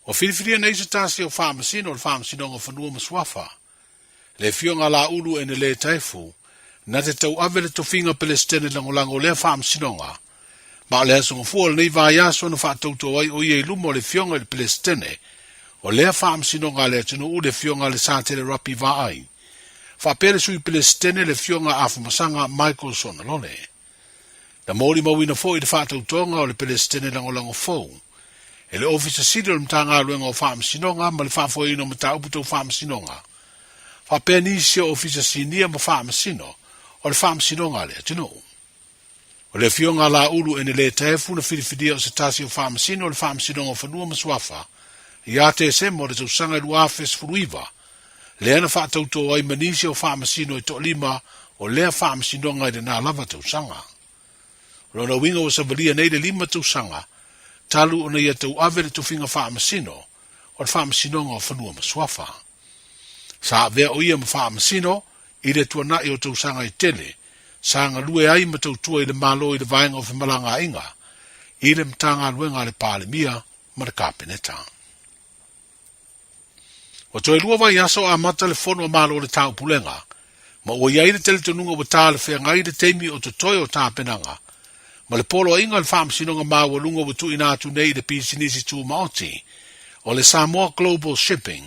Ua filifilia nei se tasi o Faamasino o le Faamasinoga o Fanua ma Suafa, le Afioga a Laulu Enele Taefu, na te tauave le tofiga Pelesitene Lagolago o lea Faamasinoga, ma o le aso Gafua o lenei vaiaso na faatauto ai o ia i luma o le Afioga i le Pelesitene o lea Faamasinoga a le atunuu, le Afioga a Lesatele Rapi Vaai, faapea le Sui Pelesitene le Afioga a Afamasaga Michael Sonalole. Na molimauina foi le faatautoga o le Pelesitene Lagolago fou e le Ofisa Sili o le Matagaluega o Faamasinoga ma le Faafoeina o Mataupu Tau Faamasinoga, faapea nisi o Ofisa Sinia ma Faamasino o le Faamasinoga a le atunuu. O le Afioga a Laulu Enele Taefu na filifilia o se tasi o Faamasino o le Faamasinoga o Fanua ma Suafa ia Tesema o le tausaga 2019, lea na faatautō ai ma nisi o Faamasino e toalima o lea Faamasinoga i lena lava tausaga. O lona uiga ua savalia nei le 5 tausaga talu ona ia tauave le tofiga Faamasino o le Faamasinoga o Fanua ma Suafa. Sa avea o ia ma Faamasino i le tuanai o tausaga e tele sa galue ai ma tautua i le Malo i le Vaega o Femalagaaiga i le Matagaluega a le Palemia ma le Kapeneta. Ua toe 2 vaiaso amata le Fono a Malo o le Taupulega, ma ua i ai le talitonuga ua talafeagai le taimi o totoe o tapenaga, ma le poloaiga o le Faamasinoga Maualuga ua tuuina atu nei i le pisinisi tumaoti o le Samoa Global Shipping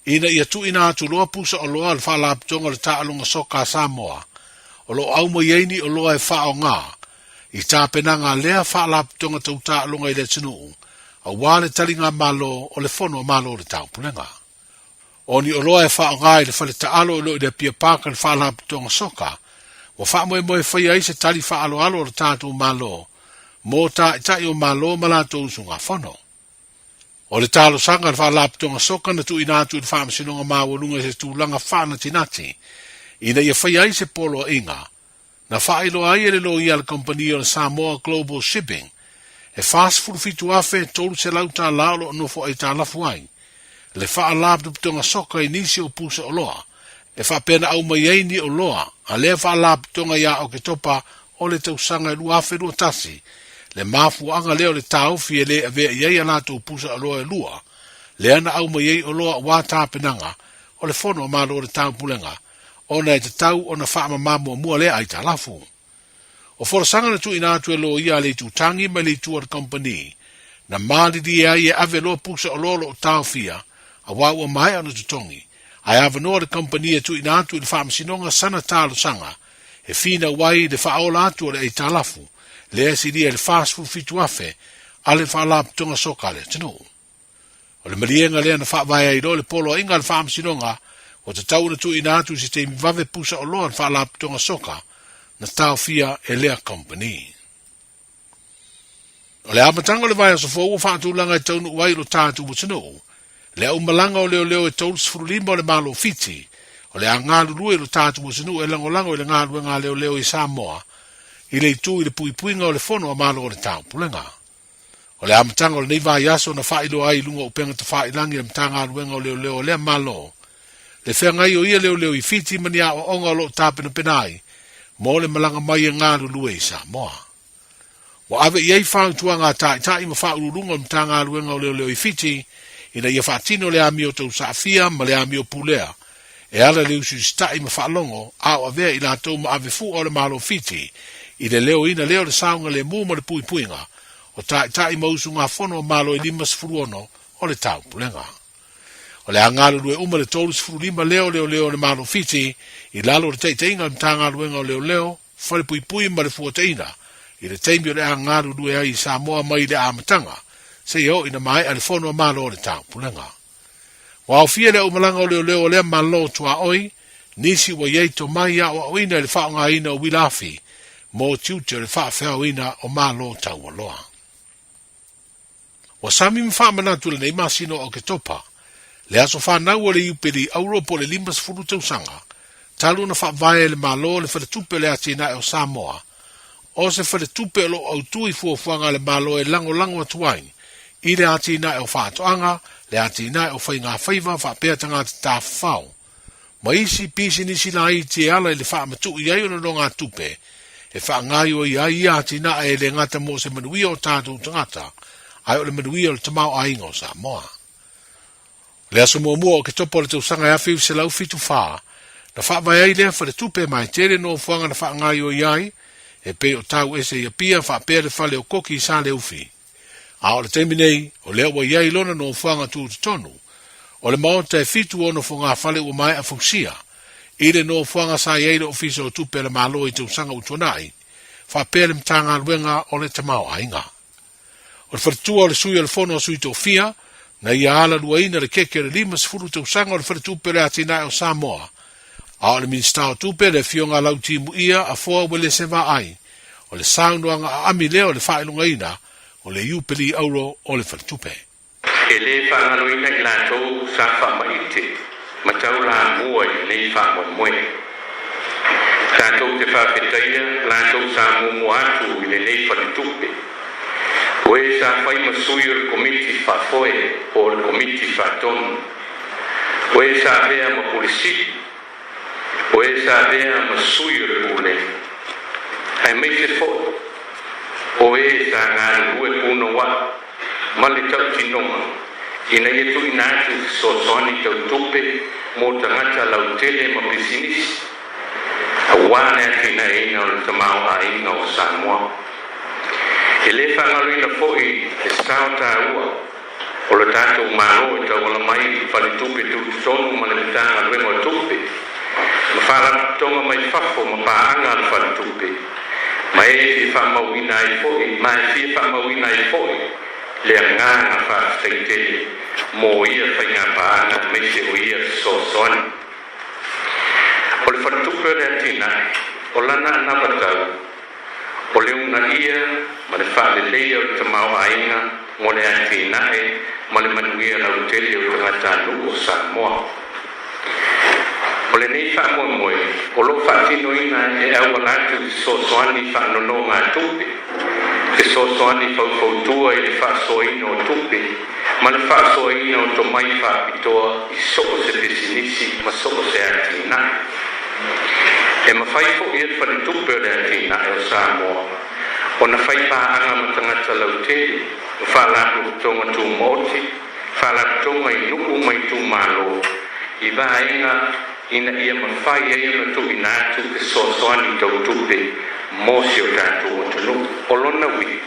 ina ia tuuina atu loa pusa oloa a le Faalapotopotoga o le Taaloga Soka a Samoa o lo o aumai ai ni oloa e faaaoga i tapenaga a lea Faalapotopotoga tau taaloga i le atunuu aua le taligamalo o le Fono a Malo o le Taupulega. O ni oloa e faaaoga i le fale taalo o lo o i le Apia Park a le Faalapotopotoga Soka, ua faamoemoe e faia ai se tali faaaloalo a lo tatou Malo mo taitai o Malo ma latou usugafono. O le talosaga a le Faalapotopotoga Soka na tuuina atu i le Faamasinoga Maualuga i se tulaga faanatinati ina ia faia ai se poloaiga na faailoa ai e le loia a le kamupani o le Samoa Global Shipping e $47,300 o lo o nofo aitalafu ai le Faalapotopotoga Soka i nisi o pusa oloa e faapea na aumai ai ni oloa a lea Faalapotopotoga ia Oketopa o le tausaga 2021, le mafuaaga lea o le taofi e le avea i ai a latou pusa oloa e lua, lea na aumai ai oloa aua tapenaga o le Fono a Malo o le Taupulega, ona e tatau ona faamama muamua lea aitalafu. O folasaga na tuuina atu e loia a le Itutagi mai le itu a le kamupani, na malilie ai e ave loa pusa oloa o lo o taofia, aua ua maea ona totogi, ae avanoa le kamupani e tuuina atu i le Faamasinoga sana talosaga e finau ai le faaola atu o le aitalafu lea e silia i le 47,000 a le Faalapotopotoga Soka a le atunuu. O le maliega lea na faavae ai loa le poloaiga a le Faamasinoga ua tatau ona tuuina atu i se taimi vave pusa oloa a le Faalapotopotoga Soka na taofia e lea kamupani. O le amataga o le vaiaso fou ua faatulaga e taunuu ai i lo tatou atunuu le aumalaga o leoleo e 35 o le Malo Fiti o le a galulue i lo tatou atunuu e lagolago i le galuega a leoleo i Samoa i le itu i le puipuiga o le Fono a Malo o le Taupulega. O le amataga o lenei vaiaso na faailoa ai i luga o upega tafailagi a le Matagaluega o Leoleo o lea Malo le feagai o ia leoleo i Fiti ma ni aoaoga o lo o tapenapena ai mo le malaga mai e galulue i Samoa. Ua ave i ai fautuaga a Taitai ma Faauluuluga o le Matagaluega o Leoleo i Fiti ina ia faatino le amio tausaafia ma le amio pulea e ala i le usiusita'i ma faalogo a o avea i latou ma ave fua o le Malo Fiti i le leoina lea o le saogalemu ma le puipuiga o Taitai ma usugafono o Malo e 56 o le Taupulega. O le a galulue uma le 35 lea o leoleo o le Malo Fiti i lalo o le taitaiga a le Matagaluega o Leoleo, Falepuipui ma le Fuataina i le taimi o le a galulue ai i Samoa mai le amataga seia oo ina maea le Fono a Malo o le Taupulega. Ua aofia le aumalaga o leoleo o lea Malo tuaoi, nisi ua i ai tomai aoaoina i le faaaogaina o uila afi mo tiute o le faafeaoina o Malo taualoa. Ua sami ma faamanatu i lenei masina o Oketopa, le aso fanau o le Iupeli Auro po o le 50 tausaga talu ona faavae e le Malo le Faletupe o le Atinae o Samoa, o se faletupe o lo o autu i fuafuaga a le Malo e lagolago atu ai i le atinae o faatoaga, le atinae o faigafaiva faapea tagata tafafao, ma isi pisinisi laiti e ala i le faamatuui ai o nonogatupe e faagaoioi ai ia atinae e le gata mo se manuia o tatou tagata, ae o le manuia o le tamaoaiga o Samoa. O le aso muamua o Oketopa o le tausaga e 1974, na faavae ai lea faletupe ma e tele nofoaga na faagaoioi ai, e pei o tau ese i Apia faapea le fale o Koki i Saleufi. A o le taimi nei, o lea ua i ai lona nofoaga tutotonu. O le maota e 76 fogafale ua maea fausia, i le nofoaga sa i ai le Ofisa o Tupe a le Malo i tausaga ua tuanai, faapea le Matagaluega o le Tamaoaiga. O le faletua o le sui o le Fono a Sui Tofia, na ia alaluaina le keke o le 50 tausaga o le Faletupe o le Atinae o Samoa. A o le Minisita o Tupe, le Afioga Lautimuia Afoa Uelese Vaai, o le saunoaga aami lea o le faailogaina o le Iupeli Auro o le Faletupe. E lē faagaloina i latou sa faamaite ma taulamua i lenei faamoemoe. Tatou te faafetaia latou sa muamua atu i lenei faletupe, o e sa fai ma sui o le Komiti Faafoe po o le Komiti Faatonu, o e sa avea ma Pule Sili, o e sa avea ma sui o le Pulega, aemaise foi o e sa galulue punouai ma le tautinoga ina ia tuuina atu fesoasoani tau tupe mo tagata lautele ma pisinisi aua le atinaeina o le tamaoaiga o Samoa. E lē faagaloina foi le sao taua o le tatou Malo e tauala mai i Faletupe Tutotonu ma le Matagaluega o Tupe ma faalapotopotoga mai fafo ma paaga a le Faletupe ma e fia faamauina ai foi ma e fia faamauina ai foi le agaga faafetai tele mo ia faigapaaga aemaise o ia fesoasoani. O le Faletupe o le Atinae, o lana anavatau, o le uunaia ma le faaleleia o le tamaoaiga mo le atinae ma le manuia lautele o tagatanuu o Samoa. O lenei faamoemoe o lo o faatinoina e auala atu i fesoasoani faanonogatupe, fesoasoani faufautua i le faasoaina o tupe ma le faasoaina o tomai faapitoa i so o se pisinisi ma so o se atinae. E mafai foi e le Faletupe o le Atinae o Samoa ona fai paaga ma tagata lautele ma faalapotopotoga tumaoti, faalapotopotoga i nuu ma itumalo i vaega ina ia mafai ai ona tuuina atu fesoasoani tau tupe mo si o tatou atunuu. O lona uiga,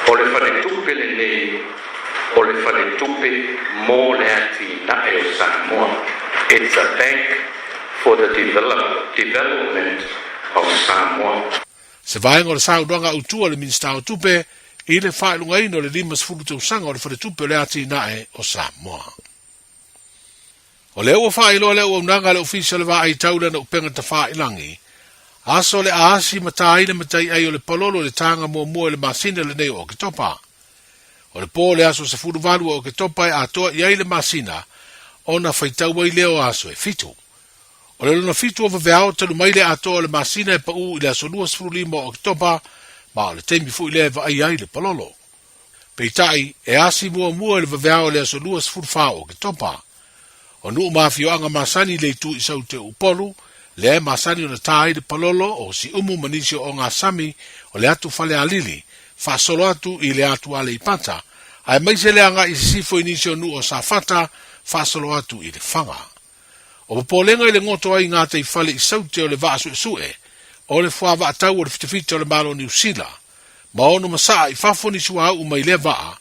o le faletupe lenei o le faletupe mo le atinae o Samoa. It's a bank for the development of Samoa. Se vaega o le saunoaga autu a le Minisita o Tupe i le faailogaina o le 50 tausaga o le Faletupe o le Atinae o Samoa. O lea ua faailoa le auaunaga a le Ofisa o le Vaai Tau i lana upega tafailangi, aso o le a asi ma ta ai le mataiai o le palolo i le taga muamua i le masina lenei o Oketopa. O le po o le aso 18 o Oketopa e atoa i ai le masina ona faitau ai lea o aso e fitu. O le lona fitu o vaveao talu mai le atoa o le masina e pau i le aso 25 o Oketopa, ma o le taimi foi lea e vaaia ai le palolo. Peitai, e asi muamua i le vaveao o le aso 24 o Oketopa. O nuu ma afioaga masani i le itu i Saute o Upolu, lea e masani ona ta ai le palolo o Siumu ma nisi o ogasami o le atu Falealili, faasolo atu i le atu Aleipata, aemaise le agai i sisifo i nisi o nuu o Safata, faasolo atu i Lefaga. O popolega i le goto ai i gataifale i Saute o le vaa suesue, o le fuavaatau o le fitafita o le Malo o Niu Sila, ma ono masaa i fafo ni suauu mai lea vaa,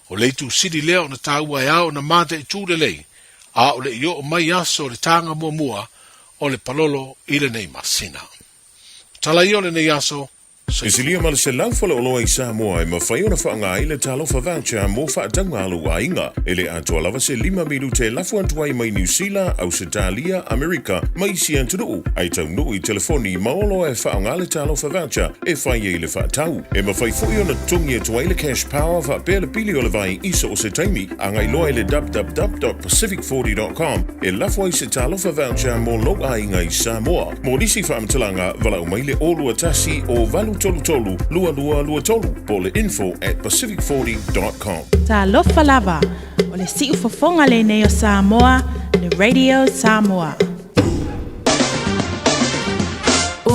o le itu sili lea ona taua e ao ona mataitū lelei, a o le i oo mai aso o le taga muamua o le palolo i lenei masina. O tala ia o lenei aso, E silia ma le 100 faleoloa i Samoa e mafai ona faaaoga ai le Talofa Voucher mo faatauga a lou aiga. E le atoa lava se lima minute e lafo atu ai mai Niu Sila, Ausetalia, Amerika ma isi atunuu, ae taunuu i telefoni ma oloa e faaaoga le Talofa Voucher e fai ai le faatau. E mafai foi ona totogi atu ai le Cash Power faapea le pili o le vai i so o se taimi. Agai loa i le www.pacific40.com e lafo ai se Talofa Voucher mo lou aiga i Samoa. Mo nisi faamatalaga, valaau mai le 021 o 833 2223 po o le info at pacific40.com. Talofa lava, o le siufofoga lenei o Samoa, le Radio Samoa.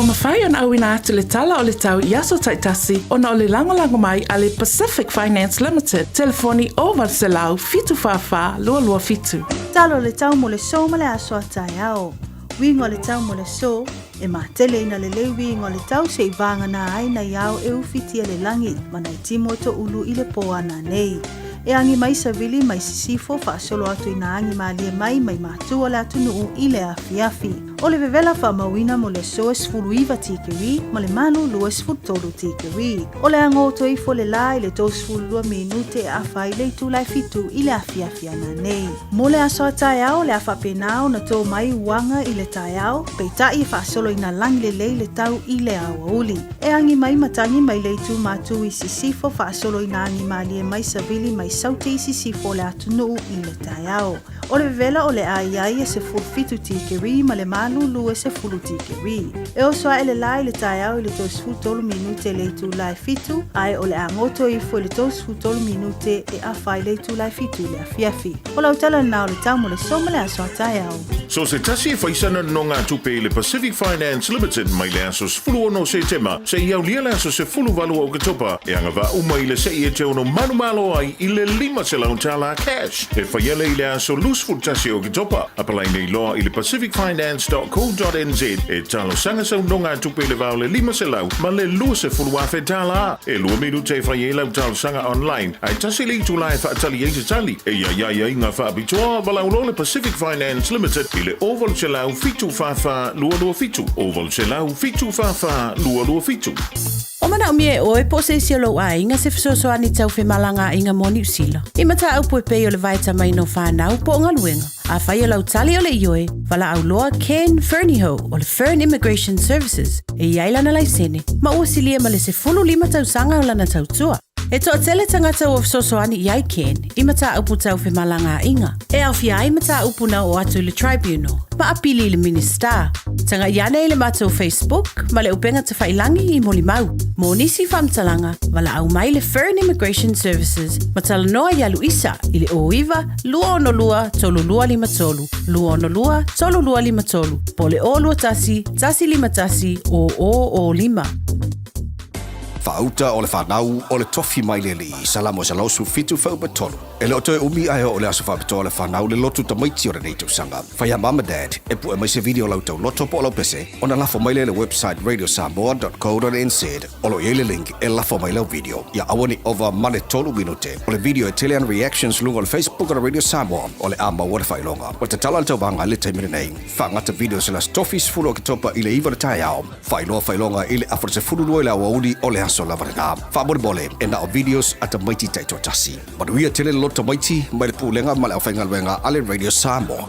mafai ona auina atu le Tala o le Tau i aso taitasi ona o le lagolago mai a le Pacific Finance Limited, telefoni 0800 744 227. Tala o le tau mo le so ma le aso a taeao. Uiga o le tau mo le so, e matele ina lelei uiga o le tau seʻi vagana ai nai ao e ufitia le lagi ma nai timo e toʻulu i le pō ana nei. E agi mai savili mai sisifo faasolo atu ina agi malie mai mai matu o le atunuu i le afiafi. O le vevela faamauina mo le aso e 19 tikeri ma le malu 23 tikeri. O le a goto ifo le la i le 32 minute e afa ai le itula e 7 i le afiafi ana nei. Mo le aso a taeao o le a faapena ona tō mai uaga i le taeao, peitai e faasolo ina lagi lelei le tau i le aoauli. E agi mai matagi mai le itu matū i sisifo faasolo ina agi malie mai savili mai saute i sisifo o le atunuu i le taeao. O le vevela o le a i ai e 17 tikeri ma le malulu e 10 tikeri. E oso aʻe le la i le taeao i le 33 minute i le itula e 7, ae o le a goto ifo i le 33 minute e afa i le itula e 7 i le afiafi. O lau tala lena o le tau mo le so ma le aso a taeao. So se tasi e faisana nonogatupe i le Pacific Finance Limited mai le aso 16 o Setema seia aulia le aso 18 o Oketopa e agavaa uma i le seʻi e te ono manumalo ai i le $500 cash e faia lea i le aso 21 o Oketopa. Apalai nei loa i le pacificfinance.co.nz e talosaga sau nonogatupe i le va o le 500 ma le $20,000. E 2 minute e fai ai lau talosaga online ae tasi le itula e faatali ai se tali. E i ai aiaiga faapitoa, valaau loa le Pacific Finance Limited i le 0800 744 227, 0800 744 227. Ua manaomia e oe po o se isi o lou aiga se fesoasoani tau femalagaaiga mo Niu Sila. I mataupu e pei o le vaetamaina o fanau po o galuega. Afai o lau tali o le ioe, valaau loa Ken Fernihough o le Fern Immigration Services e i ai lana laisene ma ua silia ma le 15 tausaga o lana tautua. E toatele tagata ua fesoasoani i ai Ken i mataupu tau femalagaaiga, e aofia ai mataupu na oo atu i le Tribunal ma apili i le Minisita. Tagai ane i le matou Facebook ma le upega tafailangi i molimau. Mo nisi faamatalaga, valaau mai le Fern Immigration Services ma talanoa ia Luisa i le 09 262 3253, 262 3253, po o le 021 151 0005. Faauta o le fanau o le tofi mai le Alii, Salamo 117 fuaiupu 3. E le o toe umi ae oo le aso faapitoa o le fanau le lotu tamaiti o lenei tausaga. Fai a mum and dad e pue mai se video o lau tauloto po o lau pese ona lafo mai lea i le website radiosamoa.co.nz o lo o i ai le link e lafo mai lau video. Ia aua ne i ova ma le 3 minute o le video e tele ana reactions luga o le Facebook o le Radio Samoa o le a maua le faailoga. Ua tatala le tauvaga i le taimi lenei. Faagata video se le aso tofi 10 o Oketopa i le 9 o le taeao. Faailoa faailoga i le afa o le 12 i le aoauli o le aso lava lena. Faamolemole, e na o videos a tamaiti taitoatasi. Manuia tele le loto tamaiti mai le Pulega ma le Aufaigaluega a le Radio Samoa.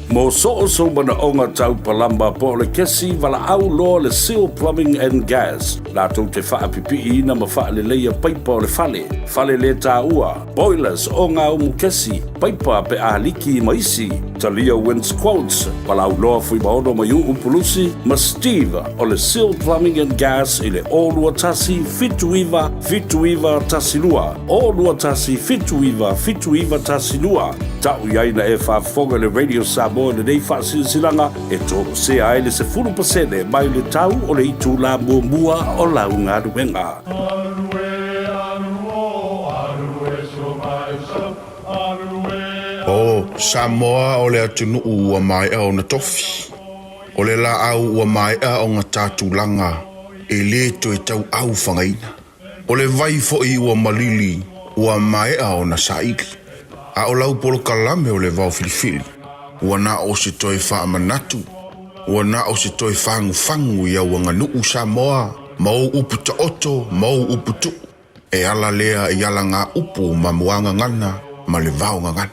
Mo soo sou manaoga tau palama po o le kesi valaau loa le Seal Plumbing and Gas latou te faapipiiina ma faaleleia paipa o le fale, fale le taua, boilers, ogaumu kesi, paipa pe a liki ma isi, talia Wins Quotes, valaau loa Fuimaono Maiuu Pulusi ma Steve o le Seal Plumbing and Gas i le 021 79 79 12, 021 79 79 12. Ta'u i ai na e faafofoga i le Radio Samoa i lenei faasilasilaga e toesea ai le 10% mai le tau o le itulā muamua o lau galuega. O Samoa o le atunuu ua maea ona tofi. O le laau ua maea ona ta tulaga e le toe tauau fagaina. O le vai foi ua malili ua maea ona saili. A o lau polokalame o le vao filifili, ua na o se toe faamanatu, ua na o se toe fagufagu i au aganuu Samoa ma ou upu taoto ma ou upu tuu. E ala lea i alagaupu ma muagagana ma le vaogagana.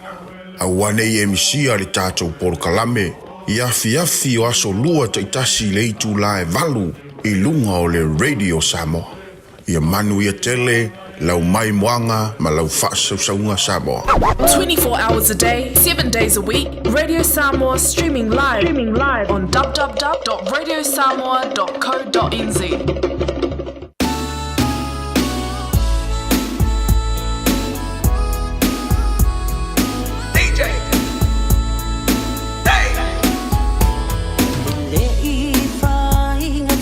Aua ne i e misia le tatou polokalame i afiafi o aso lua taitasi i le itula e 8 i luga o le Radio Samoa. Ia manuia tele lau maimoaga ma lau faasausauga Samoa. 24 hours a day, 7 days a week, Radio Samoa streaming live, streaming live on www.radiosamoa.co.nz. Le i whainga.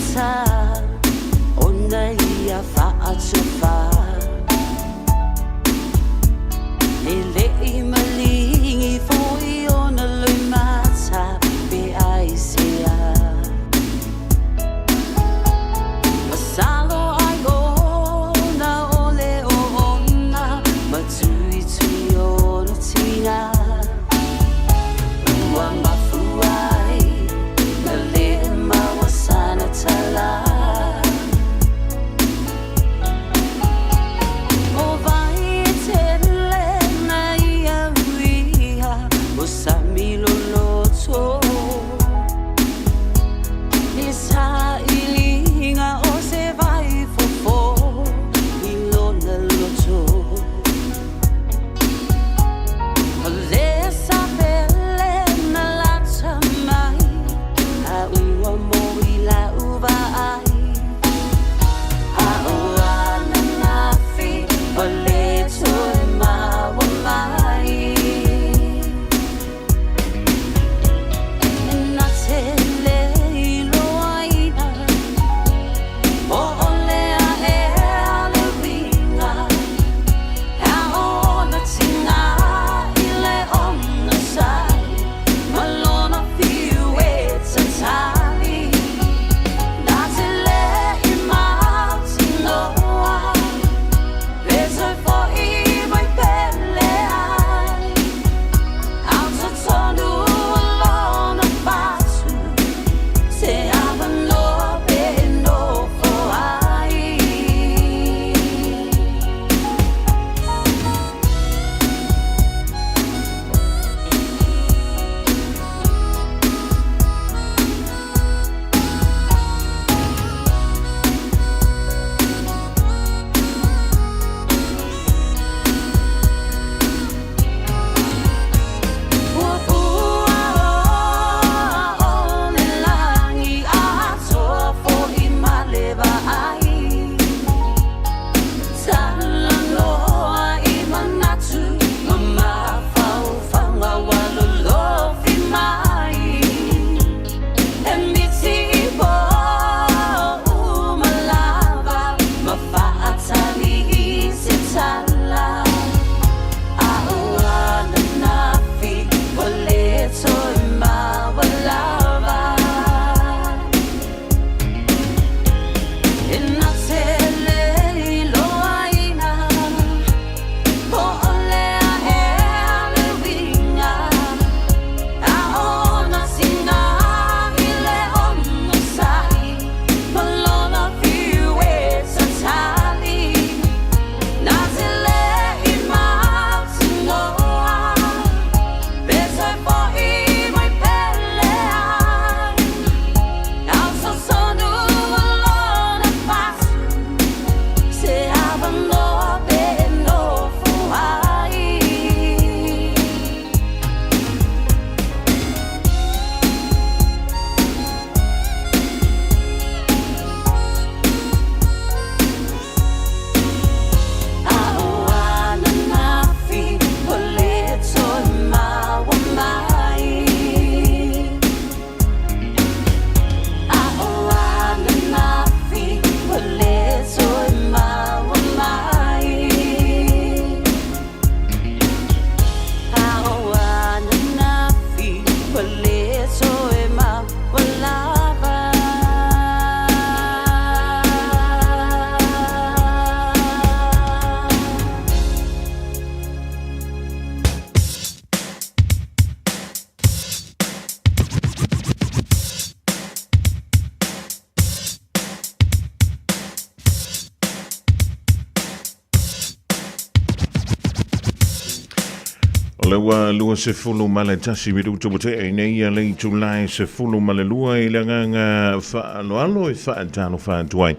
O le ua 21 minutu ua tea i nei ia le itula e 12 i le agaga faaaloalo e faatalofa atu ai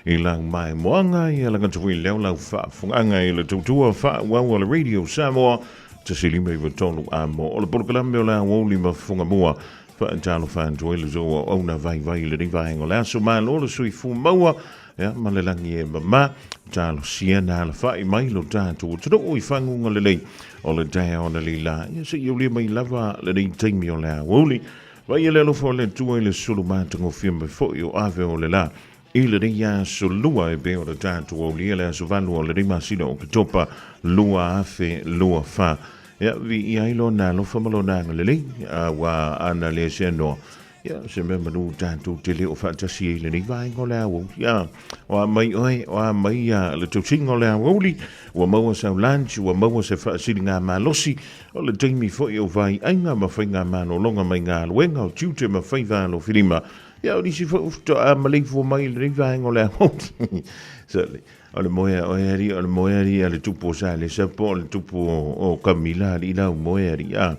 i lau maimoaga ia laga atu foi leo lau faafofogaaga i le tautua faaauau a le Radio Samoa 153 a mo o le polokalame o le aoauli ma fugamua faatalofa atu ai le tou auauna vaivai i lenei vaega o le aso. Malo le soifua maua ia, ma le lagi e mama. Talosia na alafai mai lo tatou atunuu i faguga lelei o le taeao na leila. Ia se i aulia mai lava lenei taimi o le aoauli. Vaia le alofa o le Atua i le sulu matagofie mai foi o ave o le la. I lenei aso lua e pei ona tatou aulia le aso 8 o lenei masina o Oketopa 2024. Ia, viia ai Lona alofa ma Lona agalelei, aua ana le seanoa, ia, se mea manu tatou te le o faatasi ai i lenei vaega o le aoauli. Ia, o a mai oe, o a mai ia le tausiga o le aoauli, ua maua sau lunch, ua maua se faasiligamalosi, o le taimi foi o vaiaiga ma faigamalologa mai galuega o tiute ma faiva alofilima, Ia, o nisi foi faatoa maleifua mai i lenei vaega o le aoauli. Sorry. O le moe a oe alii, o le moe alii a le tupu o Salesa po o le tupu o Kamila alii lau moe alii. A,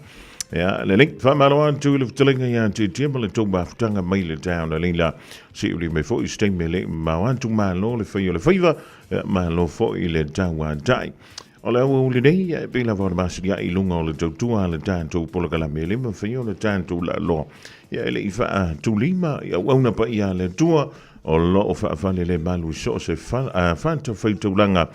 ia, lelei, faamalo atu i le fetalaiga ia Tietie ma le tou mafutaga mai le taeao na leila. Se uli mai foi se taimi e le i mamao atu, malo le fai o le faiva, ia, malo foi le tauatai. O le aoauli nei, e pei lava o le masilia'i i luga o le tautua a le tatou polokalame e le mafai ona tatou laaloa. Ia e le i faatulima i auauna paia a le Atua o lo o faafale le malu i so o se fatafaitaulaga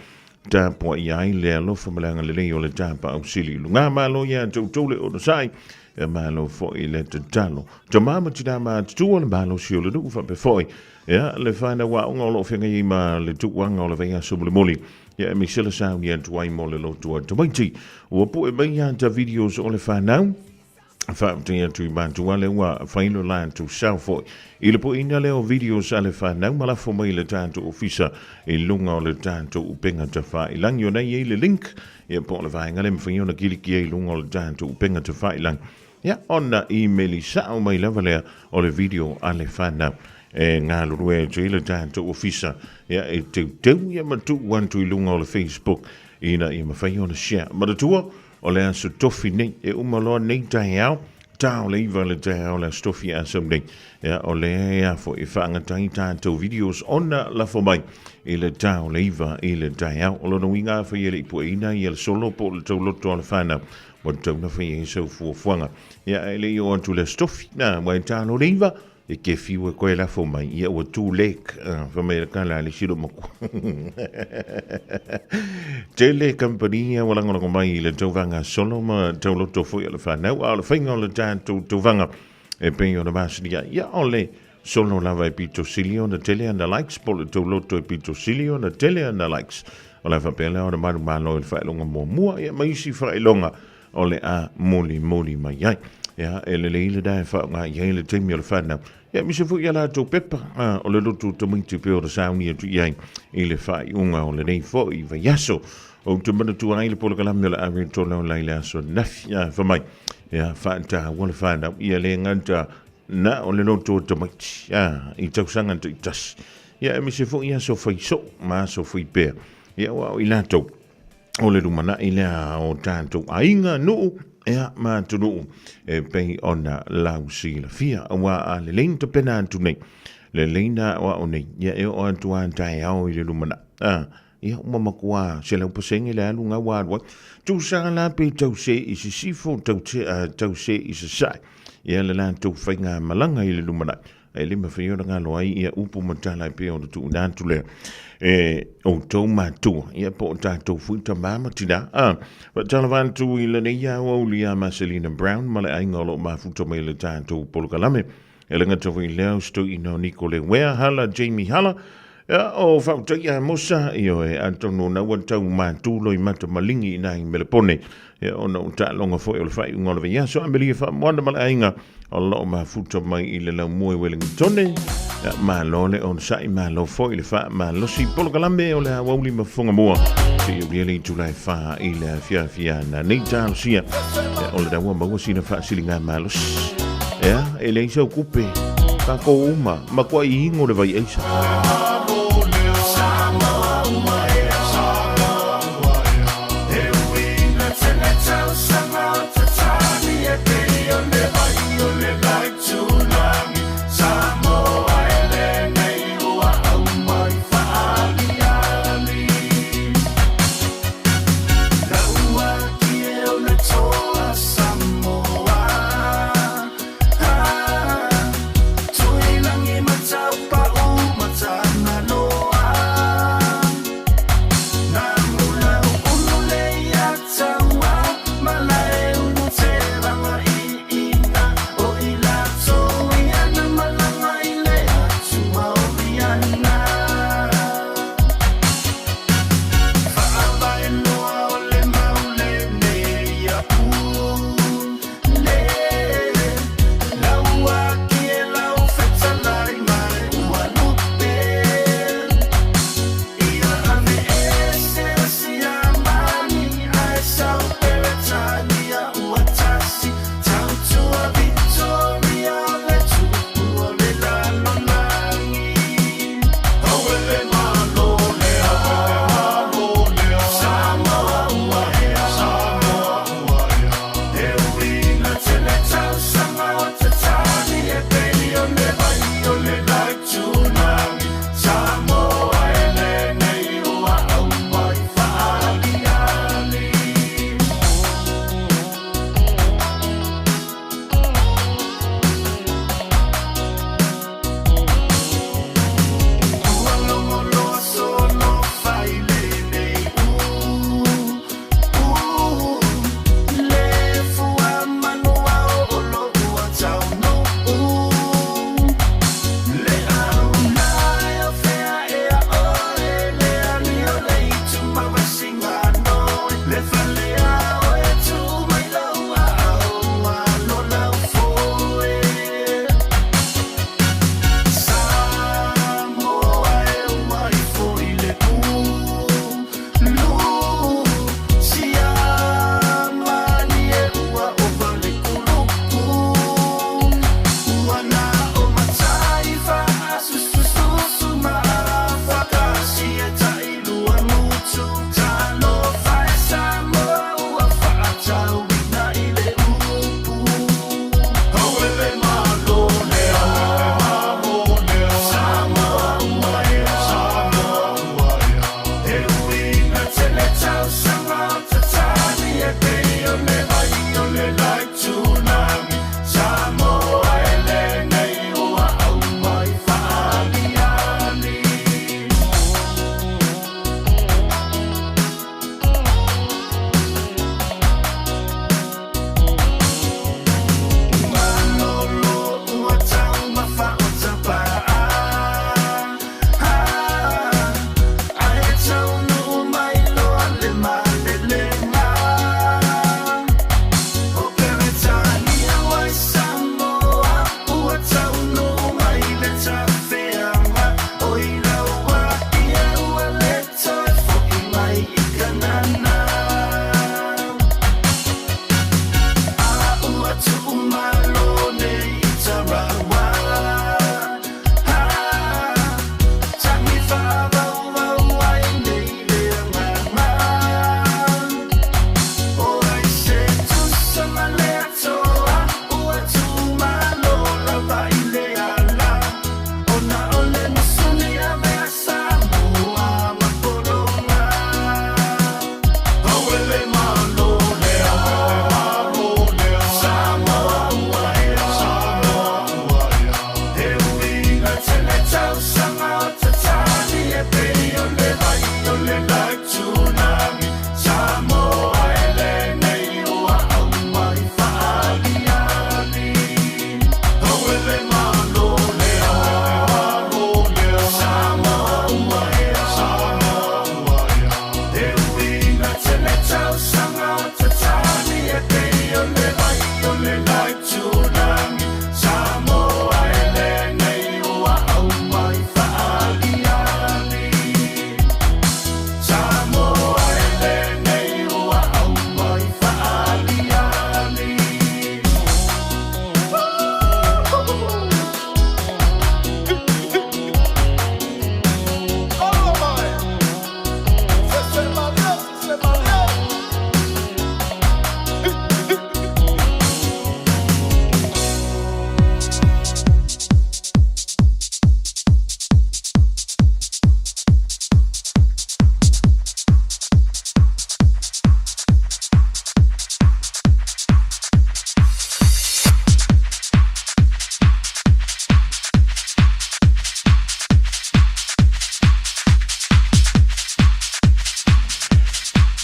tapuaia ai le alofa ma le agalelei o le Tapaau Sili i luga. Malo ia te outou le onosai, ia malo foi le tatalo. Tama ma tina matutua le malosi o le nuu faapea foi ia le whanau aoga o lo o feagai ai ma le tuuaga o le vaiaso mulimuli. Ia e misela sauni atu ai mo le lotu a tamaiti. Ua pue mai ia ta videos o le whanau, faafetai atu i matua le ua failo la atu sao foi. I le pueina lea o videos a le whanau ma lafo mai le tatou ofisa i luga o le tatou upenga tawhailangi. O nei ei le link, ia po o le vaega le mawhai ona kiliki ai lunga o le tatou upenga tawhailangi. Ia, ona imeli sao mai lava lea o le video a le whanau e galulue atu ai le tatou ofisa ia, e teuteu ia ma tuu atu i luga o le Facebook ina ia mafai ona share. Manatua, o le aso tofi nei, e uma loa nei taeao, ta o le 9 le taeao le aso tofi a sau nei. Ia, o lea ea foi e faagata ai tatou videos ona lafo mai i le ta o le 9 i le taeao. O lona uiga afai e le i pueina ia le solo po o le tauloto a le whanau, Ua tatau ona fai ai sau fuafuaga. Ia, ae le i oo atu le aso tofi, na, ua e talo le iva, e ke fiu e koe lafo mai, ia ua too late, fai mai le kala a le isi loomatua. Tele kamupani ia ua lagolago mai i le tauvaga solo ma tauloto foi o le whanau, a o le faiga o le tatou tauvaga e pei ona masani ai. Ia, o le solo lava e pito sili ona tele ana likes, po o le tauloto e pito sili ona tele ana likes. O le a faapea lea ona manumalo i le faailoga muamua, ia ma isi faailoga o le a mulimuli mai ai. Ia, e lelei le da e faaaoga i ai le taimi o le whanau. Ia, aemaise foi ia latou pepa, o le lotu tamaiti pei ona sauni atu i ai i le faaiuga o lenei foi vaiaso. Ou te manatua ai le polokalame o le ave tolaola i le aso ananafi, fai mai, ia, faataua le whanau, ia le gata na o le lotu o tamaiti, i tausaga taitasi. Ia, aemaise foi aso fai soo ma aso fai pea. Ia, aua o i latou, o le lumanai lea o tatou aiga, nuu, ia, ma atunuu, e pei ona lausilafia. Aua a lelei na tapena atu nei, lelei na aoao nei, ia, e oo atu lava taeao i le lumanai. Ia, ua matua 100% le alu ga ua alu ai. Tusa la pe tau se i sisifo, tau se i sasae. Ia, le latou faigamalaga i le lumanai. E le mafai ona galo ai ia upu ma tala e pei ona tuuina atu lea e outou matua, ia po o tatou foi tama ma tina. A, faatalofa atu i lenei aoauli ia Marcelina Brown ma le aiga o lo o mafuta mai le tatou polokalame. E le gata foi i lea o se toeaina o Niko Lewea Hala, Jamie Hala, ia, o Fautaia Amosa, ioe, atonu na ua tau matu loi mata malingi i nai Melepone, ia, ona o taaloga foi o le faaiuga o le vaiaso, Amelia Faamoana ma le aiga o lo o mafuta mai i le laumua i Wellingtone. Ia, malo le onosai, malo foi le faamalosi polokalame o le aoauli ma Fofogamua. Seia aulia le itula e 4 i le afiafi a nanei talosia. Ia, o le ua maua sina faasiliga malosi. Ia, e leai sau kupe. Takou uma, matuai ingo le vai aisa.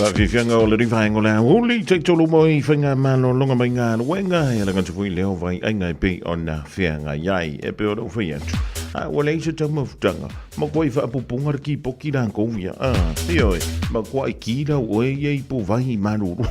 Faafiafiaga o le rivaenga o le aoauli, taitolu mo i faiga malologa mai galuega, e laga atu foi lea o vaiaiga e pei ona feagai ai. E pei ona ou fai atu, a ua leai se taumafutaga, makuai faapupuga le kipoki lakou ia, a, ioe, makuai ki lau oe ia i puvai i malulu.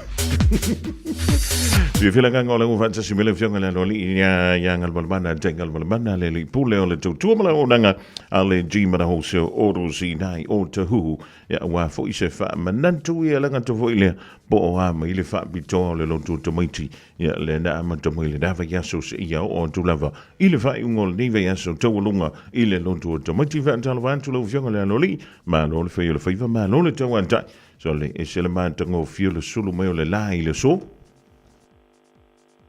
Fiafia le agaga o le ua faatasi mai le Afioga i le Aloalii ia ia Galumalemana Jake Galumalemana le alii pule o le tautua ma le auaunaga a le G Mana Wholesale Orders i nai o Tahuhu. Ia aua foi se faamanatu ia le gata foi lea po o a mai le faapitoa o le lotu o tamaiti ia lea na amata mai lena vaiaso seia oo atu lava i le faaiuga o lenei vaiaso taualuga i le lotu o tamaiti. Faatalofa atu lau Afioga i le Aloalii, malo le fai o le faiva, malo le tauatai. Sole, ese le matagofie o le sulu mai o le la i le aso.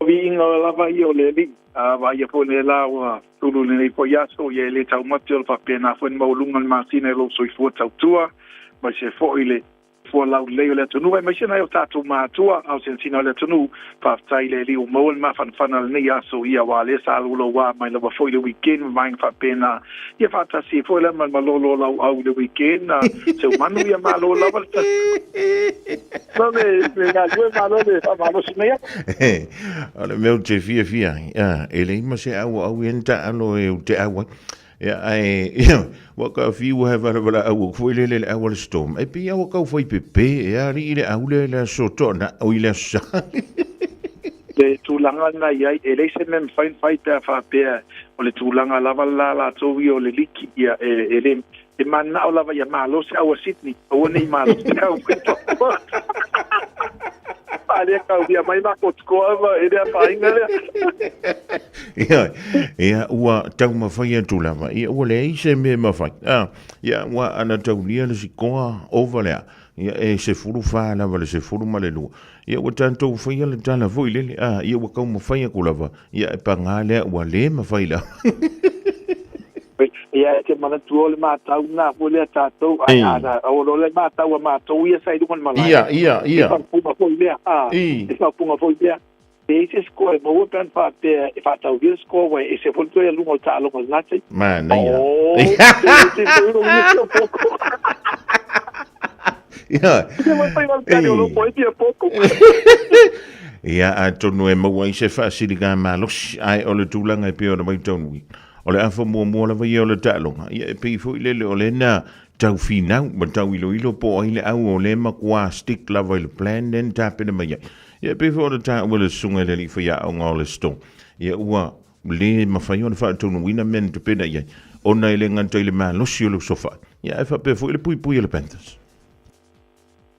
O viiga lava ia o le Alii, a vaaia foi le la ua sulu i lenei foi aso, ia e le taumate o le faapena foi ona maualuga le masina i lou soifua tautua, aemaise foi le fua laulelei o le atunuu, aemaise nai o tatou matua, a o sinasina o le atunuu. Faafetai i le Alii ua maua le mafanafana o lenei aso, ia aua o lea sa louloua mai lava foi le weekend ma vaega faapena, ia faatasi ai foi la ma le malolo o lauau i le weekend, seumanu ia malo lava le Malo le galue, malo le faamalosi mai atu. O le mea ou te fiafia ai, e leai ma se auau ia ni taalo e ou te au ai. Ia, ae, ia, ua ka fiu he valaau atu foi lele le au a le Storm. E pei ua tau fai pepe e alii le au lea i le aso Toonai, oi le aso Sa. Le tulaga lena i ai, e leai se mea e mafai ona fai pe a faapea o le tulaga lava le la latou ia o le liki, ia, e, e le, e mananao lava ia malo se au a Sydney, aua ne i malo se au i Papua. A lea kauhia mai makou tukoa ma e le afaina lea. Ia, ia, ua taumafai atu lava, ia ua leai se mea e mafai. Ah, ia, ua ana taulia le sikoa ova lea, ia e 14 lava le 12. Ia ua tatou faia le tala foi lele, ah, ia ua taumafai atu lava, ia e pagā lea ua le mafai lava. Ia e te manatua o le matau lena foi lea tatou, ae a o lo le matau a matou ia sa i luga o le malae. Ia, ia, ia. E faaupuga foi lea, a, e faaupuga foi lea. E i ai se score e maua pe ana faapea e faataulia le score ua e ese foi le toe aluga o le taaloga i lena taimi. Manaia. Oh, te te te te te poko. Ia. Te mai pai wale tali o lopo e tia poko. Ia, atonu e maua ai se faasiliga malosi, ae o le tulaga e pei ona maitaunui. O le afa muamua lava ia o le taaloga, ia e pei foi lele o lena tau finau ma tau iloilo po o ai le au o le makuā stick lava i le plan lea na tapena mai ai. Ia e pei foi ona taua e le susuga i le alii faiaoga o le store, ia ua le mafai ona faataunuuina mea na tapena i ai, ona e le gata i le malosi o le usofa, ia ae faapea foi le puipui a le Panthers.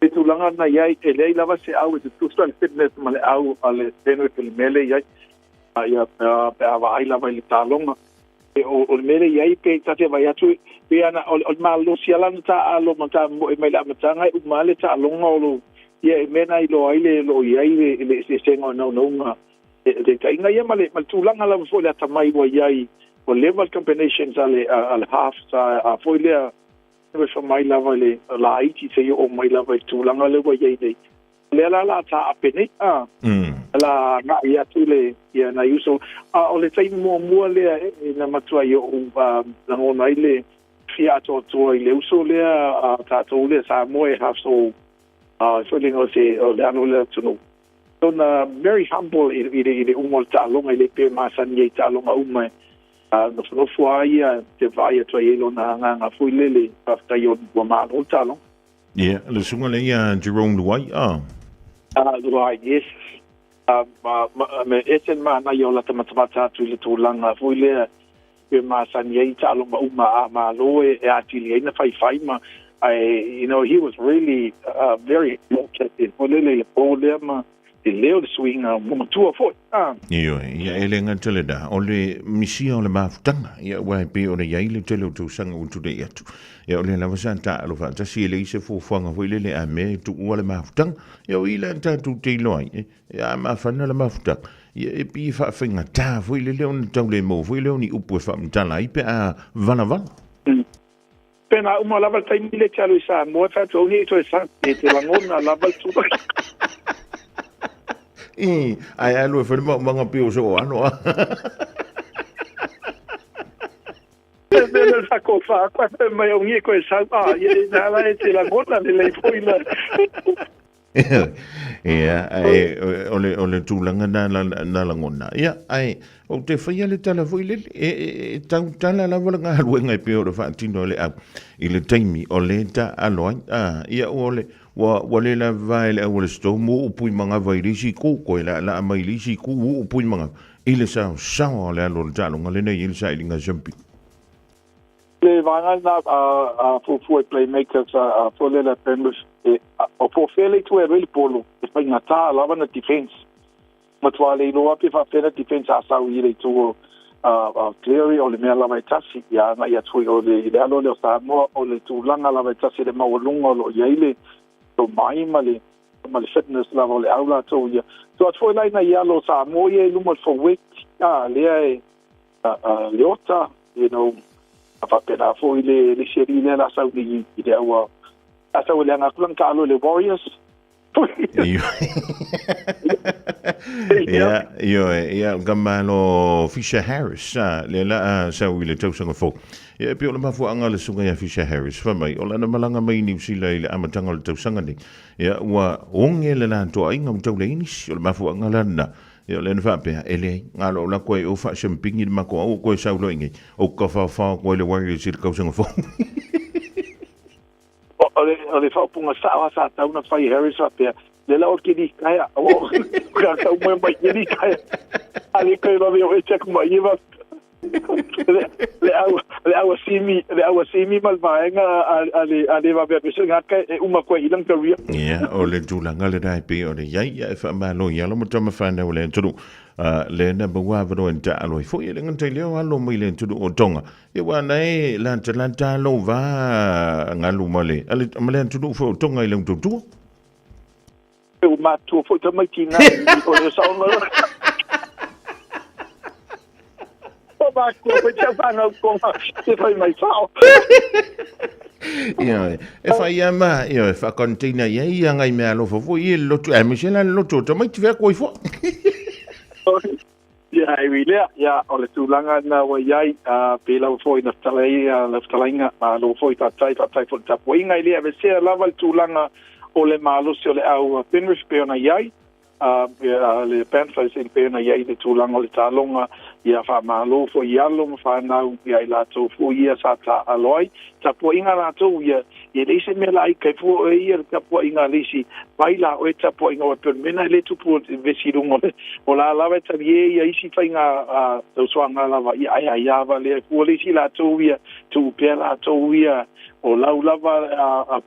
I tulaga na i ai, e leai lava se au e tutusa le fitness ma le au a le Penrith i le mea lea e i ai. Ia, pe a vaai lava i le taaloga. O, o le mea lea e i ai, pe ta te vaai atu, pe ana, o, o le malosi lava lana taaalo ma tamoe mai le amataga e uma lava le taaloga o lo, ia e mea na iloa ai le, lo o i ai le, le eseesega o naunauga e taitaiga ia ma le, ma le tulaga lava foi le atamai ua i ai, ua leva le combinations a le, a, a le halves a, a foi lea, Alofa mai lava i le laiti seia oo mai lava i le tulaga lea ua i ai nei. O lea la o le a taape nei, a, o le a agai atu le, ia, nai uso. A o le taimi muamua lea e na matua i ou lagona ai le fia atoatoa i le uso lea a tatou lea Samoa e half so, a, foi lea o se, o le alo o le atunuu. Lona very humble i, i, i le uma o le taaloga, e le pei e masani ai i taaloga uma e nofonofo lava ia te vaai atu ai i lona agaga foi lele, faafetai ua malo le taaloga. Ia, le susuga lea ia Jerome Luai, ah. Ah, Luai, yes. Me ese le manaia o lata matamata atu i le tulaga foi lea e masani ai i taaloga uma a Malo e atili ai na faifai ma ae, you know, he was really very captain foi lele i le po lea ma le leo le suiga ua matua foi. Ah. Ioe, ia e le gata lena, o le misia o le mafutaga, ia aua e pei ona i ai le tele o tausaga ua tulai atu. Ia o lea lava sa taalo faatasi e leai se fuafuaga foi lele a mea e tuua le mafutaga. Ia o i la tatou te iloa ai, e, a mafana le mafutaga, ia e pei e faafaigata foi lele ona tau le maua foi lea o ni upu e faamatala ai pe a valavala. Pena uma lava le taimi lea e te alu i Samoa e fai atu au nei e toe sau e te lagona lava le tulaga. I, ae alu e fai le maumaga pei o se oano a. E mea le whakofa, koe whai mai au ngi koe sau, a, ia, nā la e te lagona le lei foi la. Ia, ae o le, o le tulaga na, na, na lagona. Ia, ae ou te faia le tala foi lele, e, e, e tautala lava le galuega e pei o le faatino e le au i le taimi o le taalo ai. Ah, ia, ua le, ua, ua le lava e le au o le Storm, ua upu i magava i le isi itu, koe laalaa mai i le isi itu, ua upu i magava i le saosaoa o le alo o le taaloga lenei i le sailiga siampi. Le vaega lena a fuafua i playmakers a foi lele a Penrith, e, o po o fea le itu e alu ai le polo, e faigata lava na defense. Matua le iloa pe faapefea na defense a sau i le itu o a Cleary, o le mea lava e tasi, ia agai atu foi o le, i le alo lea o Samoa, o le tulaga lava e tasi le maualuga o lo o i ai le tomai ma le ma le fitness lava o le au latou ia. Tuu atu foi la i nai alo o Samoa ia i luma o le forward, a lea e Leota, you know, a faapena foi le le isi alii lea la sau nei i le aua a sau e leaga atu lana taalo i le Warriors. Ia, ioe, ia, ka malo Fisher Harris, a, le la a sau i le tausaga fou. Ia, e pei o le mafuaaga o le susuga ia Fisher Harris, fai mai, o lana malaga mai i Niu Sila i le amataga o le tausaga nei, ia, ua oge le latou aiga ua tau leai nisi, o le mafuaaga la lena, Ia o lea na faapea, e leai, galo o lako e o faasiampingi le mako au o koe sau loa i nei, o ka whaowhao koe le Warriors i le tausaga fou. O le, o le whaopunga sao a sa tau na whai Harris faapea, le la o ke ni kaea, o ka tau mai mai ke ni kaea. A le koe vave o e te aku mai e va. Le au, le au a simi, le au a simi ma le vaega a le, a le vave a pese ngā kai e uma koe i lang career. Ia, o le tulaga lena e pei o le iai, ia e faamalo i alo ma tama whanau o le atunuu. Le na maua avanoa e taalo ai foi e le gata i lea o alo mai le atunuu o Tonga. Ia ua na e lata lata lou va galu ma le, ma le atunuu foi o Tonga i lau tautua. E matua foi tamaiti na i o le saonga. O matua foi te whanau konga te whai mai whao. Ia, e whai a ma, ia, e whakanteina ia ia ngai mea alofa foi i le lotu, e mese la le lotu o tamaiti whea koe fua. Ia, e ui lea, ia, o le tulaga na ua i ai, pe lava foi na fetalai ai lau fetalaiga, malo foi faafetai, faafetai foi i le tapuaiga. E le aveesea lava le tulaga o le malosi o le au Penrith pei ona i ai, le Panthers e pei ona i ai le tulaga o le taaloga, ia faamalo foi i alo ma fanau ia i latou foi ia sa taaalo ai. Tapuaiga latou ia, e leai se mea laai kai fua oe ia le tapuaiga a le isi, mai la oe tapuaiga oe pei o le mea lena e le tupu o le vesi i luga o le o la lava e talie ia isi faiga tausoaga lava ia ae aia vale ai fua le isi latou ia tuu pea latou ia o lau lava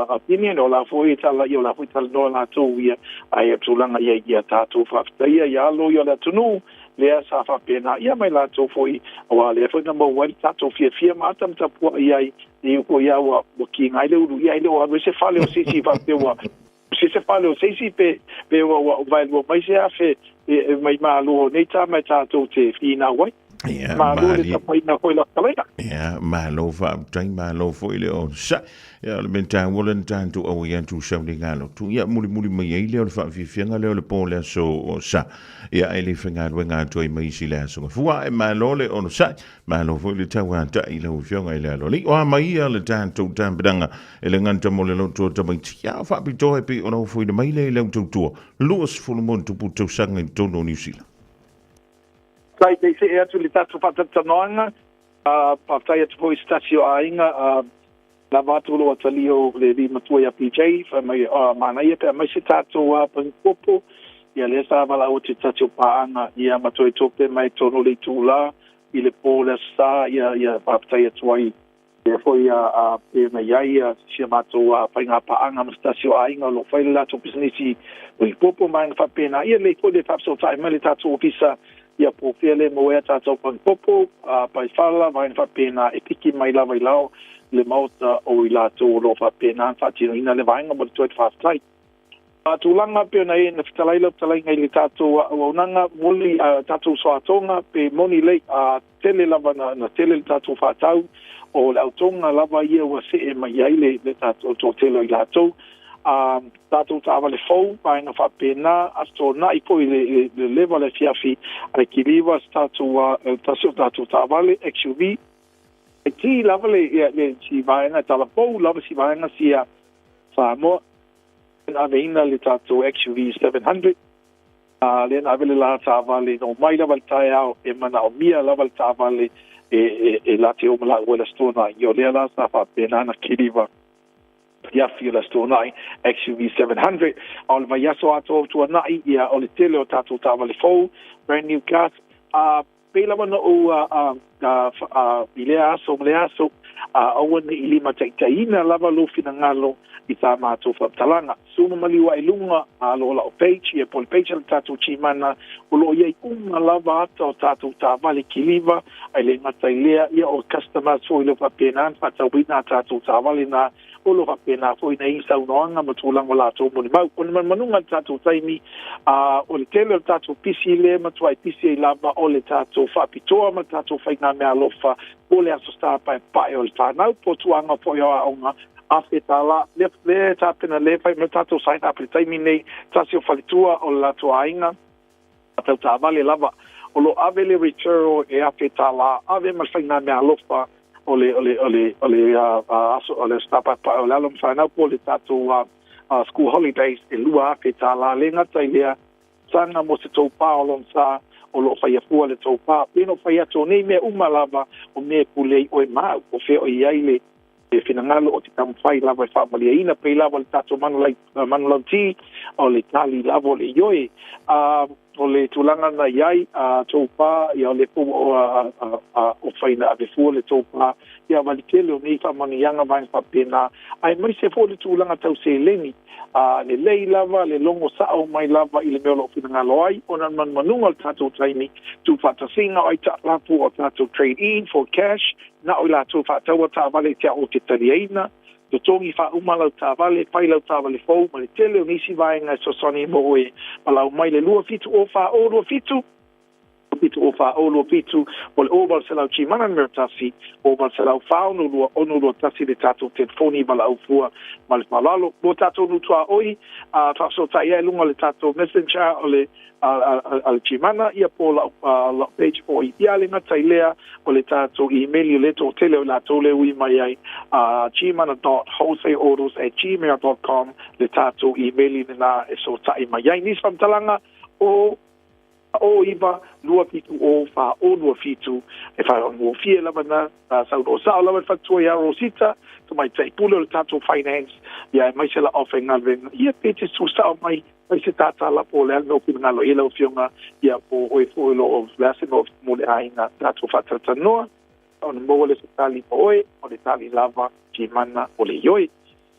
opinion o la foi e tala ia o la foi talanoa latou ia ae o tulaga ia ia tatou faafetaia ia alo ia o le atunuu lea sa faapena ia mai latou foi aua lea foi na maua ai le tatou fiafia ma ata ma tapuai ai e ua ia ua ua kiga ai le ulu ia ai le o alu ai se fale o se isi faapea ua se se fale o se isi pe pe ua ua vaelua mai se afe e mai malo o nei tama e tatou te finau ai. Ia, Malo le tapaina foi la fetalaiga. Ia, malo faafetai, malo foi le onosai. Ia, o le mea taua lena tatou auai atu sau le galotu. Ia, mulimuli mai ai lea o le faafiafiaga lea o le po o le aso o sa. Ia, e le faigaluega atu ai ma isi le aso gafua. Ae malo le onosai, malo foi le tauatai i lau Afioga i le Aloalii. O a mai ia le tatou tapenaga e le gata mo le loto o tamaiti. Ia, o faapitoa e pei ona ofoina mai lea i lau tautua 20 ma ono tupu tausaga i totonu o Niu Sila. Tai te see atu le tatou faatalatalanoaga, faafetai atu foi i se tasi o aiga, lava atu o lo o atalia o le alii matua ia PJ, fai mai, manaia pe aumai se tatou pagipopo, ia lea sa valaau atu i se tasi o paaga, ia ma toe tope mai totonu o le itula i le po o le Aso Sa, ia, ia faafetai atu ai Lea foi a pei ona i ai si a matou faiga paaga ma se tasi o aiga o lo o fai le latou pisinisi o ipopo ma vaega faapena. Ia lelei foi le faafesootai mai le tatou ofisa ia po o fea le maua ai a tatou pagipopo, paifala, vaega faapena e piki mai lava i lao le maota o i latou o lo o faapena ona faatinoina le vaega mo le toe faafetai. A tulaga pei ona e na fetalai lau fetalaiga i le tatou auaunaga moli tatou soatoga pe moni lei a tele lava na, na tele le tatou faatau o le autoga lava ia ua see mai ai le, le tatou toatele o i latou a tatou taavale fou vaega faapena Aso Toonai foi le, le, le leva le afiafi a le kiliva se tatou tasi o tatou taavale XUV e ti lava le, le, le si vaega talapou lava si vaega sia Samoa. Na aveina le tatou XUV 700, a lea na ave le la taavale na omai lava i le taeao e manaomia lava le taavale e e e la te o ma laua i le Aso Toonai. Ia o lea la sa faapena ona kiliva afiafi o le Aso Toonai XUV 700. A o le vaiaso atoa ua tuanai, ia o le tele o tatou taavale fou, brand new cars, a pei lava ona ou i lea aso ma lea aso, aua ne i limataitaiina lava lou finagalo i tā mātou faamatalaga. Su ma maliu ae i luga a lo o lau page, ia po o le page a le tatou Gmana, o lo o i ai uma lava ata o tatou taavale kiliva, ae le gata i lea, ia o customers foi o lo o faapena ona faatauina a tatou taavale na, o lo o faapena foi ona i ai saunoaga ma tulaga o latou molimau. O le manumanuga i le tatou taimi, a o le tele o le tatou pisi lea e matuai pisi ai lava o le tatou faapitoa ma le tatou faigameaalofa mo le Aso Sa Paepae o le Fanau po o tuaga foi o aoga $1,000. Lea, lea e tapena, lea e fai mai le tatou sign up i le taimi nei, tasi o faletua o le latou aiga, tau taavale lava, o lo o ave le referral e $1,000, ave ma le faigameaalofa o le o le o le o le aso o le Aso Sa Paepae o le alo ma fanau po o le tatou school holidays e $2,000. Le gata i lea, saga mo se tou pā o lona sa o lo o faia fua le tou pā. Pei ona ou fai atu, o nei mea uma lava o mea e pule ai oe ma au, o fea o i ai le le finagalo o te taumafai lava e faamalieina, pei lava le tatou manulauti o le tali lava o le ioe. A o le tulaga na i ai a tou pā, ia o le foi ua ofaina ave fua le tou pā, ia ma le tele o nei faamanuiaga vaega faapena, aemaise foi le tulaga tau seleni, a lelei lava le logo sa'o mai lava i le mea o lo'u finagalo ai, ona o le manumanuga o le tatou taimi tuufaatasiga o aitalafu o tatou trade in for cash, na o i latou faataua taavale i te ao o te taliaina, totogi faauma lau taavale, fai lau taavale fou, ma le tele o nisi vaega e fesoasoani ai mo oe. Palau mai le 2704027, 704027, po o le 0800 Gmana numera 1, 0800 462 621 le tatou telefoni valaau fua ma le faaaloalo. Mo tatou nuu tuaoi, a faafesootai ai i luga o le tatou messenger o le a le Gmana, ia po o lau page foi. Ia le gata i lea, o le tatou email o le toatele o i latou le ui mai ai, gmana.wholesaleautos@gmail.com le tatou email lena e fesootai mai ai. Nisi faamatalaga o o 9 2 7 o 4 o 2 7 e faagofie lava na saunoa sao lava le faletua ia Rosita tamaitai pule o le tatou finance ia aemaise la aufaigaluega ia pe te susao mai fai se tātala po o le a le mea o finagalo i ai lau Afioga, ia po o oe foi o lo o le a se mea o mo le aiga tatou faatalatalanoa ona maua lea o se tali mo oe, o le tali lava Gmana o le ioe.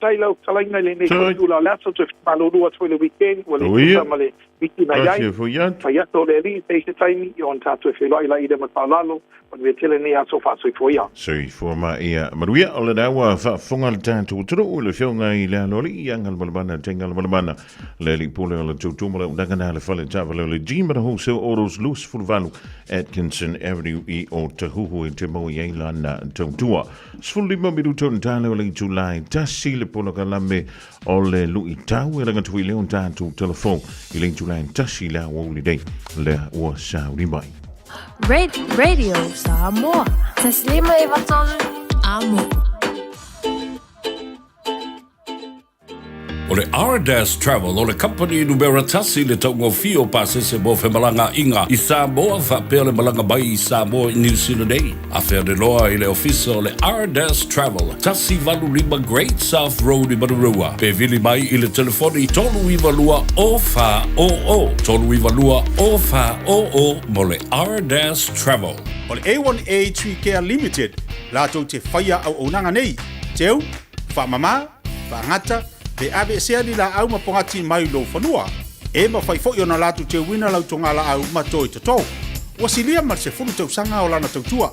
Faafetai lau fetalaiga i lenei foi itula o le aso, toe faamalulu atu foi i le weekend ua le tusa ma le wiki na i ai. Fai atu o le Alii se i se taimi i ona tatou e feiloai lai lea ma le faaaloalo, manuia tele lenei aso faasoifua ia. Soifua ma ia manuia. O lena ua faafofoga le tatou atunuu i le Afioga i le Aloalii ia Galumalemana Taigalumalemana, le Alii Pule o le Tautua ma le Auaunaga na le Fale Taavale o le Gmana Wholesale Autos 28 Atkinson Avenue i Otahuhu e te maua i ai lana tautua. 15 minuta o tale o le itula e tasi le polokalame o le luitau e lagatui lea o tatou telefon i le itula e tasi le aoauli nei lea ua sauni mai. Radio Samoa. Taslima e vatolu. Amo. O le Ardas Travel o le kamupani numera tasi i le taugofie o pasese mo femalagaaiga i Samoa faapea le malaga mai i Samoa i Niu Sila nei. Afea le loa i le ofisa o le Ardas Travel, 185 Great South Road i Manurewa, pe vili mai i le telefoni 392 0400, 392 0400 mo le Ardas Travel. O le A1A Tree Care Limited latou te faia auaunaga nei, teu, faamama, faagata, pe aveesea ni laau ma pogati mai lou fanua. E mafai foi ona latou teuina lau togalaau ma toi toto. Ua silia ma le 10 tausaga o lana tautua.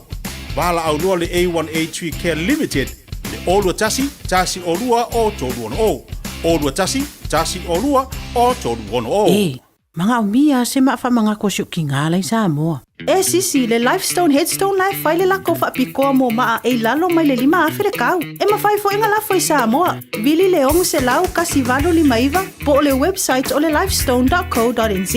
Valaau loa le A1A Tree Care Limited i le 021 102 o 360, 021 102 o 360. E, Manaomia se maa faamagako si ou kigā la i Samoa. E sisi, le Lifestone Headstone la e fai le lako faapikoa mo maa e i lalo mai le 5,000 le kau. E mafai foi ona lafo i Samoa. Vili le 600 1859 po o le website o le lifestone.co.nz.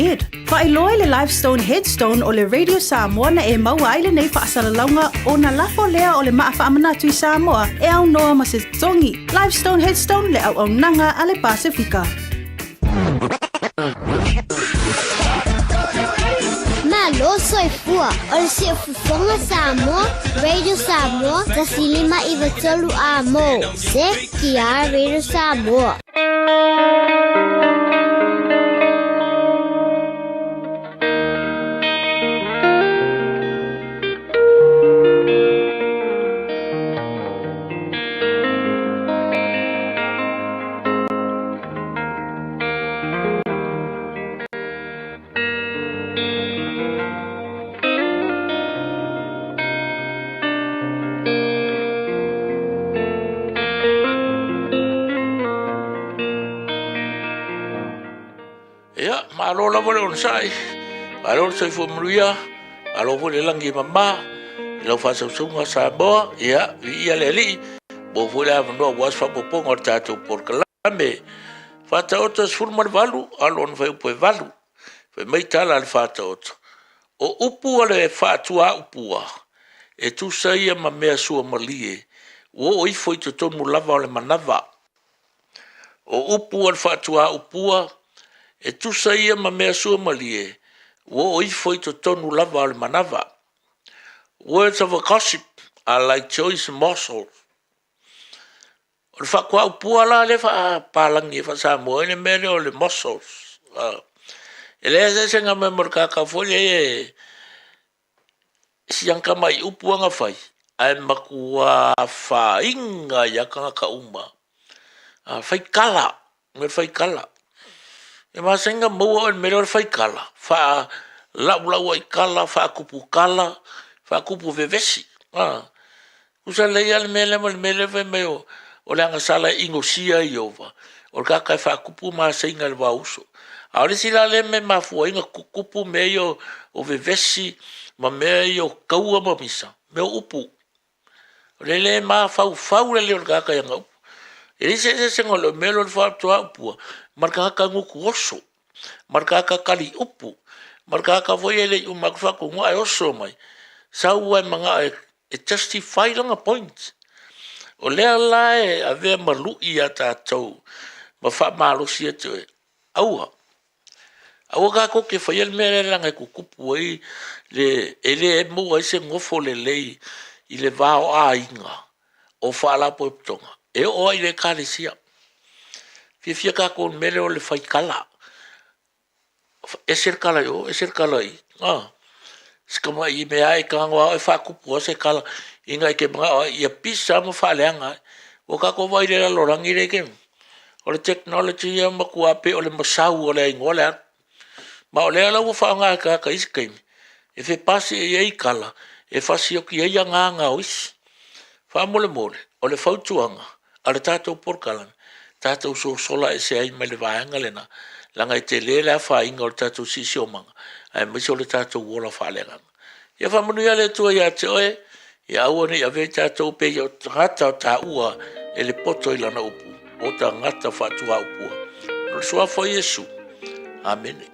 Faailoa i le Lifestone Headstone o le Radio Samoa na e maua ai lenei faasalalauga ona lafo lea o le maa faamanatu i Samoa e aunoa ma se totogi. Lifestone Headstone le auaunaga a le Pasefika. Samoa. O le Siufofoga Samoa, Radio Samoa, 1593 Amo. CKR Radio Samoa. Ia, malo lava le onosai, malo le soifua manuia, malo foi le lagi e mama i lau faasausauga Samoa, ia, viia le Alii, maua foi le avanoa aua se faaopoopoga o le tatou polokalame. Faataoto 18, alo ona faiupu e 8. Fai mai tala a le Faataoto, o upu a le faatuaupua, e tusa ia ma mea suamalie, ua oo ifo i totonu lava o le manava. O upu a le faatuaupua, e tusa ia ma mea suamalie, ua oo ifo i totonu lava o le manava. Words of a gossip are like choice morsels. O le faatuaupua la lea faapalagi e faa-Samoa ai le mea lea o le morsels. E leai se eseesega mai ma le kākau foi lea e si ana tamai upu ana fai, ae matua afaina ai lava tagata uma. Faitala, mea faitala. E masani ona maua oe i le mea lea o le faitala, faalaulau tala, faatupu tala, faatupu vevesi. Tusa lelei lava le mea lea ma le mea lea fai mai o le agasala e inosia e Ieova, o le tagata e faatupu maseiga i le vao-uso. A o le isi la lea mea e mafua ai ona tutupu mea ia o vevesi ma mea ia o taua ma misa, mea o upu. O le le mafaufau lelei o le tagata i ana upu. E leai se eseesega o le mea lea o le faatoaupua ma le tagata gutu oso, ma le tagata tali upu, ma le tagata foi e le i uma atu le faatonuga ae oso mai, sau lava e manao e justify lana point. O lea la e avea ma lui ia tatou ma faamalosi atu e aua. Aua tatou te faia le mea lea leaga e tutupu ai le, e le maua ai se nofo lelei i le va o aiga, o faalapotopotoga, e oo lava i le Ekalesia. Fiafia tatou i le mea lea o le faitala. Ese le tala i o, ese le tala i i. Si tamai mea lava e tago lava oe faatupu lava se tala ina e te manao ai ia pisa lava ma faaleaga ai. Ua tatou vaai i le lalolagi lea i taimi nei, o le technology ia e matua pei o le masau o le a igoa le alu. Ma o lea la ua faaaoga e tagata i isi taimi e fepasiai ai tala e fasioti ai agaga o isi. Faamolemole, o le fautuaga a le tatou polokalame, tatou sosola ese ai mai le vaega lena, leaga e tele le afaina o le tatou siosiomaga, aemaise o le tatou ola faaleagaga. Ia faamanuia le Atua ia te oe, ia aua ne i avea i tatou pei o tagata o taua e le poto i lana upu, o tagata faatuaupua. O le suafa o Iesu. Amene.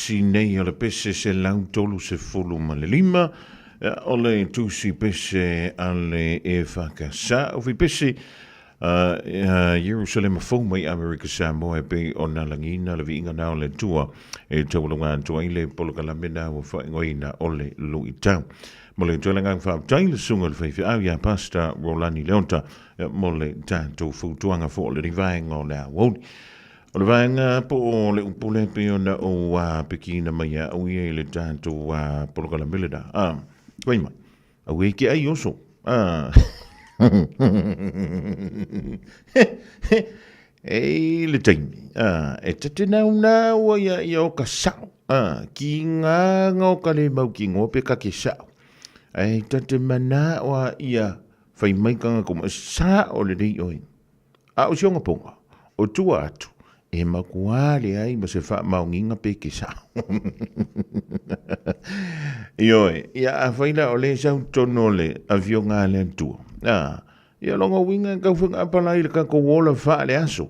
tusi nei o le pese 135, o le tusi pese a le EFKS. O fi pese Ierusalema fou mai Amerika Samoa e pei ona lagiina le viiga na o le Atua e taualoga atu ai le polokalame na ua faaigoaina o le Luitau. Mo le toe agaga faafetai le susuga i le faifeau ia Pastor Rolani Leota mo le tatou fautuaga foi o lenei vaega o le aoauli. O le vaega po o le upu lea pei ona ou pekiina mai ia au ia i le tatou polokalame lena. Fai mai, aua e te ai oso. E i le taimi, e ta te naunau ai a ia o ka sao, ki ngā o ka le mau ki ngoa pe ka ke sao. Ae ta te manao a ia fai mai kanga ko sa o le nei oi. A o si onga ponga, o tua atu, e makuā leai ma se faamaoniga pe ke sao. Ioe, ia afai la o le sau tonu o le afioga a le Atua, a, ia lona uiga e tau fagaapala ai le tatou ola faale-aso.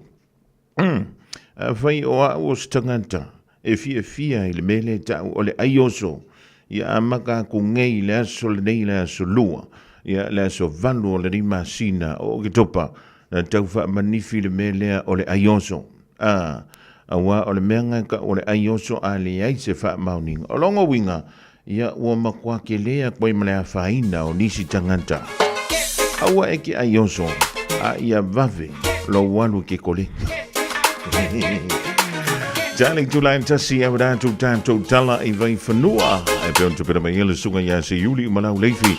Afai o au o se tagata e fiafia i le mea lea e tau o le aioso, ia amata atu nei i le aso lenei le aso lua, ia le aso 8 o lenei masina o Oketopa, na tau faamanifi le mea lea o le aioso. A, auā o le mea na e tau o le aioso a leai se faamaoniga. O lona uiga, ia ua matua tele atu ai ma le afaina o nisi tagata. Aua e te aioso, a ia vave lou alu i ke koleka. Tali tula e tasi e wera atu tātou tala i Vaifanua. E pe on tupera mai ele sunga ia se Iuli Malau Leifi.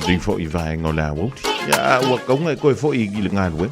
Di fo i vaenga o la wauti. Ia ua kaunga e koe fo i le ngalue.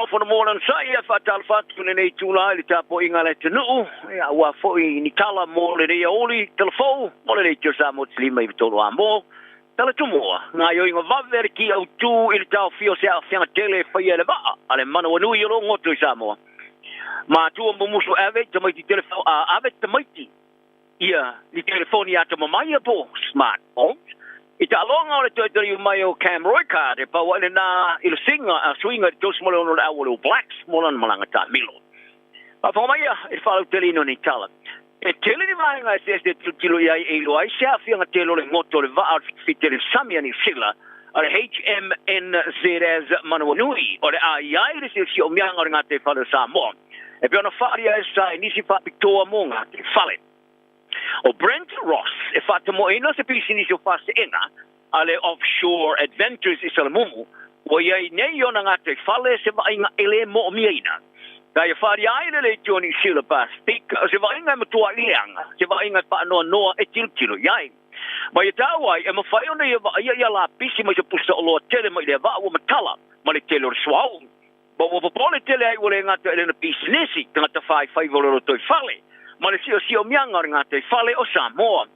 Malo fono mo lan sai e whaatalfa atu lenei tula i le tapuaiga a le atunuu, ia aua foi ni tala mo lenei aoauli talafou mo le Leitio Samoa 53 a mo. Tala tumua, gaoioiga vave a le ki autū i le taofia o se aafiaga tele e faia e le vaa a le manawanui o lo o goto i Samoa. Matua mumusu ave i tamaiti telefo, a ave tamaiti ia ni telefoni atamamai ia po o smartphones. I taaloga o le toe taliu mai o Cam Roigard e pau ai lena i le suiga a suiga i le 36 o le au o le All Blacks mo lana malaga taamilo. Faafofoga mai ia i le faalauteleina o nei tala. E tele ni vaega eseese e tilotilo i ai e iloa ai se aafiaga tele o le goto o le vaa o le fitafita i le sami a Niu Sila a le HMNZS Manawanui o le a i ai le siosiomiaga o le gataifale o Samoa e pei ona faaalia e sa i nisi faapitoa mo gataifale. O Brent Ross e faatamoeina se pisinisi o faseega a le Offshore Adventures i Salamumu, ua i ai nei i ona gataifale se vaaiga e le moomiaina. Ka ia faaalia ai le Leitio Niu Sila Pacific o se vaaiga e matuai leaga, se vaaiga e faanoanoa e tilotilo i ai. Ma ia taua ai, e mafai ona ia vaaia ia lapisi mai se pusa oloa tele mai lea vaa ua matala ma le tele o le suauu. Ma ua popole tele ai ua le gata i lana pisinisi, tagata faifaiva o le lotoifale, ma le siosiomiaga o le gataifale o Samoa.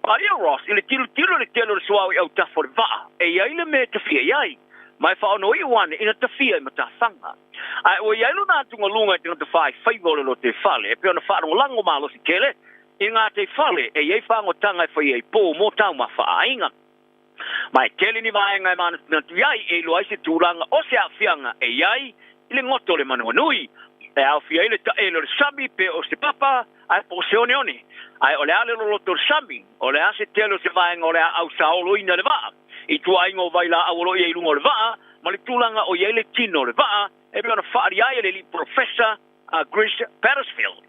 Paia Ross i le tilotilo i le tele o le suauu i autafa o le vaa, e i ai le mea e tafia i ai, ma e faaonoiu ane ina tafia i matafaga. Ae ua i ai lona atugaluga i tagata faifaiva o le lotoifale, e pei ona faalagolago malosi tele i gataifale e i ai fagotaga e faia i pou mo taumafa a aiga. Ma e tele ni vaega e manatunatu i ai e iloa ai se tulaga o se aafiaga e i ai i le goto o le manuanui, e aofia ai le taele o le sami pe o se papa ae po o se oneone. Ae o le a le loloto o le sami? O le a se tele o se vaega o le a ausaoloina le vaa i tuaaiga o vailaau o lo o i ai i luga o le vaa ma le tulaga o i ai le tino o le vaa e pei ona faaalia ai e le alii polofesa a Chris Pattersfield.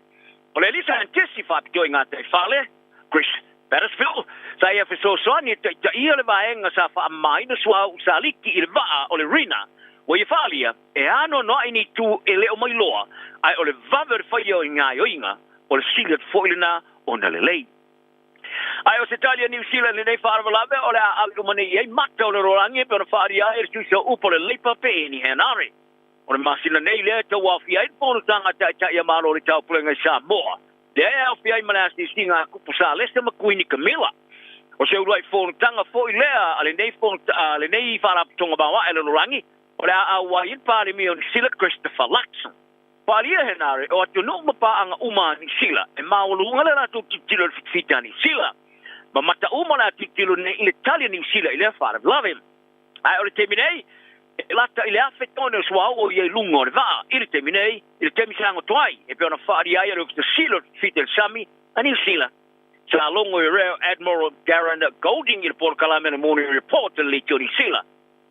O le alii saienitisi faapitoa i gataifale, Chris Pattersfield, sa ia fesoasoani e taitaia le vaega sa faamamaina suauu saliki i le vaa o le Rena, ua ia faaalia e anoanoai ni itu e le o mailoa, ae o le vave o le faia o gaoioiga, o le sili atu foi lena ona lelei. Ae o se tali a Niu Sila i lenei faalavelave, o le a ave uma nei i ai mata o le rolagi e pei ona faaalia ai e le tuisa o upu o le Leipa Peeni Henare. O le masina nei lea e tauaofia ai le fonotaga a Taitai a Malo o le Taupulega i Samoa, lea e aofia ai ma le asiasiga a Kupu Salesa ma Kuini Kamila. O se uluai fonotaga foi lea a lenei a lenei Faalapotopotoga Maoae a le Lalolagi, o le a auai ai le Palemia o Niu Sila Christopher Luxon. Palia Henare, o atunuu ma paaga uma a Niu Sila, e maualuga le latou tilotilo i le fitafita a Niu Sila. Ma mata uma le a tilotilo nei i le tali a Niu Sila i lea faalavelave. Ae o le taimi nei, e lata i le 1,000 tone o suauu o i ai i luga o le vaa i le taimi nei, i le taimi sa goto ai, e pei ona faaalia ai e le Ofisa Sili o le Fita i le Sami a Niu Sila. Sa logo i Rear Admiral Darren Golding i le polokalame o le Morning Report a le Leitio Niu Sila.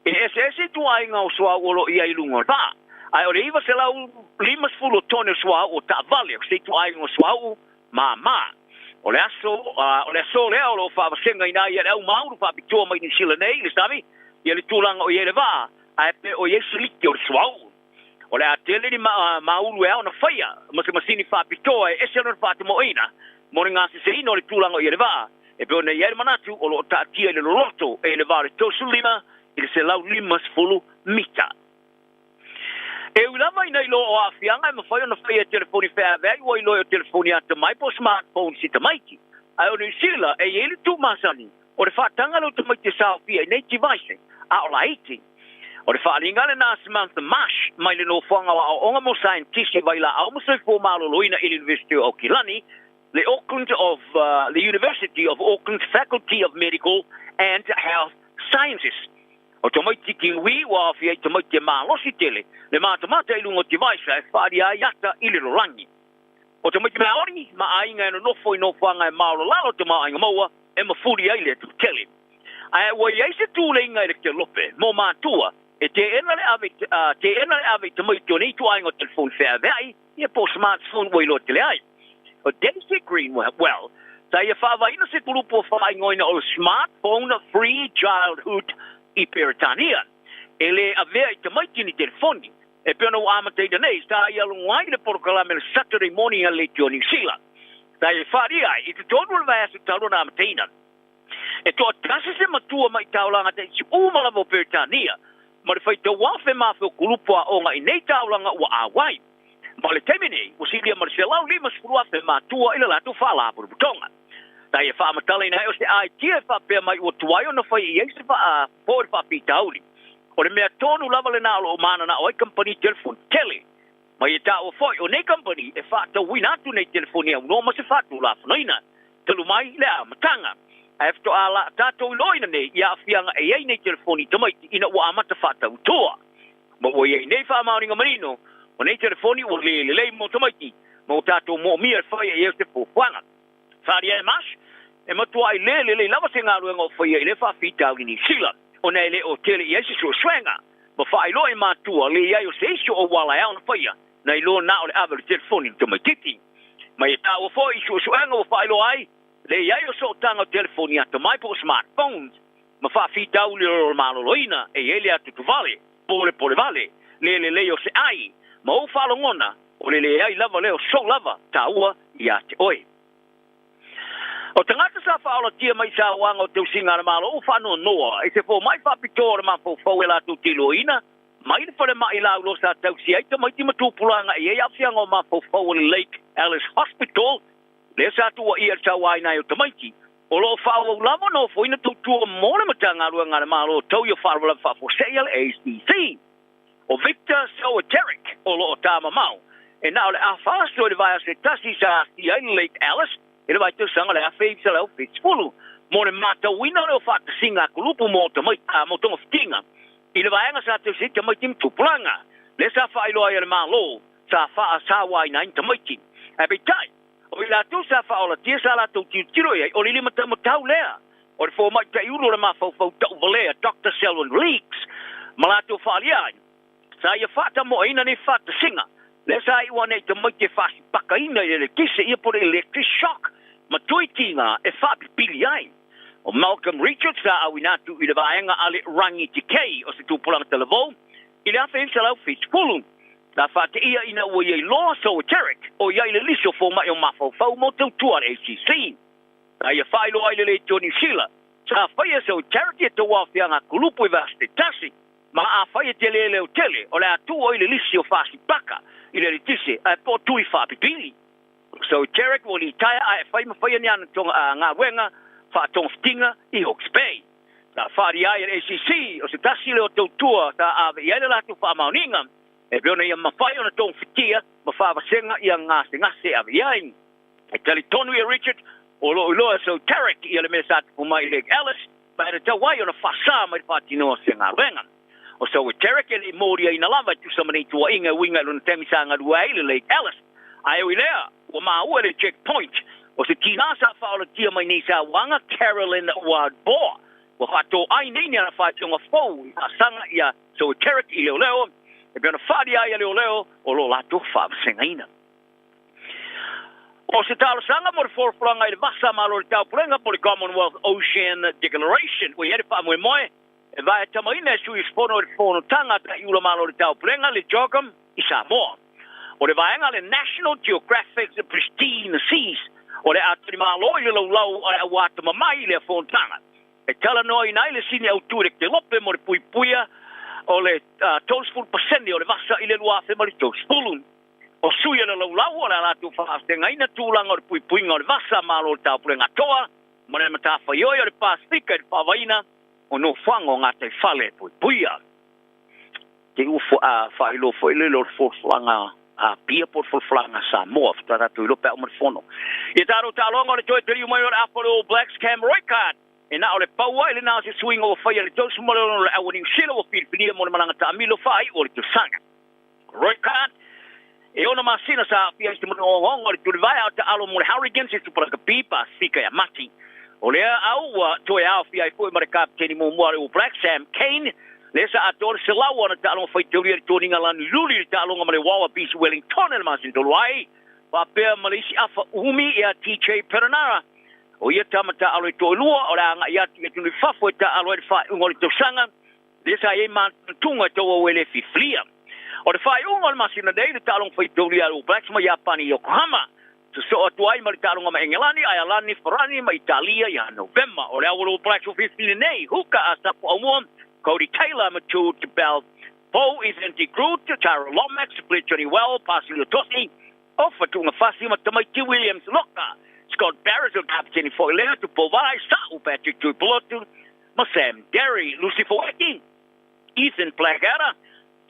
E eseese ituaiga o suauu o lo o i ai i luga o le vaa, ae o le 950 o tone o suauu o taavale o se ituaiga o suauu māmā. O le aso, o le aso lea o lo o faavasegaina ai e le au maulu faapitoa mai Niu Sila nei i le sami ia le tulaga o i ai le vaa, ae pe o i ai se liki o le suauu. O le a tele ni maulu e ao ona faia ma se masini faapitoa e ese lona faatamoeina mo le gaseseina o le tulaga o i ai le vaa, e pei ona i ai le manatu o lo o taatia i le loloto e i le va o le 35 i le 150 mita. E ui lava ina iloa o aafiaga e mafai ona faia e telefoni feaveai ua iloa e o telefoni atamai po o smartphones i tamaiti. Ae o Niu Sila e i ai le tuumasani o le faataga leo tamaiti e saofia i nei device a o laiti. O le faaaliga lena a Samantha Marsh mai le Nofoaga o Aoaoga mo Saienitisi Vailaau ma Soifua Maloloina i le University o Aukilani, le Auckland of le University of Auckland Faculty of Medical and Health Sciences. O tamaiti Kiwi ua aofia ai tamaiti e malosi tele le matamata i luga o device e faaalia ai ata i le lolagi. O tamaiti Maori ma aiga e nonofo i nofoaga e maolalalo tamaoaiga maua e mafuli ai le atu tele. Ae ua i ai se tuleiga i le kelope mo matua e teena le ave teena le ave i tamaiti o nei ituaiga o telefoni feaveai ia po o smartphone ua iloa tele ai. O Daisy Greenwell sa ia faavaeina se kulupu o faaigoaina o le Smartphone Free Childhood i Peretania. E le avea i tamaiti ni telefoni. E pei ona ua amataina nei, sa ia logo ai le polokalame le Saturday Morning a le Leitio Niu Sila. Sa ia faaalia ai i totonu o le vaiaso talu ona amataina. E toatasi se matua mai taulaga taiti uma lava o Peretania ma le faitau afe ma afe o kulupu aoga i nei taulaga ua auai. Ma o le taimi nei, ua silia ma le 150,000 matua i le latou faalapotopotoga. Na ia faamatalaina ai o se aitia e faapea mai ua tuai ona fai i ai se faafoe le faafitauli. O le mea tonu lava lena o lo o mananao ai kamupani telefoni tele. Ma ia taua foi, o nei kamupani e faatauina atu nei telefoni aunoa ma se faatulafonoina talu mai le amataga. Ae faatoa laa tatou iloaina nei i aafiaga e i ai nei telefoni tamaiti ina ua amata faatautoa. Ma ua i ai nei faamaoniga manino, o nei telefoni ua le lelei mo tamaiti ma ua tatou moomia e fai i ai o se fuafuaga. Faaalia e Marsh, e matuai le lelei lava se galuega o faia i lea faafitauli Niu Sila, ona e le o tele i ai se suesuega ma faailoa i matua le i ai o se isi o auala e ao ona faia nai lo na o le ave o le telefoni i le tamaitiiti. Ma ia taua foi i suesuega ua faailoa ai le i ai o sootaga o telefoni atamai po o smartphones ma faafitauli o le maloloina e i ai le atutuvale, polepolevale, le lelei o se ai, ma ou faalogona o le leai lava lea o sou lava taua ia te oe. O tagata sa faaolatia mai i sauaga o tausiga a le Malo ua faanoanoa i se fomai faapitoa o le mafaufau e latou te iloaina mai le falemai laulo sa tausia ai tamaiti ma tupulaga e i ai aafiaga o mafaufau o le Lake Alice Hospital lea sa tuuaia i le sauaina ai o tamaiti. O lo o faaauau lava ona ofoina tautua mo le Matagaluega a le Malo tau i o Faalavelave Faafuasei a le ACC. O Victor Soeteric o lo o tamamao e na o le afa aso i le vaiaso e tasi sa aafia ai le Lake Alice i le vaitausaga o le 1970 mo le matauina o le faatasiga a kulupu mo mo togafitiga i le vaega sa tausia ai tamaiti ma tupulaga lea sa faailoa ai e le Malo sa faasauaina ai ni tamaiti. Ae peitai, o i latou sa faaolatia sa latou tilotilo i ai, o le limataumatau lea o le fomai taiulu o le mafaufau tauvalea Doctor Selwyn Leeks ma latou faaalia ai, sa ia faatamoeina nei faatasiga lea sa iu ane i tamaiti e faasipakaina i le eletise ia po o le electric shock ma tuitiga e faapipili ai. O Malcolm Richards sa auina atu i le vaega a le Rangitikei o se tupulaga talavou i le 1970. Sa faateia ina ua i ai loa Soeteric o i ai le lisi o fomai o mafaufau mo tautua a le ACC. Sa ia faailoa ai le Leitio Niu Sila, sa faia Soeteric ia tauaofiaga kulupu i vaiaso taitasi, ma afai e tele leo tele, o le a tuu ai le lisi o fasipaka i le eletise ae po o tui faapipili. Soeteric ua litaea ae fai ma faia ni ana galuega faatogafitiga i Hawke's Bay. Sa faaalia ai e le ACC o se tasi lea o tautua sa ave i ai le latou faamaoniga e pei ona ia mafai ona togafitia ma faavasega ia gasegase e ave i ai. E talitonu ia Richard o lo o iloa e Soteric ia le mea sa tupu mai i Lake Alice ma e tatau ai ona faasa mai le faatinoa o se galuega. O Soteric e le i moliaina lava e tusa ma nei tuuaiga e uiga i lona taimi sa galue ai i le Lake Alice. Ae ui lea, ua maua e le Checkpoint o se tinā sa faaolatia mai nei sauaga Carolyn Ward-Bohr ua faatoai nei ni ana faitioga fou i faasaga ia Soteric i leoleo e pei ona faaalia ai e leoleo o lo latou faavasegaina. O se talosaga mo le folafolaga i le vasa malo o le taupulega po o le Commonwealth Ocean Declaration ua i ai le faamoemoe e vaetamaina e sui usufono i le fonotaga a Taiula Malo o le Taupulega le CHOGM i Samoa. O le vaega le National Geographic Pristine Seas o le a talimalo i le laulau a le auatamamai i lea fonotaga e talanoaina ai le sini autu i le kelope mo le puipuia o le 30% o le vasa i le 2030. O sui o le laulau o le a latou faafegaina tulaga o le puipuiga o le vasa malo o le taupulega atoa ma le matafaioi o le Pasefika i le faavaina o nofoaga o gataifale e puipuia. Te ua faailoa foi le o le folafolaga a Apia po o le folafolaga a Samoa faatoa tatou iloa pe a uma le fono. Ia tatou taaloga o le toe taliu mai o le afa o le All Blacks Cam Roigard e na o le pau ai lena o se suiga ua faia i le 36 o le au a Niu Sila ua filifilia mo le malaga taamilo faaiu o le tausaga. Roigard e 6 masina sa aafia ai se manu ogaoga o le tulivae a o taalo mo le Hurricanes i Super Rugby Pasefika ia Mati. O lea au ua toe aofia ai foi ma le kapeteni muamua a le All Blacks Sam Cane lea sa atoa le 100 ana taaloga faitaulia i le toniga lanu luli i le taaloga ma le Wallabies Wellington i le masina talu ai faapea ma le isi afa umi ia TJ Perenara. O ia tama taalo e toalua o le a agai atu i atunuu i fafo e taalo ai le faaiuga o le tausaga lea sa i ai manatunatuga e tauau e le fifilia. O le faaiuga o le masina nei le taaloga faitaulia a le All Blacks ma Iapani i Yokohama. Sosoo atu ai ma le taaloga ma Engelani, Aialani, Farani ma Italia ia Novema. O le au o le All Blacks ua filifili nei, huka a Sapo Aumua, Cody Taylor, Mature Bell, Paul Ethan De Groot, Tara Lomax, Blair Johnny Well, Pasili Tosi, Ofa Tu'ungafasi ma Tamaiti Williams Loka, Scott Barrett o le Kapiteni Foilea, Tupou Vai, Sa'u Patrick Tuipulotu ma Sam Darry, Lucy Foeki, Ethan Blackadder,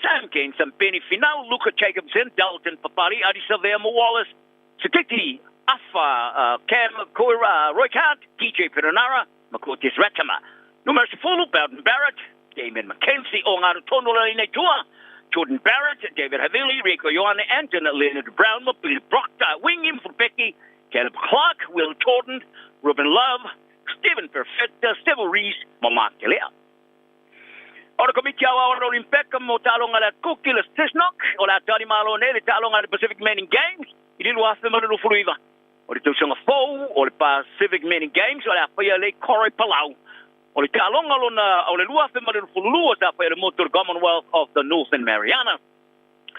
Sam Kane, Sampeni Finau, Luca Jacobson, Dalton Papali, Adi Savea ma Wallace Sekiti, Afa, Cam Koira, Roy Cart, TJ Perenara ma Cortez Ratima. Numera 10, Bowden Barrett, Damien McKenzie, o Ngaro Tono le Nei Tua, Jordan Barrett, David Havili, Rieko Ioane, Anton Leonard Brown, ma Billy Proctor, Wing Becky, Caleb Clark, Will Jordan, Ruben Love, Stephen Perfetta, Steve Rees, ma Mark Telea. O le Komiti Aoao o le Olimpeka mo Taaloga a le Kuki le Cessnock, o le a tali malo nei le taaloga a le Pacific Manning Games i le 2029. O le tausaga fou o le Pacific Manning Games o le a faia lea i Koro i Palau. O le taaloga lona o le 2022 sa faia i le motu o le Commonwealth of the Northern Marianas.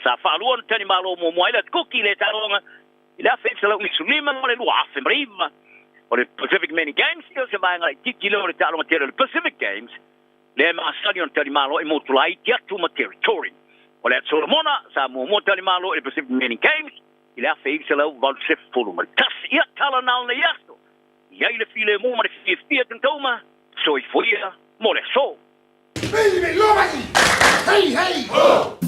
Sa faalua ona tali malo muamua ai le Kuki i le taaloga i le 1995 ma le 2009. O le Pacific Many Games, ia o se vaega laitiiti lea o le taaloga tele o le Pacific Games, lea e masani ona tali malo i motu laiti atu ma territory. O le Atu Solomona, sa muamua tali malo i le Pacific Many Games i le 1981. Ia tala na o nei aso, i ai le filemu ma le fiafia tautauma, soifua ia mo le aso. Hey, hey, ho!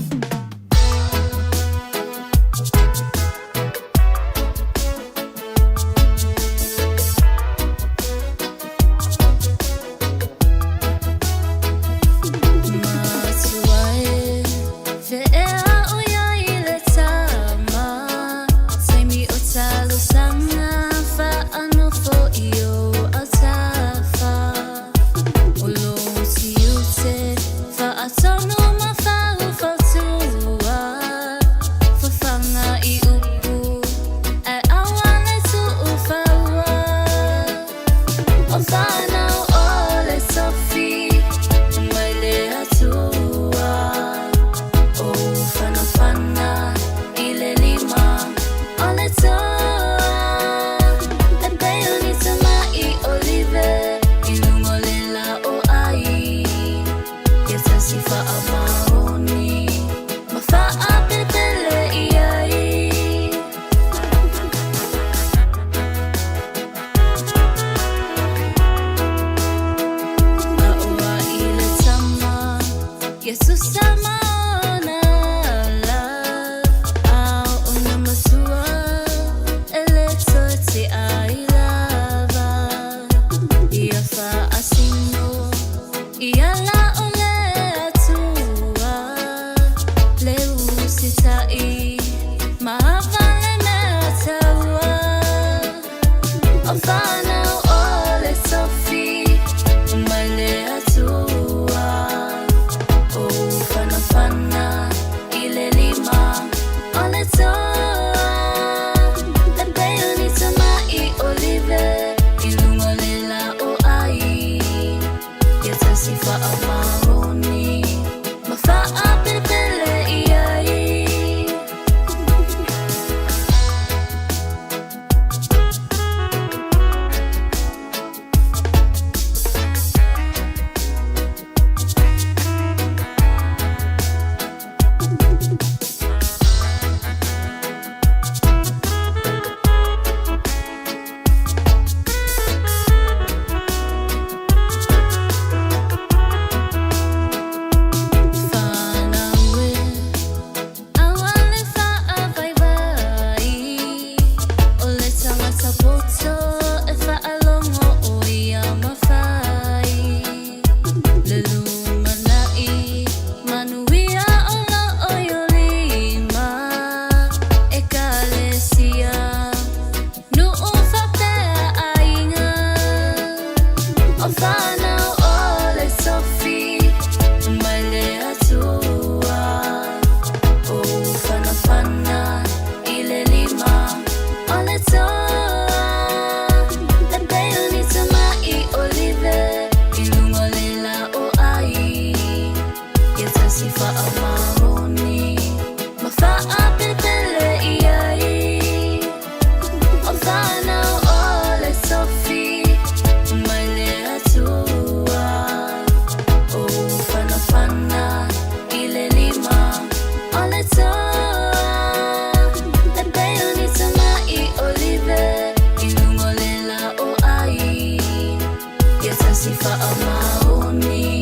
Faamaoni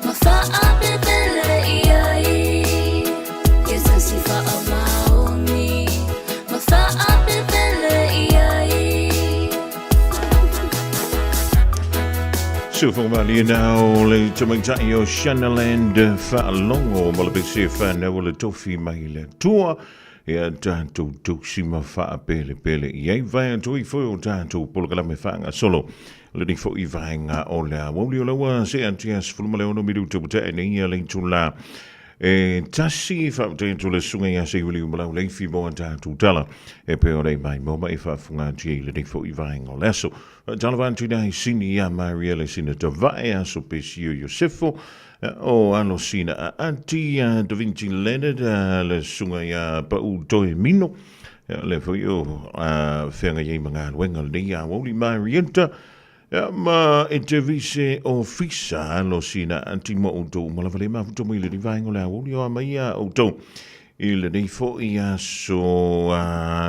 ma faapelepele i ai. Ia tasi faamaoni ma faapelepele i ai. Sufomalie nao le tamaitai o Shanaland faalogo ma le pese whanau o le tofi mai le tua ia tātou tausi ma faapelepele i ai vae atu ai foi o tātou polokalame faagasolo lenei foi vaega o le aoauli o laua se atia 16 minuta ua tae nei ia le itula e tasi. Faafetai atu le susuga ia Seiuli Umalau Leifi mo a tātou tala e pei ona i mai mo ma e faafuga atu ai lenei foi vaega o le aso. Faatalofa atu i le sini ia Maria le sina tavae aso Pesio Iosefo o alo sina a Ati a Da Vinci Leonard le susuga ia Pau Toe Mino le foi o feagai ai ma galuega lenei aoauli Marietta ma e te vise ofisa alo sina ati mo outou uma lava le mafuta mai lenei vaega o le aoauli o a mai ia outou i lenei foi aso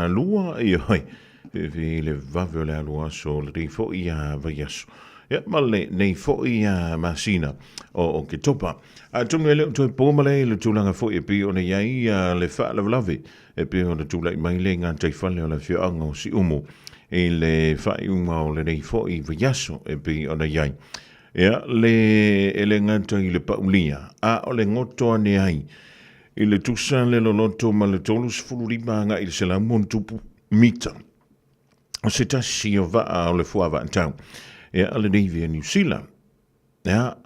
lua ioe i le vave o le alu aso lenei foi vaiaso ia ma lenei foi masina o Oketopa. Atonu e le o toe po ma le tulaga foi e pei ona i ai le faalavelave e pei ona tulai mai le gataifale o le afioaga o Siumu i le faaiuga o lenei foi vaiaso e pei ona i ai. Ia, le e le gata i le paulia, a o le goto ane ai i le tusa le loloto ma le 35 agai i le 100 mita o se tasi o vaa o le fuavaatau ia le Navy a Niu Sila. Ia,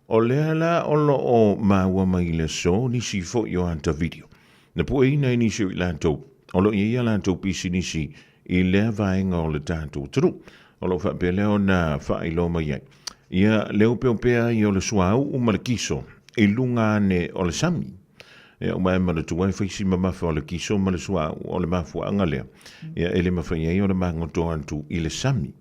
o lea la o lo o maua mai i le aso nisi foi o ata video. Na pueina e nisi o i latou, o lo o i ai a latou pisinisi i lea vaega o le tatou atunuu. O lo o faapea lea ona faailoa mai ai. Ia, le opeopea ai o le suauu ma le kiso i luga ane o le sami. Ia, ua e manatua e fai si mamafa o le kiso ma le suauu o le mafuaaga lea. Ia, e le mafai ai ona magoto atu i le sami.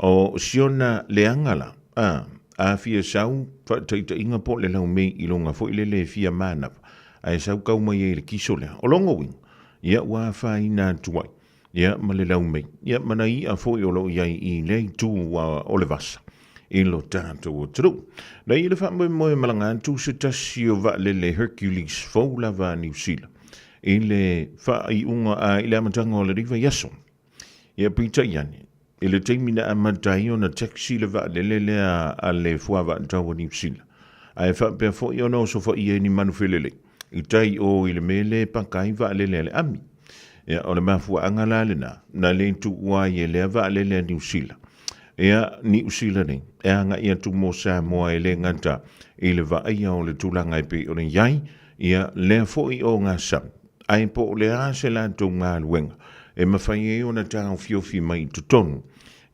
O siona leaga la, a, a fia sau faataitaiga po o le laumei i luga foi lele e fia manava, ae sau kau mai ai i le kiso lea. O lona uiga, ia ua afaina atu ai, ia ma le laumei, ia ma nai i'a foi o lo o i ai i lea itu o le vasa i lo tatou atunuu. Na i le faamoemoe malaga atu se tasi o vaalele Hercules fou lava a Niu Sila i le faaiuga a i le amataga o lenei vaiaso. Ia peitai ane, i le taimi na amata ai ona taxi le vaalele lea a le fuavaatau a Niu Sila, ae faapea foi ona osofaia i ni manufelelei i tai o i le mea lea e paka ai vaalele a le ami. Ia, o le mafuaaga la lena na le tuua ai e lea vaalele a Niu Sila. Ia, Niu Sila nei, e agai atu mo Samoa e le gata i le vaaia o le tulaga e pei ona i ai, ia, lea foi o Gasami, ae po o le a se latou galuega e mafai ai ona taofiofi mai i totonu.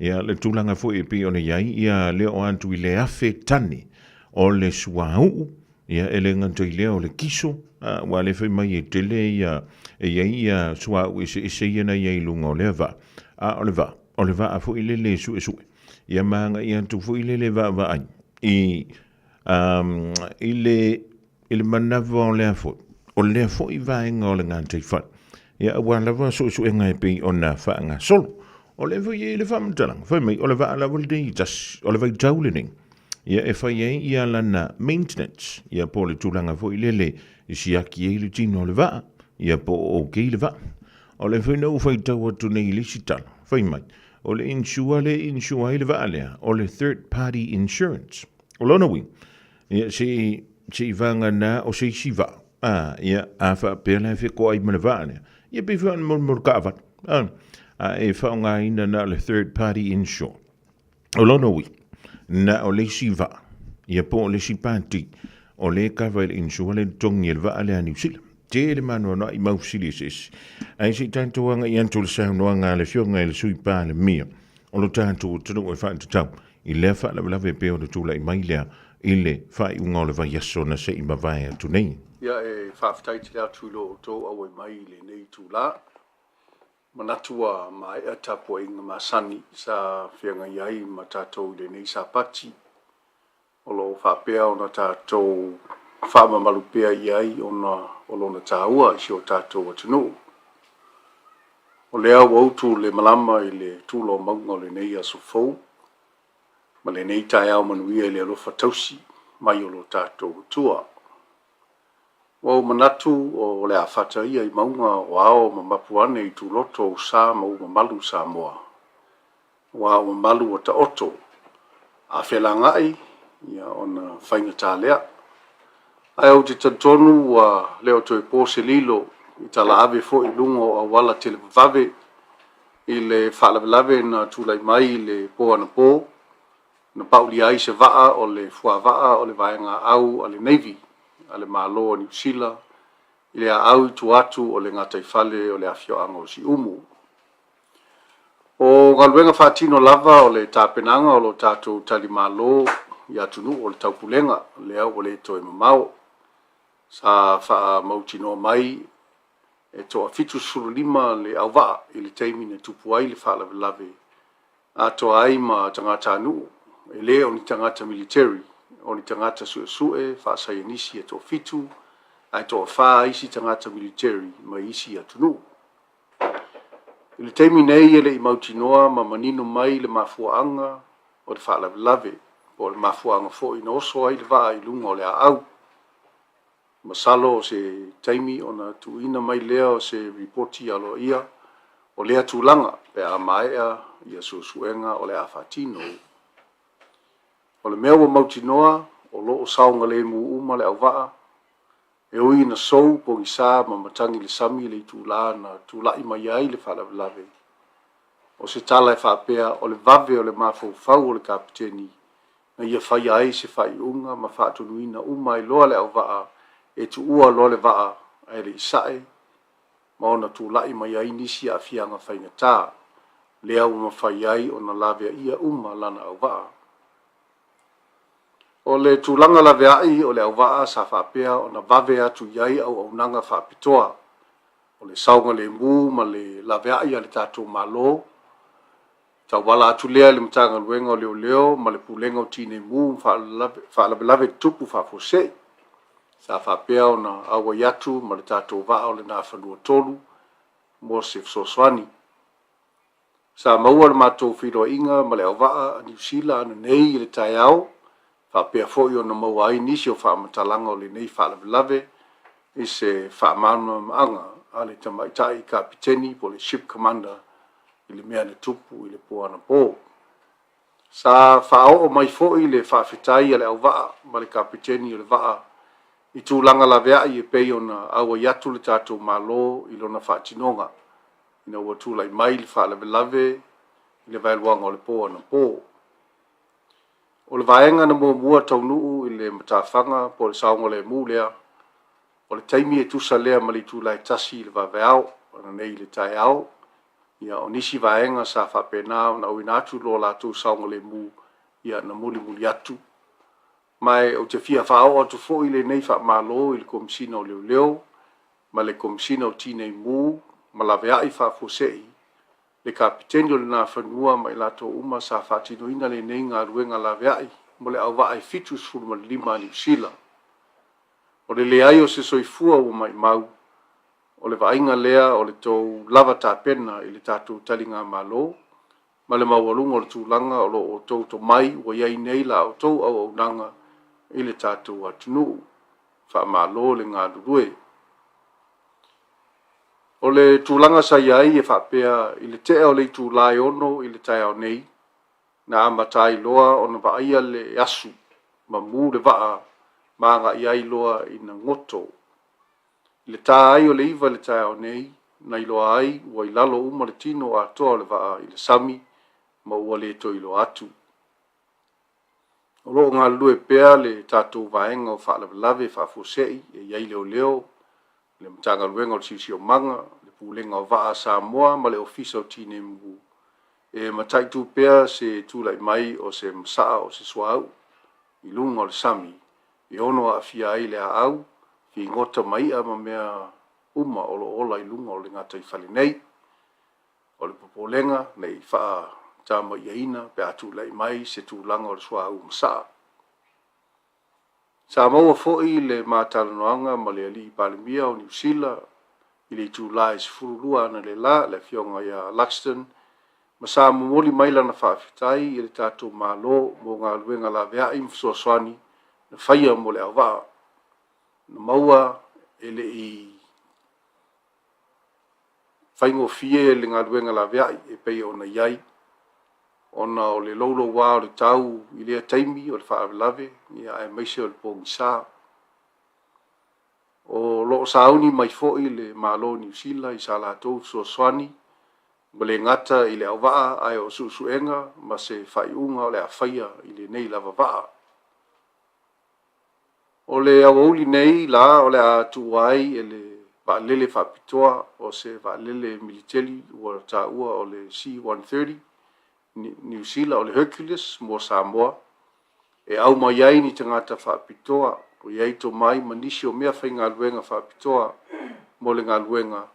Ia, le tulaga foi e pei ona i ai, ia, le oo atu i le 1,000 tane o le suauu, ia, e le gata i lea o le kiso, a, aua o lea e fai mai e tele ia, e i ai ia suauu eseese ia na i ai i luga o lea vaa, a o le vaa, o le vaa foi lele e suesue, ia ma agai atu foi lele vaavaai i, i le I le manava o lea foi, o lea foi vaega o le gataifale, ia aua lava suesuega e pei ona faagasolo. O lea foi e i ai le faamatalaga, fai mai o le vaa lava lenei e tasi, o le vaitau lenei, ia e fai ai ia lana maintenance, ia po o le tulaga foi lele e siaki ai le tino o le vaa, ia po o okay le vaa. O lea foi na ou faitau atu nei i le isi tala, fai mai, o le insure lea e insure ai le vaa lea, o le third party insurance. O lona uiga, Ia, se i, se i vagana o se isi vaa, a, ia, a faapea la e fetoai ma le vaa lea, ia pei foi o le molimoli taavale, a, a e faaaogaina na o le third party insure. O lona uiga, na o le isi vaa, ia po o le isi pati, o lea e kava i le insure lea e totogi e le vaa lea a Niu Sila. Tele maanoanoa i mau fesili eseese. Ae se i tatou agai atu i le saunoaga a le Afioga i le Sui Palemia o lo tatou atunuu e faatatau i lea faalavelave e pei ona tulai mai lea i le faaiuga o le vaiaso na se i mavae atu nei. Ia, e faafetai tele atu i lo outou auai mai i lenei itula. Manatu ua maea tapuaiga masani sa feagai ai ma tatou i lenei Sapati. O lo o faapea ona tatou faamamalu pea i ai ona o lona taua i si o tatou atunuu. O lea ua utu le malama i le tula o mauga o lenei aso fou. ma lenei taeao manuia i le alofa tausi mai o lo tatou Atua. Ua ou manatu o le a fata ia i mauga o ao ma mapu ane i tuloto ou sa ma ou mamalu Samoa, aua o mamalu ua taoto, a felaga'i, ia ona faigata lea. Ae ou te talitonu ua le o toe po se lilo i talaave foi i luga o auala televavave i le faalavelave na tulai mai i le po anapo, na paulia ai se vaa o le fuavaa o le vaega aau a le Navy a le Malo o Niu Sila i le aau i tua atu o le gataifale o le afioaga o Siumu. O galuega faatino lava o le tapenaga o lo tatou talimalo i atunuu o le taupulega lea ua le toe mamao, sa faamautinoa mai e toa 75 le auvaa i le taimi na tupu ai le faalavelave atoa ai ma tagatanuu, e le o ni tagata militeri, o ni tagata suesue faasaienisi e toafitu, ae toafa isi tagata militeri mai isi atunuu. I le taimi nei e le i mautinoa ma manino mai le mafuaaga o le faalavelave, po o le mafuaaga foi na oso ai le vaa i luga o le aau. Masalo o se taimi ona tuuina mai lea o se ripoti aloaia o lea tulaga pe a maea ia suesuega o le a faatino. O le mea ua mautinoa, o lo o saogalemu uma le auvaa, e ui ina sou, pogisa ma matagi le sami i le itula na tulai mai ai le faalavelave. O se tala e faapea o le vave o le mafaufau o le kapeteni na ia faia ai se faaiuga ma faatonuina uma ai loa le auvaa e tuua loa le vaa ae le i sae ma ona tulai mai ai nisi aafiaga faigata, lea ua mafai ai ona laveaia uma lana auvaa. O le tulaga laveai o le auvaa sa faapea ona vave atu i ai auaunaga faapitoa, o le saogalemu ma le laveai a le tatou Malo, tauala atu lea i le Matagaluega o Leoleo ma le Pulega o Tinei Mu ma Faalavelave Tutupu Faafuasei, sa faapea ona auai atu ma le tatou vaa o le Nafanua 3 mo se fesoasoani. Sa maua le matou feiloaiga ma le auvaa a Niu Sila ananei i le taeao, faapea foi ona maua ai nisi o faamatalaga o lenei faalavelave i se faamalamalamaga a le tamaitai kapeteni po o le ship commander i le mea na tupu i le po anapo. Sa faaoo mai foi le faafetai a le auvaa ma le kapeteni o le vaa i tulaga laveai e pei ona auai atu le tatou Malo i lona faatinoga ina ua tulai mai le faalavelave i le vaeluaga o le po anapo. O le vaega na muamua taunuu i le matafaga po o le saogalemu lea, o le taimi e tusa lea ma le itula e 1 i le vaveao ananei i le taeao, ia o nisi vaega sa faapena ona auina atu lo latou saogalemu ia na mulimuli atu. Ma e ou te fia faaoo atu foi lenei faamalo i le Komesina o Leoleo ma le Komesina o Tinei Mu ma Laveai Faafuasei, le Kapeteni o le Nafanua ma i latou uma sa faatinoina lenei galuega laveai mo le auvaa e 75 a Niu Sila. O le leai o se soifua ua maimau, o le vaaiga lea o le tou lava tapena i le tatou taligamalo ma le maualuga o le tulaga o lo o outou tomai ua i ai nei la outou auaunaga i le tatou atunuu. Faamalo le galulue. O le tulaga sa i ai e faapea i le tea o le itula e 6 i le taeao nei, na amata ai loa ona vaaia le asu ma mu le vaa ma agai ai loa ina goto. I le ta ai o le 9 i le taeao nei, na iloa ai ua i lalo uma le tino atoa o le vaa i le sami ma ua le toe iloa atu. O lo o galulue pea le tatou vaega o faalavelave faafuasei e i ai leoleo, le Matagaluega o le Siosiomaga, le Pulega o Vaa a Samoa ma le Ofisa o Tinei Mu e mataitu pea se tulai mai o se masaa o se suauu i luga o le sami e ono aafia ai le aau, figota ma i'a ma mea uma o lo o ola i luga o le gataifale nei. O le popolega ne i faatamaiaina pe a tulai mai se tulaga o le suauu masaa. Sa maua foi le ma talanoaga ma le alii Palemia o Niu Sila i le itula e 12 analeila, le afioga ia Luxton, ma sa momoli mai lana faafetai i le tatou Malo mo galuega laveai ma fesoasoani na faia mo le auvaa na maua e le i faigofie le galuega laveai e pei ona i ai ona o le louloua o le tau i lea taimi o le faalavelave aemaise o le pogisa. O lo o sauni mai foi le Malo o Niu Sila i sa latou fesoasoani ua le gata i le auvaa ae o suesuega ma se faaiuga o le a faia i lenei lava vaa. O le aoauli nei la o le a tuua ai e le vaalele faapitoa o se vaalele militeli ua taua o le C-130 Niu Sila o le Hercules mo Samoa e au mai ai ni tagata faapitoa o i ai tomai ma nisi o mea faigaluega faapitoa mo le galuega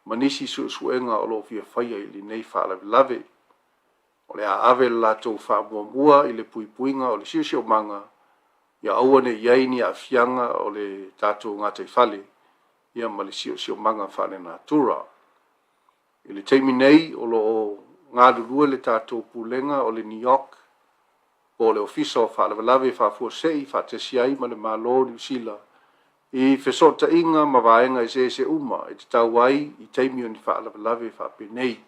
ma nisi suesuega o lo o fia faia i lenei faalavelave. O le a ave le latou faamuamua i le puipuiga o le siosiomaga ia aua ne i i ai ni aafiaga o le tatou gataifale ia ma le siosiomaga faalenatura. I le taimi nei, o lo o galulue le tatou Pulega o le NEOC po o le Ofisa o Faalavelave Faafuasei faatasi ai ma le Malo o Niu Sila i fesootaiga ma vaega eseese uma e tatau ai i taimi o ni faalavelave faapenei.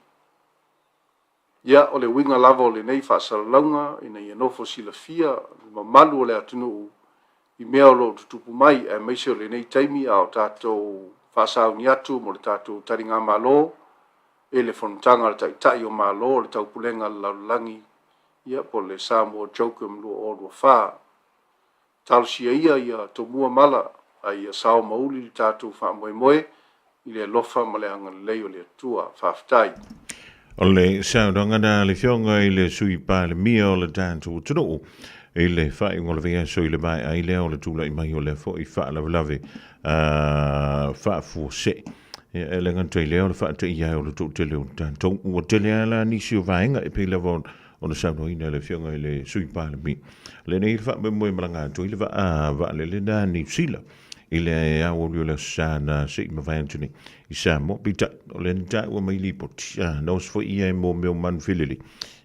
Ia, o le uiga lava o lenei faasalalauga ina ia nofo silafia le mamalu o le atunuu i mea o lo o tutupu mai aemaise o lenei taimi a o tatou faasauni atu mo le tatou taligamalo i le Fonotaga a le Taitai o Malo o le Taupulega a le Lalolagi, ia po o le Samoa CHOGM 2024. Talosia ia ia tomua mala a ia sao ma uli le tatou faamoemoe i le alofa ma le agalelei o le Atua. Faafetai. O le saunoaga na a le Afioga i le Sui Palemia o le tatou atunuu i le faaiuga o le vaiaso i le maea ai lea o le tulai mai o lea foi faalavelave faafuasei. Ia, e le gata i lea o le faateia ai o le toatele o tatou. Ua tele lava la nisi o vaega e pei lava ona saunoaina e le Afioga i le Sui Palemia. Lenei le faamoemoe malaga atu ai le vaa vaalele na Niu Sila i le aoauli o le Aso Sa na se i mavae atu nei i Samoa. Peitai, o lea na taua mai lipoti, na oso foi ia e mō mea o manu felelei,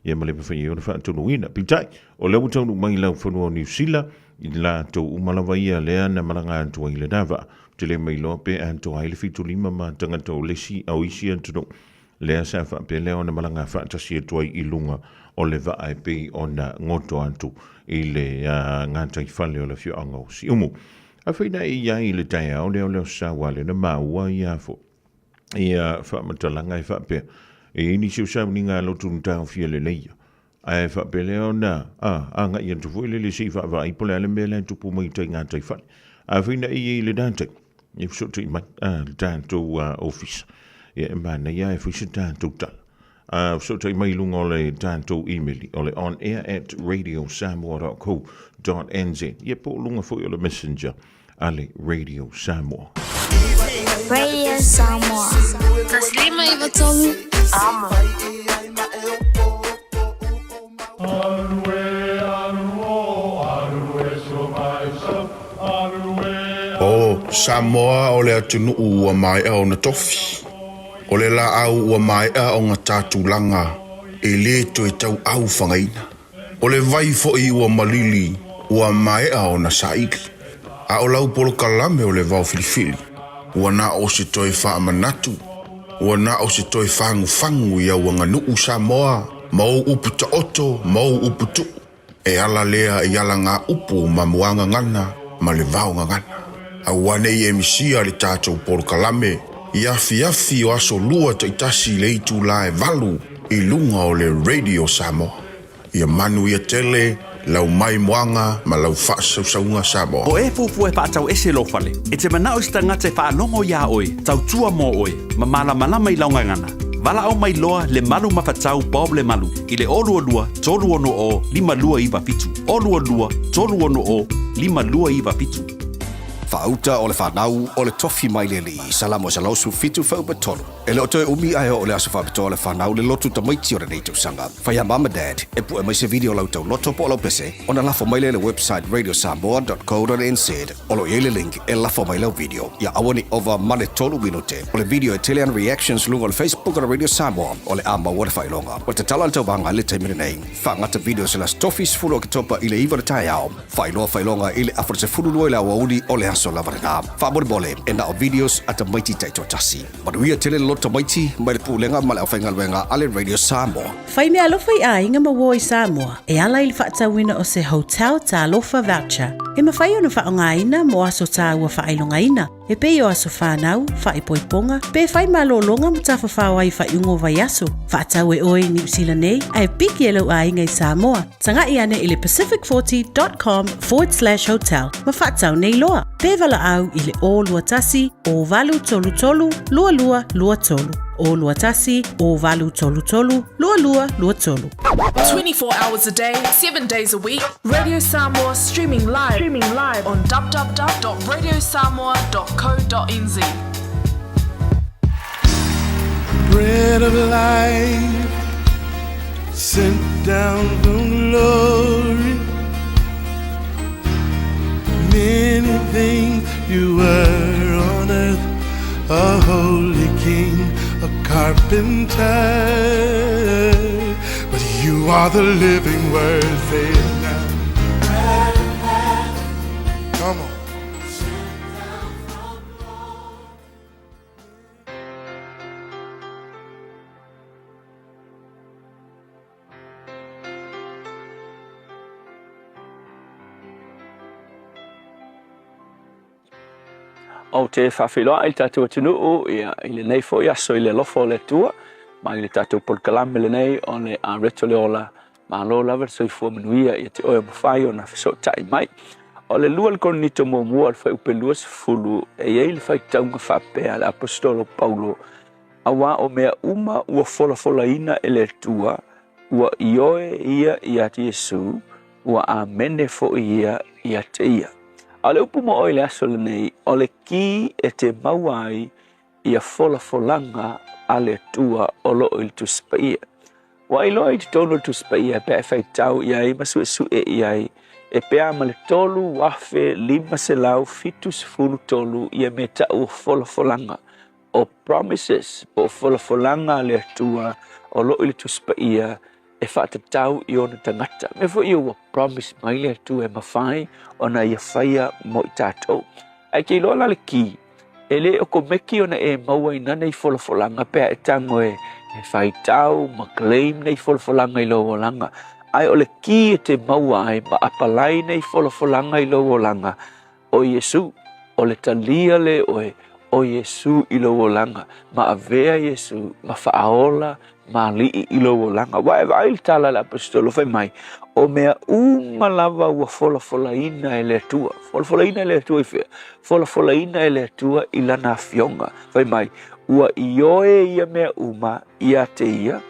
ia ma le mafai ai ona faatonuina. Peitai, o lea ua taunuu mai i laufanua o Niu Sila, i latou uma lava ia lea na malaga atu ai i lena vaa. Ou te le mailoa pe atoa ai le 75 ma tagata o le isi o isi atunuu lea sa faapea lea ona malaga faatasi atu ai i luga o le vaa e pei ona goto atu i le gataifale o le afioaga o Siumu. Afai na e i ai i le taeao lea o le Aso Sa ua ala ona maua ia fo ia faamatalaga e faapea e i ai nisi o sauniga a lotu na taofia lelei ia. Ae faapea lea ona agai atu foi lele se i vaavaai po o le a le mea la e tupu mai tai gataifale. Afai na e i ai i lena taimi, ia fesootai mai le tatou ofisa. Ia e manaia e fai se tatou tala. Fesootai mai i luga o le tatou email o le onair@radiosamoa.co.nz ia po o luga foi o le messenger a le Radio Samoa. Radio Samoa. 153 Amo. O Samoa o le atunuu ua maea ona tofi. O le laau ua maea ona ta tulaga e le toe tauau fagaina. O le vai foi ua malili ua maea ona saili. A o lau polokalame o le vao filifili, ua na o se toe faamanatu, ua na o se toe fagufagu i au aganuu Samoa ma ou upu taoto ma ou upu tuu. E ala lea i alagaupu ma muagagana ma le vaogagana. Aua ne i e misia le tatou polokalame i afiafi o aso lua taitasi i le itula e 8 i luga o le Radio Samoa. Ia manuia tele lau maimoaga ma lau faasausauga Samoa. Po e fuafua e faatau ese lou fale, e te manao i se tagata e faalogo iā oe, tautua mo oe, ma malamalama i lau gagana. Valaau mai loa le Malu Mafatau Bob Lemalu i le 022 360 5297, 022 360 5297. Faauta o le fanau o le tofi mai le Alii, Salamo 117 fuaiupu 3. E le o toe umi ae oo le aso faapitoa o le fanau le lotu tamaiti o lenei tausaga. Fai a mum ma dad e pue mai se video o lau tauloto po o lau pese ona lafo mai lea i le website radiosamoa.co.nz o lo o i ai le link e lafo mai lau video. Ia aua ne i ova ma le 3 minute. O le video e tele ana reactions luga o le Facebook o le Radio Samoa o le a maua le faailoga. Ua tatala le tauvaga i le taimi lenei. Faagata video se le Aso Tofi 10 Oketopa i le 9 o le taeao. Faailoa faailoga i le afa 12 i le aoauli o le aso lava lena. Faamolemole, e na o videos a tamaiti taitoatasi. Manuia tele le loto tamaiti mai le Pulega ma le Aufaigaluega a le Radio Samoa. Fai meaalofa i aiga ma uo i Samoa e ala i le faatauina o se Hotel Talofa Voucher e mafai ona faaaogaina mo aso taua faailogaina e pei o aso fanau, faaipoipoga, pe fai malologa ma tafafao ai i faaiuga o vaiaso. Faatau e oe i Niu Sila nei ae piki e lou aiga i Samoa. Taga'i ane i le pacific40.com/hotel ma faatau nei loa. Pe valaau i le 021 0833 2223. 021 0833 2223. 24 hours a day, 7 days a week, Radio Samoa streaming live, streaming live on www.radiosamoa.co.nz. Bread of life sent down from glory. Many things you were on earth, a holy king, a carpenter. But you are the living word, say it now. Come on. Ou te faafeiloai i le tatou atunuu ia, i lenei foi aso i le alofa o le Atua, mai le tatou polokalame lenei o le Areto le Ola. Malo lava le soifua manuia ia te oe o mafai ona fesootai mai. O le 2 le Korinito muamua o le fuaiupu 20, e i ai le faitauga faapea a le Aposetolo Paulo, Auā o mea uma ua folafolaina e le Atua, ua ioe ia iā Iesu, ua amene foi ia ia te ia. A o le upu mo oe i le aso lenei, o le kī e te maua ai ia folafolaga a le Atua o lo o i le Tusi Paia. Ua iloa i totonu o le Tusi Paia pe a e faitau i ai ma suesue i ai, e pea ma le 3,573 ia mea taʻu o folafolaga, o promises po o folafolaga a le Atua o lo o i le Tusi Paia e faatatau i ona tagata. Mea foi ia ua promise mai le Atua e mafai ona ia faia mo i tatou. Ae ke iloa la le kī, e le okomeki ona e maua ina nei folafolaga pe a e tago e faitau ma claim nei folafolaga i lou olaga. Ae o le kī e te maua ai ma apalai nei folafolaga i lou olaga, O Iesu, o le talia lea oe, o Iesu i lou olaga, ma avea Iesu ma faaola ma alii i lou olaga. Ua e vaai le tala a le Aposetolo fai mai, o mea uma lava ua folafolaina e le Atua. Folafolaina e le Atua i fea? Folafolaina e le Atua i lana afioga. Fai mai, ua ioe ia mea uma ia te ia,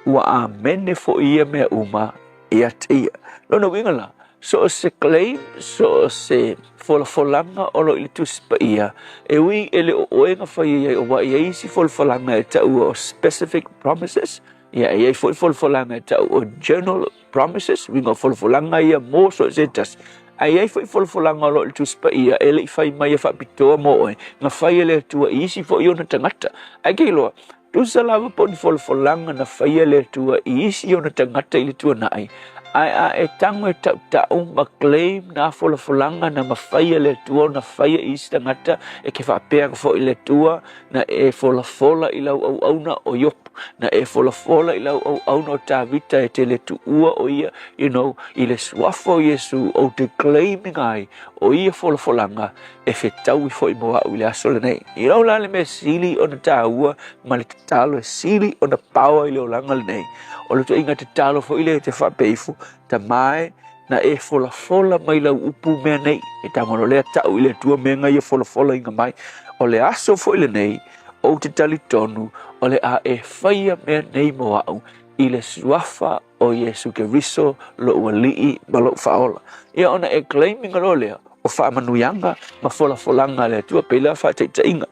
ua amene foi ia mea uma ia te ia. Lona uiga la, So o se claim, so o se folafolaga o lo o i le Tusi Paia, e ui e le o oe na fai ai, aua e i ai isi folafolaga e taua o specific promises, ia e i ai foi folafolaga e tau o general promises, uiga o folafolaga ia mo so o se tasi. Ae i ai foi folafolaga o lo o i le Tusi Paia e le i fai mai e faapitoa mo oe, na fai e le Atua i isi foi ona tagata. Ae ke iloa, Tusa lava po o ni folafolaga na faia e le Atua i isi ona tagata i le tuanai, ae a e tago e tautau ma claim nā folafolaga na mafai e le Atua ona faia i isi tagata, e ke faapea atu foi le Atua, na e folafola i lau auauna o Iopu, na e folafola i lau auauna o Tavita e te le tuua o ia, you know, i le suafa o Iesu, ou te claim ina ai o ia folafolaga e fetaui foi mo au i le aso lenei. I lau la le mea sili ona tāua ma le tatalo e sili ona paoa i le olaga lenei, o le tuaiga tatalo foi lea e te faapea ifo, Tama e, na e folafola mai lau upu mea nei, e tagono lea tau i le Atua mea nga ia folafolaina mai. O le aso foi lenei, ou te talitonu o le a e faia mea nei mo au i le suafa o Iesu Keriso, lou Alii ma lou Faaola. Ia ona e claim ina loa lea, o faamanuiaga ma folafolaga a le Atua, pei la faataitaiga.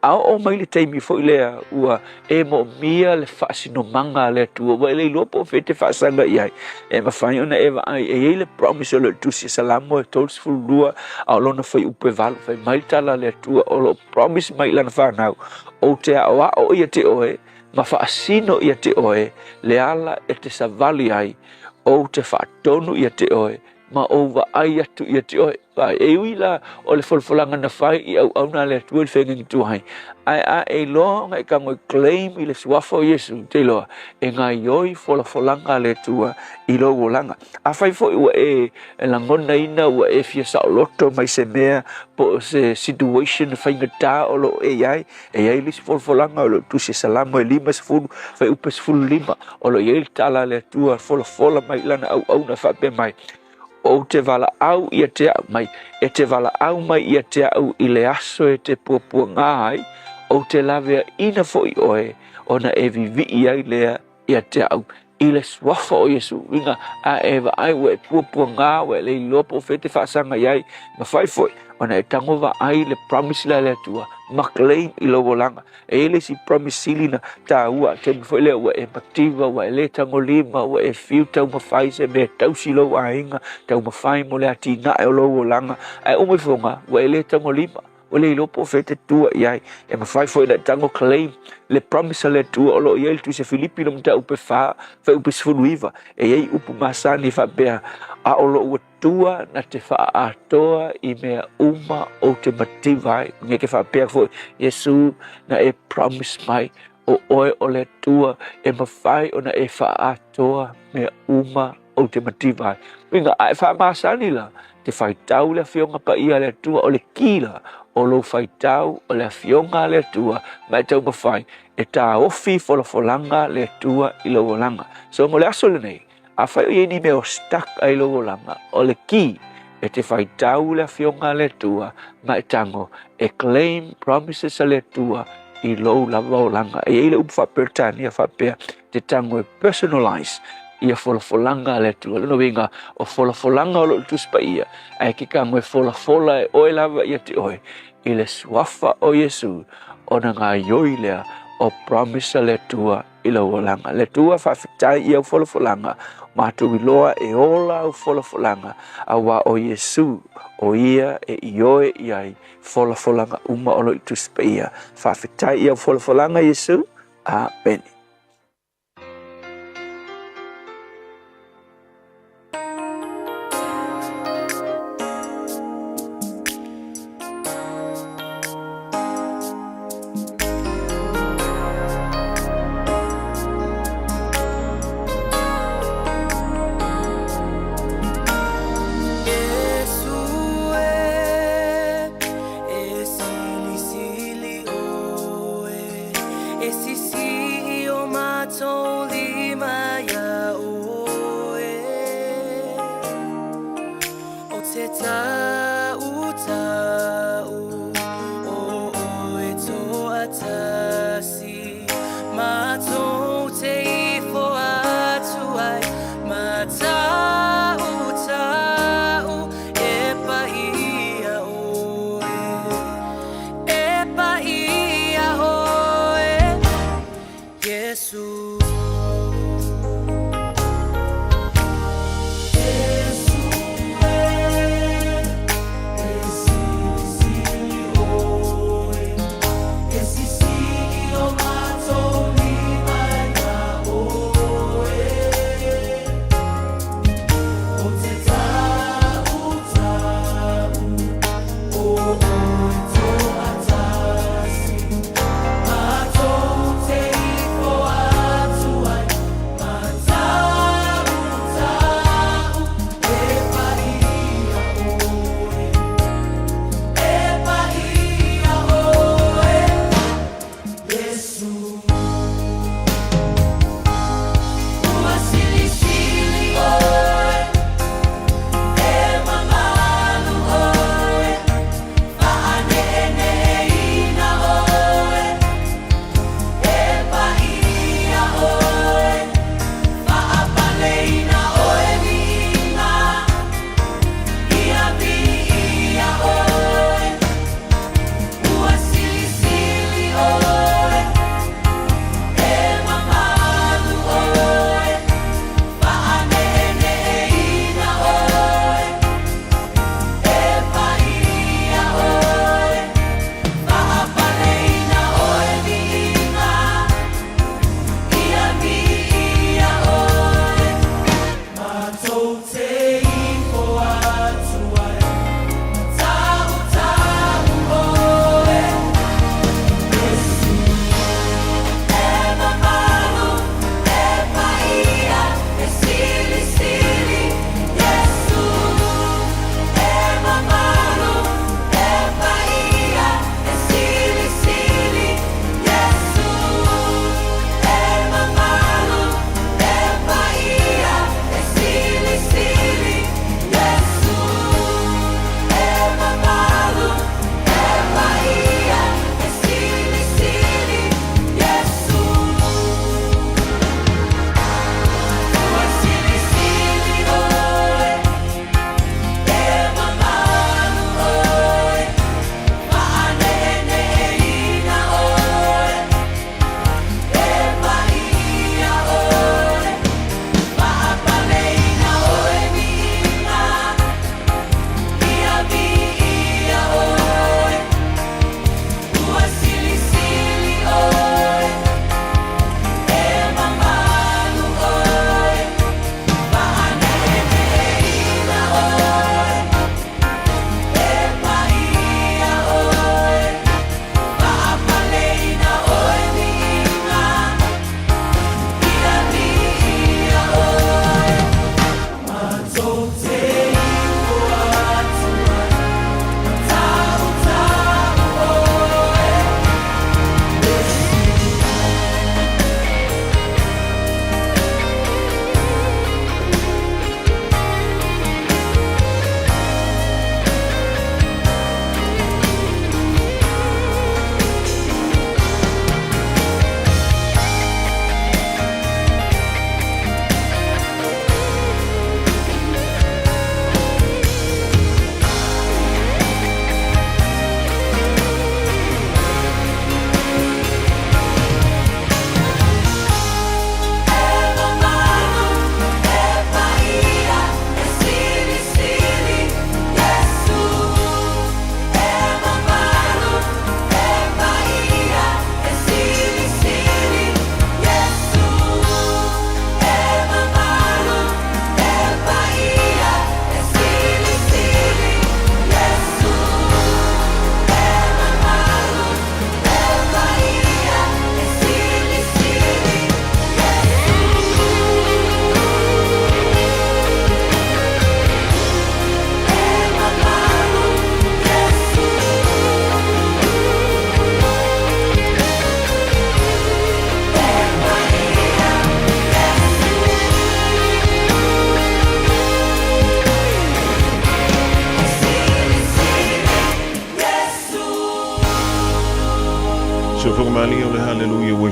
A oo mai le taimi foi lea ua e moomia le faasinomaga a le Atua, ua e le iloa po o fea e te faasaga i ai, e mafai ona e vaai e i ai le promise o lo o i le Tusi a Salamo e 32 a o lona fuaiupu e 8, fai mai le tala a le Atua o lo o promise mai i lana fanau, Ou te aoao ia te oe ma faasino ia te oe le ala e te savali ai, ou te faatonu ia te oe ma ou vaai atu ia te oe. Vaai, e ui la o le folafolaga na fai i auauna a le Atua i le feagaiga tuai, ae a e iloa ona e tago e claim i le suafa o Iesu, te iloa, e gaioi folafolaga a le Atua i lou olaga. Afai foi ua e lagonaina ua e fia saoloto mai se mea po o se situation faigata o lo o e i ai, e i ai le isi folafolaga o lo o tusi e Salamo e 50, fuaiupu e 15, o lo o i ai le tala a le Atua folafola mai i lana auauna faapea mai, Ou te valaau ia te au mai, e te valaau mai ia te au i le aso e te puapuagā ai, ou te laveaina foi oe, ona e vivii ai lea ia te au i le suafa o Iesu. Uiga, a e vaai ua e puapuagā, ua e le iloa po o fea e te faasaga i ai, mafai foi ona e tago vaai le promise lea a le Atua ma claim i lou olaga. E i ai le isi promise sili na taua, taimi foi lea ua e mativa, ua e le tagolima, ua e fiu taumafai se mea e tausi lou aiga, taumafai mo le atinae o lou olaga, ae uma ifoga ua e le tagolima, ua le iloa po o fea e te tua i ai. E mafai foi ona e tago claim le promise a le Atua o lo o i ai le Tusi a Filipi le mataupu e 4, fuaiupu e 19, e i ai upu masani e faapea, A o lou Atua na te faaatoa i mea uma ou te mativa ai. Nge ke faapea foi, Iesu, na e promise mai, o oe o le Atua e mafai ona e faaatoa mea uma ou te mativa ai. Uiga, a e faamasani la, te faitau le Afioga Paia a le Atua, o le ki la o lou faitau o le Afioga a le Atua, ma e taumafai e taofi folafolaga le Atua i lou olaga. So, mo le aso lenei, Afai o i ai ni mea o stuck ai lou olaga, o le key e te faitau le Afioga a le Atua ma e tago e claim promises a le Atua i lou lava olaga. E i ai le upu faa-Peretania faapea, te tago e personalize ia folafolaga a le Atua. Lona uiga, o folafolaga o lo o le Tusi Paia, ae ke tago e folafola e oe lava ia te oe i le suafa o Iesu ona gaioi lea o promise a le Atua i lou olaga. Le Atua faafetai i au folafolaga, matou iloa e ola au folafolaga, auā o Iesu, o ia e ioe i ai folafolaga uma o lo i Tusi Paia. Faafetai i au folafolaga Iesu. Amene.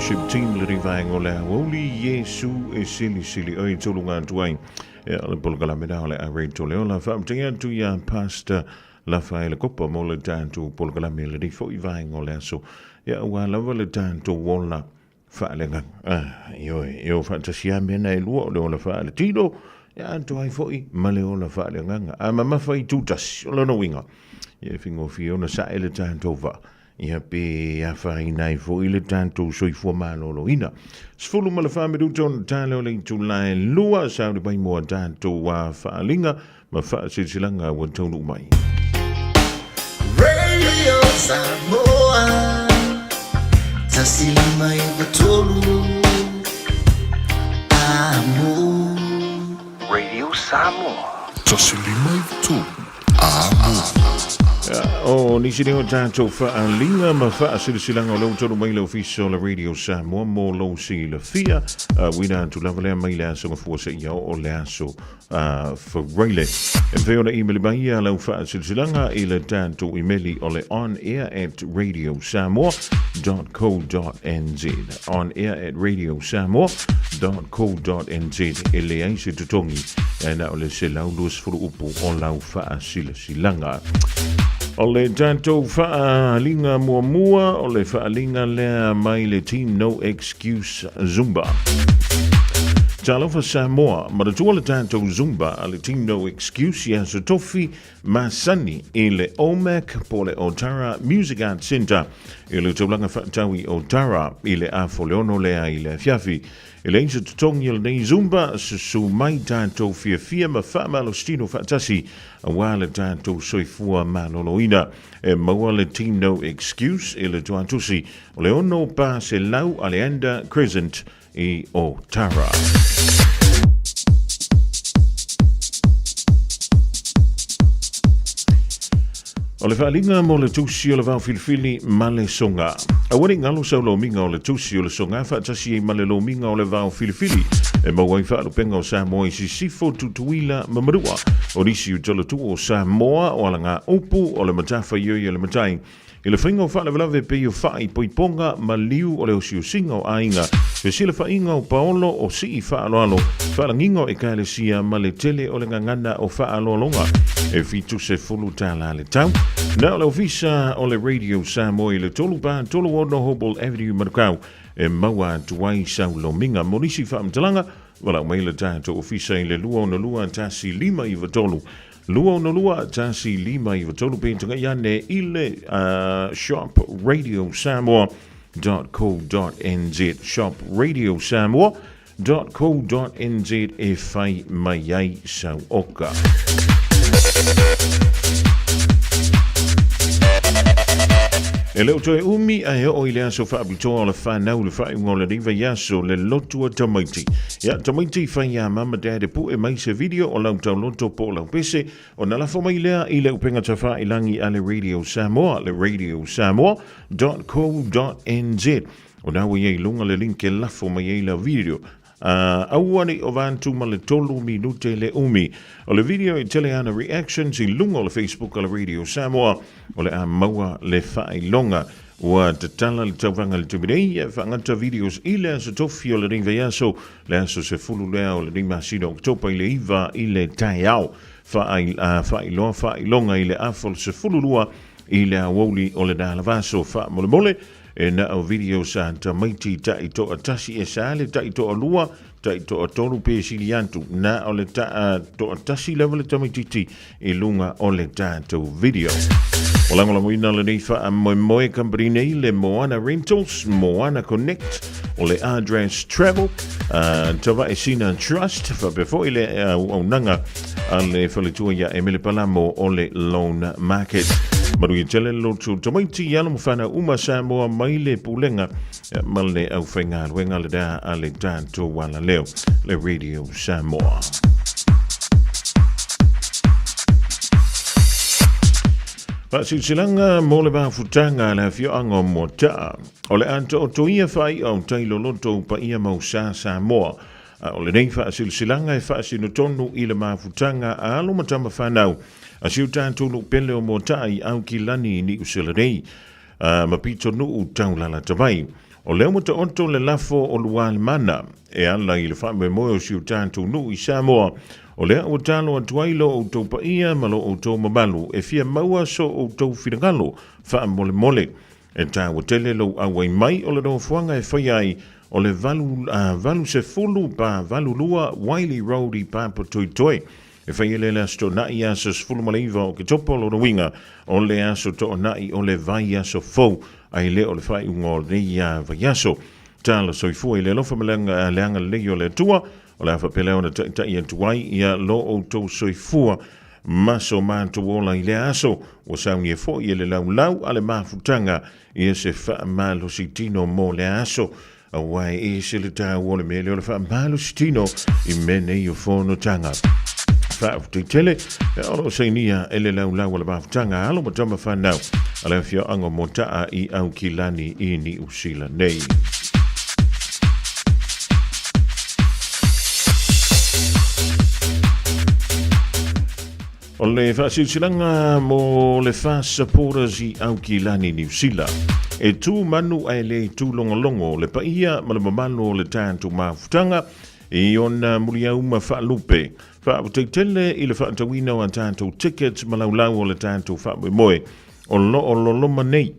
Worship Team le vaega o le aoauli Iesu e silisili oe toluga atu ai. Ia, o le polokalame la o le a Radio Leola. Faafetai atu iā Pastor Lafaele Kopa mo le tatou polokalame i lenei foi vaega o le aso. Ia, aua lava le tatou ola faaleagaga. Ah, ioe, e o faatasi lava mea na e lua, o le ola faaletino, ia atoa ai foi ma le ola faaleagaga. A mamafa i tutasi, o lona uiga, ia e faigofie ona sae le tatou vaa, ia pe afaina ai foi le tatou soifua maloloina. 14 minuta ona tale o le itula e 2, sauni mai mo a tatou faaaliga ma faasilasilaga ua taunuu mai. Radio Samoa 153 Amo. Radio Samoa. 153 Amo. O nisi nei o tatou faaaliga ma faasilasilaga o lea ua taunuu mai le Ofisa o le Radio Samoa mo lou silafia. Uina atu lava lea mai le aso Gafua seia oo le aso Faraile. E mafai ona imeli mai ia lau faasilasilaga i le tatou imeli o le onair at radiosamoa.co.nz onair at radiosamoa.co.nz E leai se totogi, ae na o le 120 upu o lau faasilasilaga. O le tatou faaaliga muamua, o le faaaliga lea mai le Team No Excuse Zumba. Talofa Samoa, manatua le tatou Zumba a le Team No Excuse i Aso Tofi masani i le OMAC po o le Otara Music Arts Centre i le taulaga faatau i Otara i le afa o le 6 lea i le afiafi. E leai se totogi o lenei Zumba, susu mai tatou fiafia ma faamalositino faatasi aua le tatou soifua maloloina. E maua le Team No Excuse i le tuatusi O le 600 Aleander Crescent i Otara. O le faaaliga mo le tusi o le vaofilifili ma le soga. Aua ne i galo sau lomiga o le tusi o le soga faatasi ai ma le lomiga o le vaofilifili e maua ai faalupega o Samoa i Sisifo, Tutuila ma Manua. O nisi o talatuu o Samoa o alagaupu o le matafaioi a le matai I le faiga o faalavelave pei o fa'i, poipoga, ma liu o le osiosiga o aiga, fesilafaiga o paolo o sii faaaloalo, faalagiga o ekalesia ma le tele o le gagana o faaaloaloga, e $70 le tau. Na o le ofisa o le Radio Samoa i le 336 Hobble Avenue, Manukau, e maua atu ai sau lomiga. Mo nisi faamatalaga, valaau mai le tatou ofisa i le 262 1593 262 1 5 9 3 pe tagai ane i le shop radiosamoa.co.nz shop radiosamoa.co.nz e fai mai ai sau oka. E le o toe umi ae oo i le aso faapitoa o le whanau le faaiuga o lenei vaiaso le lotu a tamaiti. Ia, tamaiti fai iā mama dad e pu'e mai se video o lau tauloto po o lau pese, ona lafo mai lea i le upega tafailangi a le Radio Samoa, le radiosamoa co nz. O na ua i ai i luga le link e lafo mai ai lau video. Aua ne i ova atu ma le tolu minute le umi. O le video e tele ana reactions i luga o le Facebook a le Radio Samoa, o le a maua le faailoga. Ua tatala le tauvaga i le taimi nei e faagata videos i le aso tofi o lenei vaiaso, le aso 10 lea o lenei masina o Oketopa i le 9 i le taeao. Faailoa faailoga i le afa o le 12 i le aoauli o lena lava aso. Faamolemole, e na o videos a tamaiti taitoatasi e sa le taitoalua, taitoatolu pe sili atu. Na o le toatasi lava le tamaititi i luga o le tatou video. O lagolagoina lenei faamoemoe company nei le Moana Rentals, Moana Connect, o le Ardras Travel, Tavae Sina Trust, faapea foi le auaunaga a le faletua ia Emele Palamo o le Loan Market. Manuia tele le lotu tamaiti i alo ma whanau uma Samoa mai le pulega ma le aufaigaluega lena a le tatou alaleo, le Radio Samoa. Faasilasilaga mo le mafutaga a le afioaga o Moataa. O le a taotoia faai'a o tai loloto u paia mau sa Samoa. A o lenei faasilasilaga e faasino tonu i le mafutaga a alo ma tama fanau a si o tatou nuu pele o Moataa i Aukilani i Niu Sila nei, ma pitonuu taulalata mai. O lea ua taoto le lafo o Lualimana e ala i le faamoemoe o si o tatou nuu i Samoa, o lea ua talo atu ai lo outou paia ma lo outou mamalu e fia maua so outou finagalo faamolemole. E taua tele lou auai mai o le nofoaga e faia ai o le 80 pa 82 Wylie Road i Papatoetoe. E fai ele le Aso Toonai aso 19 o Oketopa, o lona uiga o le Aso Toonai o le vaiaso fou, ae le o le faaiuga o lenei vaiaso. Tala soifua i le alofa ma le agalelei o le Atua, o le a faapea lea ona taitai atu ai ia lo outou soifua ma so matou ola i lea aso. Ua saunia foi e le laulau a le mafutaga ia se faamalosi tino mo lea aso, aua e ese le taua o le mea lea o le faamalosi tino i mea nei o fonotaga. Faafetai tele o lo o sainia e le laulau a le mafutaga alo ma tama whanau a le afioaga o Motaa i Aukilani i Niu Sila nei. O le faasilasilaga mo le FAS Supporters i Aukilani, Niu Sila. E tu manu ae le tu logologo le paia ma le mamalu o le tatou mafutaga i ona muliauma faalupe. Faafetai tele i le faatauina o a tatou tickets ma laulau o le tatou faamoemoe o lo o loloma nei.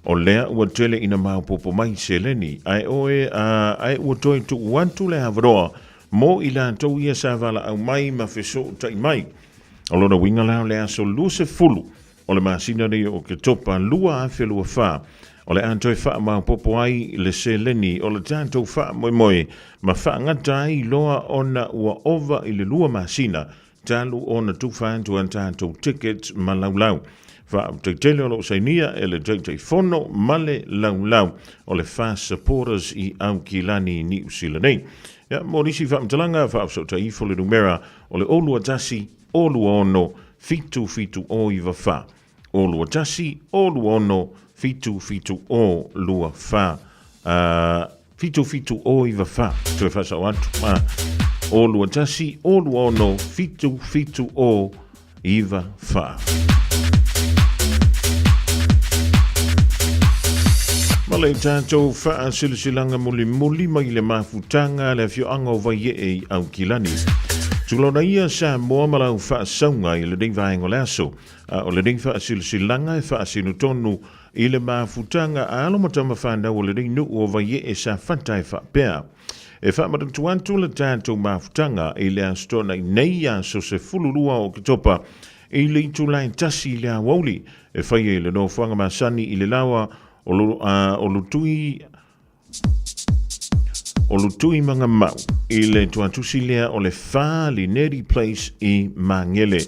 O lea ua tele ina maopoopo mai seleni, ae oe a, ae ua toe tuu atu le avanoa mo i latou ia sa valaau mai ma fesootai mai. O lona uiga la o le aso 20 o le masina nei o Oketopa 2024, o le a toe faamaopoopo ai le seleni o le tatou faamoemoe ma faagata ai loa ona ua ova i le 2 masina talu ona tufa atu a tatou tickets ma laulau. Faafetai tele o lo o sainia e le Taitaifono ma le laulau o le FAST Supporters i Aukilani i Niu Sila nei. Ia, mo nisi faamatalaga, faafesootai ifo le numera o le 021 026 7709 4. 021 026 7724. 7794, toe faasao atu, 021 026 7794. Ma le tatou faasilasilaga mulimuli mai le mafutaga a le afioaga o Vaiee i Aukilani. Tulona ia Samoa ma lau faasauga i lenei vaega o le aso. A o lenei faasilasilaga e faasino tonu i le mafutaga a alo ma tama fanau o lenei nuu o Vaiee Safata e faapea, E faamanatu atu le tatou mafutaga i le Aso Toonai nei aso 12 o Oketopa i le itula e 1 i le aoauli e faia i le nofoaga masani i le laoa o Lutui O Lutuimagamau i le tuatusi lea o le Fa Lineri Place i Magele.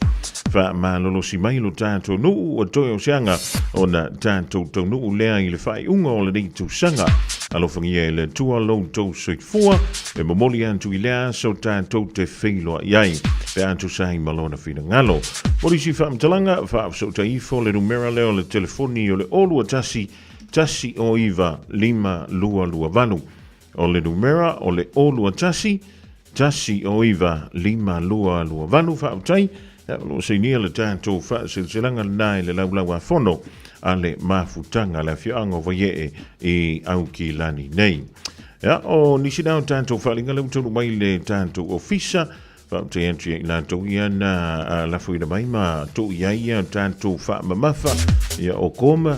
Faamalolosi mai lo tatou nuu ua toe o se aga ona tatou taunuu lea i le faaiuga o lenei tausaga. Alofagia e le Atua lo outou soifua e momoli atu i lea aso tatou te feiloai ai pe a tusa ai ma Lona finagalo. Mo nisi faamatalaga, faafesootai ifo le numera lea o le telefoni o le 021 1 0 9 5 2 2 8. O le numera o le 0 2 1 1 0 9 5 2 2 8. Faafetai, o lo o sainia le tatou faasilasilaga lena i le Laulau-a-Fono a le Mafutaga a le Afioaga o Vaiee i Aukilani nei. Ia, o nisi na o tatou faaaliga lea ua taunuu mai i le tatou ofisa. Faafetai atu ia i latou ia na lafoina mai ma tuu i ai ia tatou faamamafa ia o koma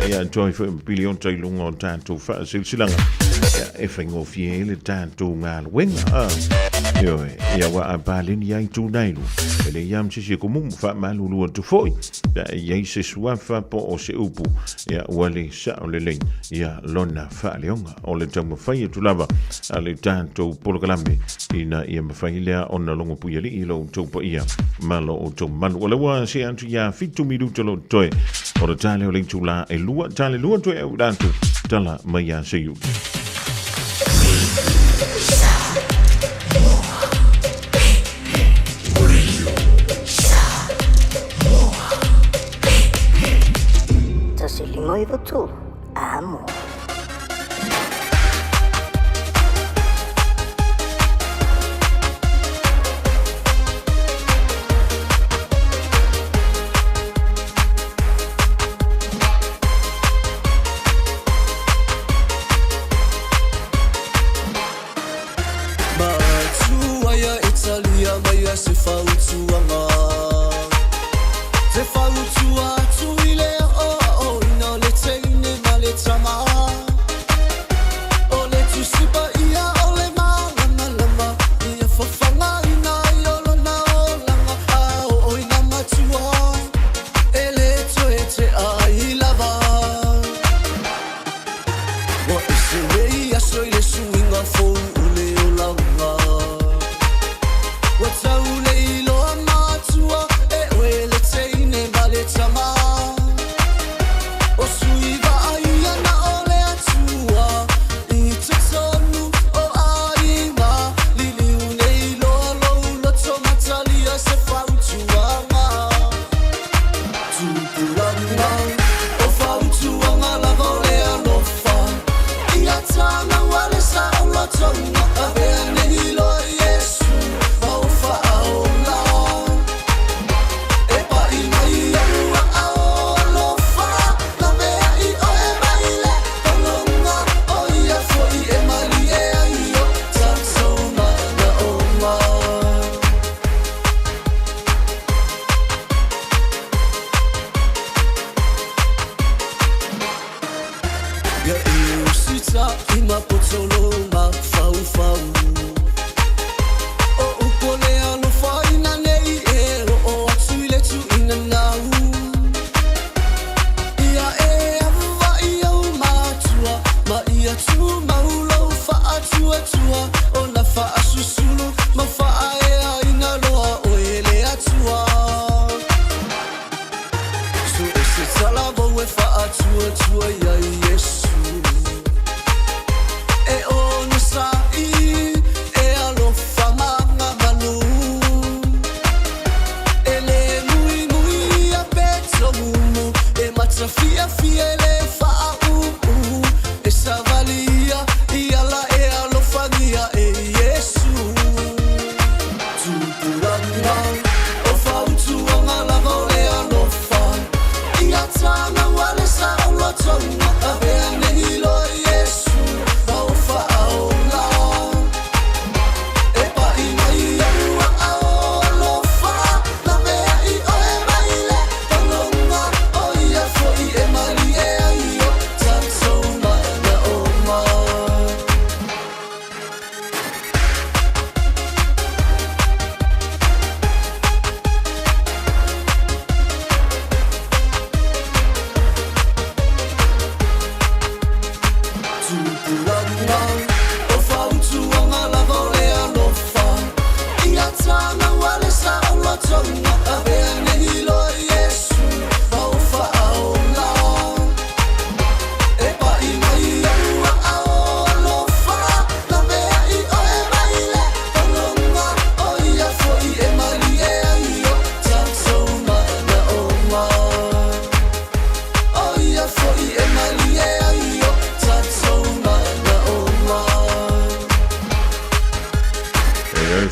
ia atu ai foi ma piliota i luga o tatou faasilasilaga ia, e faigofie ai le tatou galuega. Ioe, ia ua a paleni ai tūnailu e le ia ma sisi e kumumu faamalulu atu foi ia e i ai se suafa po o se upu ia ua le sao lelei ia lona faaleoga. O le taumafai atu lava a le tatou polokalame ina ia mafai lea ona logo puialii i lo outou paia ma lo outou mamalu. O lea ua see atu ia 7 minuta lo toe o le tale o le itula e 2, tale 2 toe au atu tala mai ia Seiuli. 153, amo.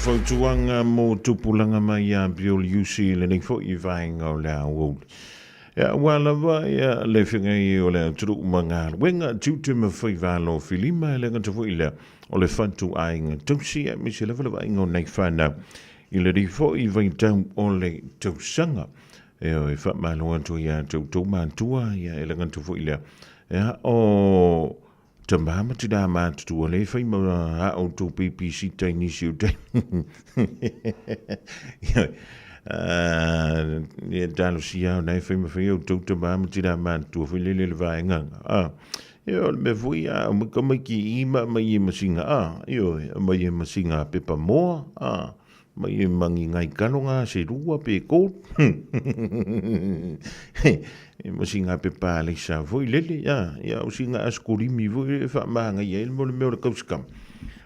fautuaga mo tupulaga mai ia Bill Usi i lenei foi vaega o le aoauli. Ia, aua lava ia le feagai o le atunuu ma galuega, tiute ma faiva alofilima, e le gata foi i lea o le fatuaiga tausi aemaise lava le vaaiga o nai fanau i lenei foi vaitau o le tausaga. Ioe, faamalo atu ia te outou matua, ia e le gata foi i lea, ia, o tama ma tinā matutua lea e fai ma a outou babysitter i nisi o taimi. Ioe, ia talosia ona e fai ma fai outou tama ma tinā matutua foi lele le vaega. Ah, ioe, o le mea foi, a aumai tamaiti i i ma aumai e masiga, ah, ioe, aumai e masiga pepa moa, ah, Mai e mangi ngai kalonga se lua pe tolu. E ma singa pepa a leisa foi lele, ia, ia o singa askolimi foi e whaamāngai ai le mo le mea o le kausikama.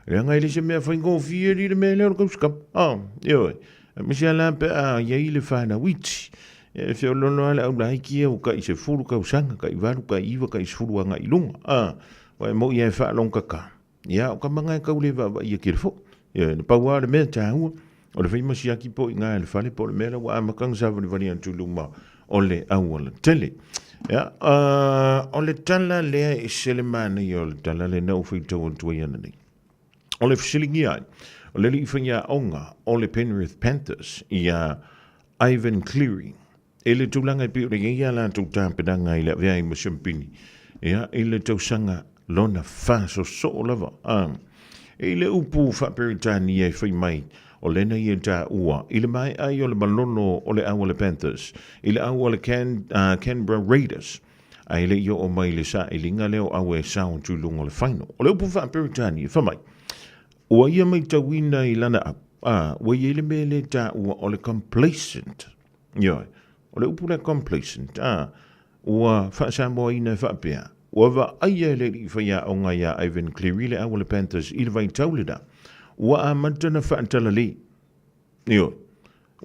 Leaga e le se mea whaingofie li le mea lea o le kausikama. Ah, ioe. Ma se ala pe a iai le whanau iti. E feoloolo a le au laiki e o kai 10 tausaga, kai 8, kai 9, kai 10 aga i lunga. Ah, wa e mo ia e whaalongaka. Ia, o ka manga e kau le vaavaai e kele foʻi. Ia, na pau lava o le mea taua, o le fai ma siaki po i ngā e le fale po o le mea la ua amataga savalivali atu i luma o le auala tele. Ia, o le tala lea e ese le manaia o le tala lena ua faitau atu ai ananei. O le fesiligia ai, o le alii faiaoga o le Penrith Panthers ia Ivan Cleary, I le tulaga e pei ona i ai a latou tapenaga i le avea ai ma siampini, ia, i le tausaga lona faasosoo lava, a. I le upu faa-Peretania e fai mai, o lena ia taua, i le maea ai o le malolo o le au a le Panthers, i le au a le Can, Canberra Raiders, ae le i oo mai i le sailiga lea o au e sao atu i luga o le final. O le upu faa-Peretania, fai mai, ua ia maitauina i lana au, a, ua i ai le mea lea e taua o le complacent. Ioe, o le upu lea complacent, a, ua faasamoaina e faapea, ua vaaia e le alii faiaoga ia Ivan Cleary le au a le Panthers i le vaitau lena, ua amata ona faatalale. Ioe,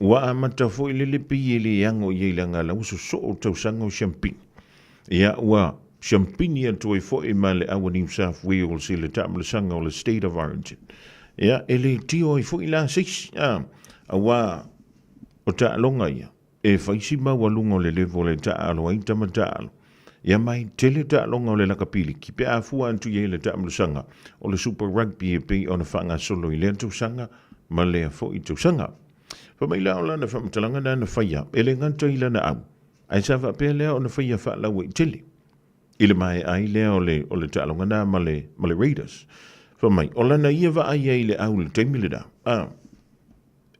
ua amata foi le lepi e le ano i ai leaga la ua sosoo tausaga o siampini. Ia, ua siampini atu ai foi ma le au a New South Wales i le taamalasaga o le State of Origin. Ia, e le tio ai foi la se isi, a, aua O taaloga ia, e fai si maualuga o le level e taaalo ai tama taaalo. Ia mai tele taaloga o le lakapiliki pe a fua atu i ai le taamulasaga o le Super Rugby e pei ona faagasolo i lea tausaga ma lea foi tausaga. Fai mai la o lana faamatalaga na na faia e le gata i lana au, ae sa faapea lea ona faia faalauaitele i le maea ai lea o le, o le taaloga na ma le, ma le Raiders. Fai mai, o lana ia vaai ai i le au i le taimi lena, a,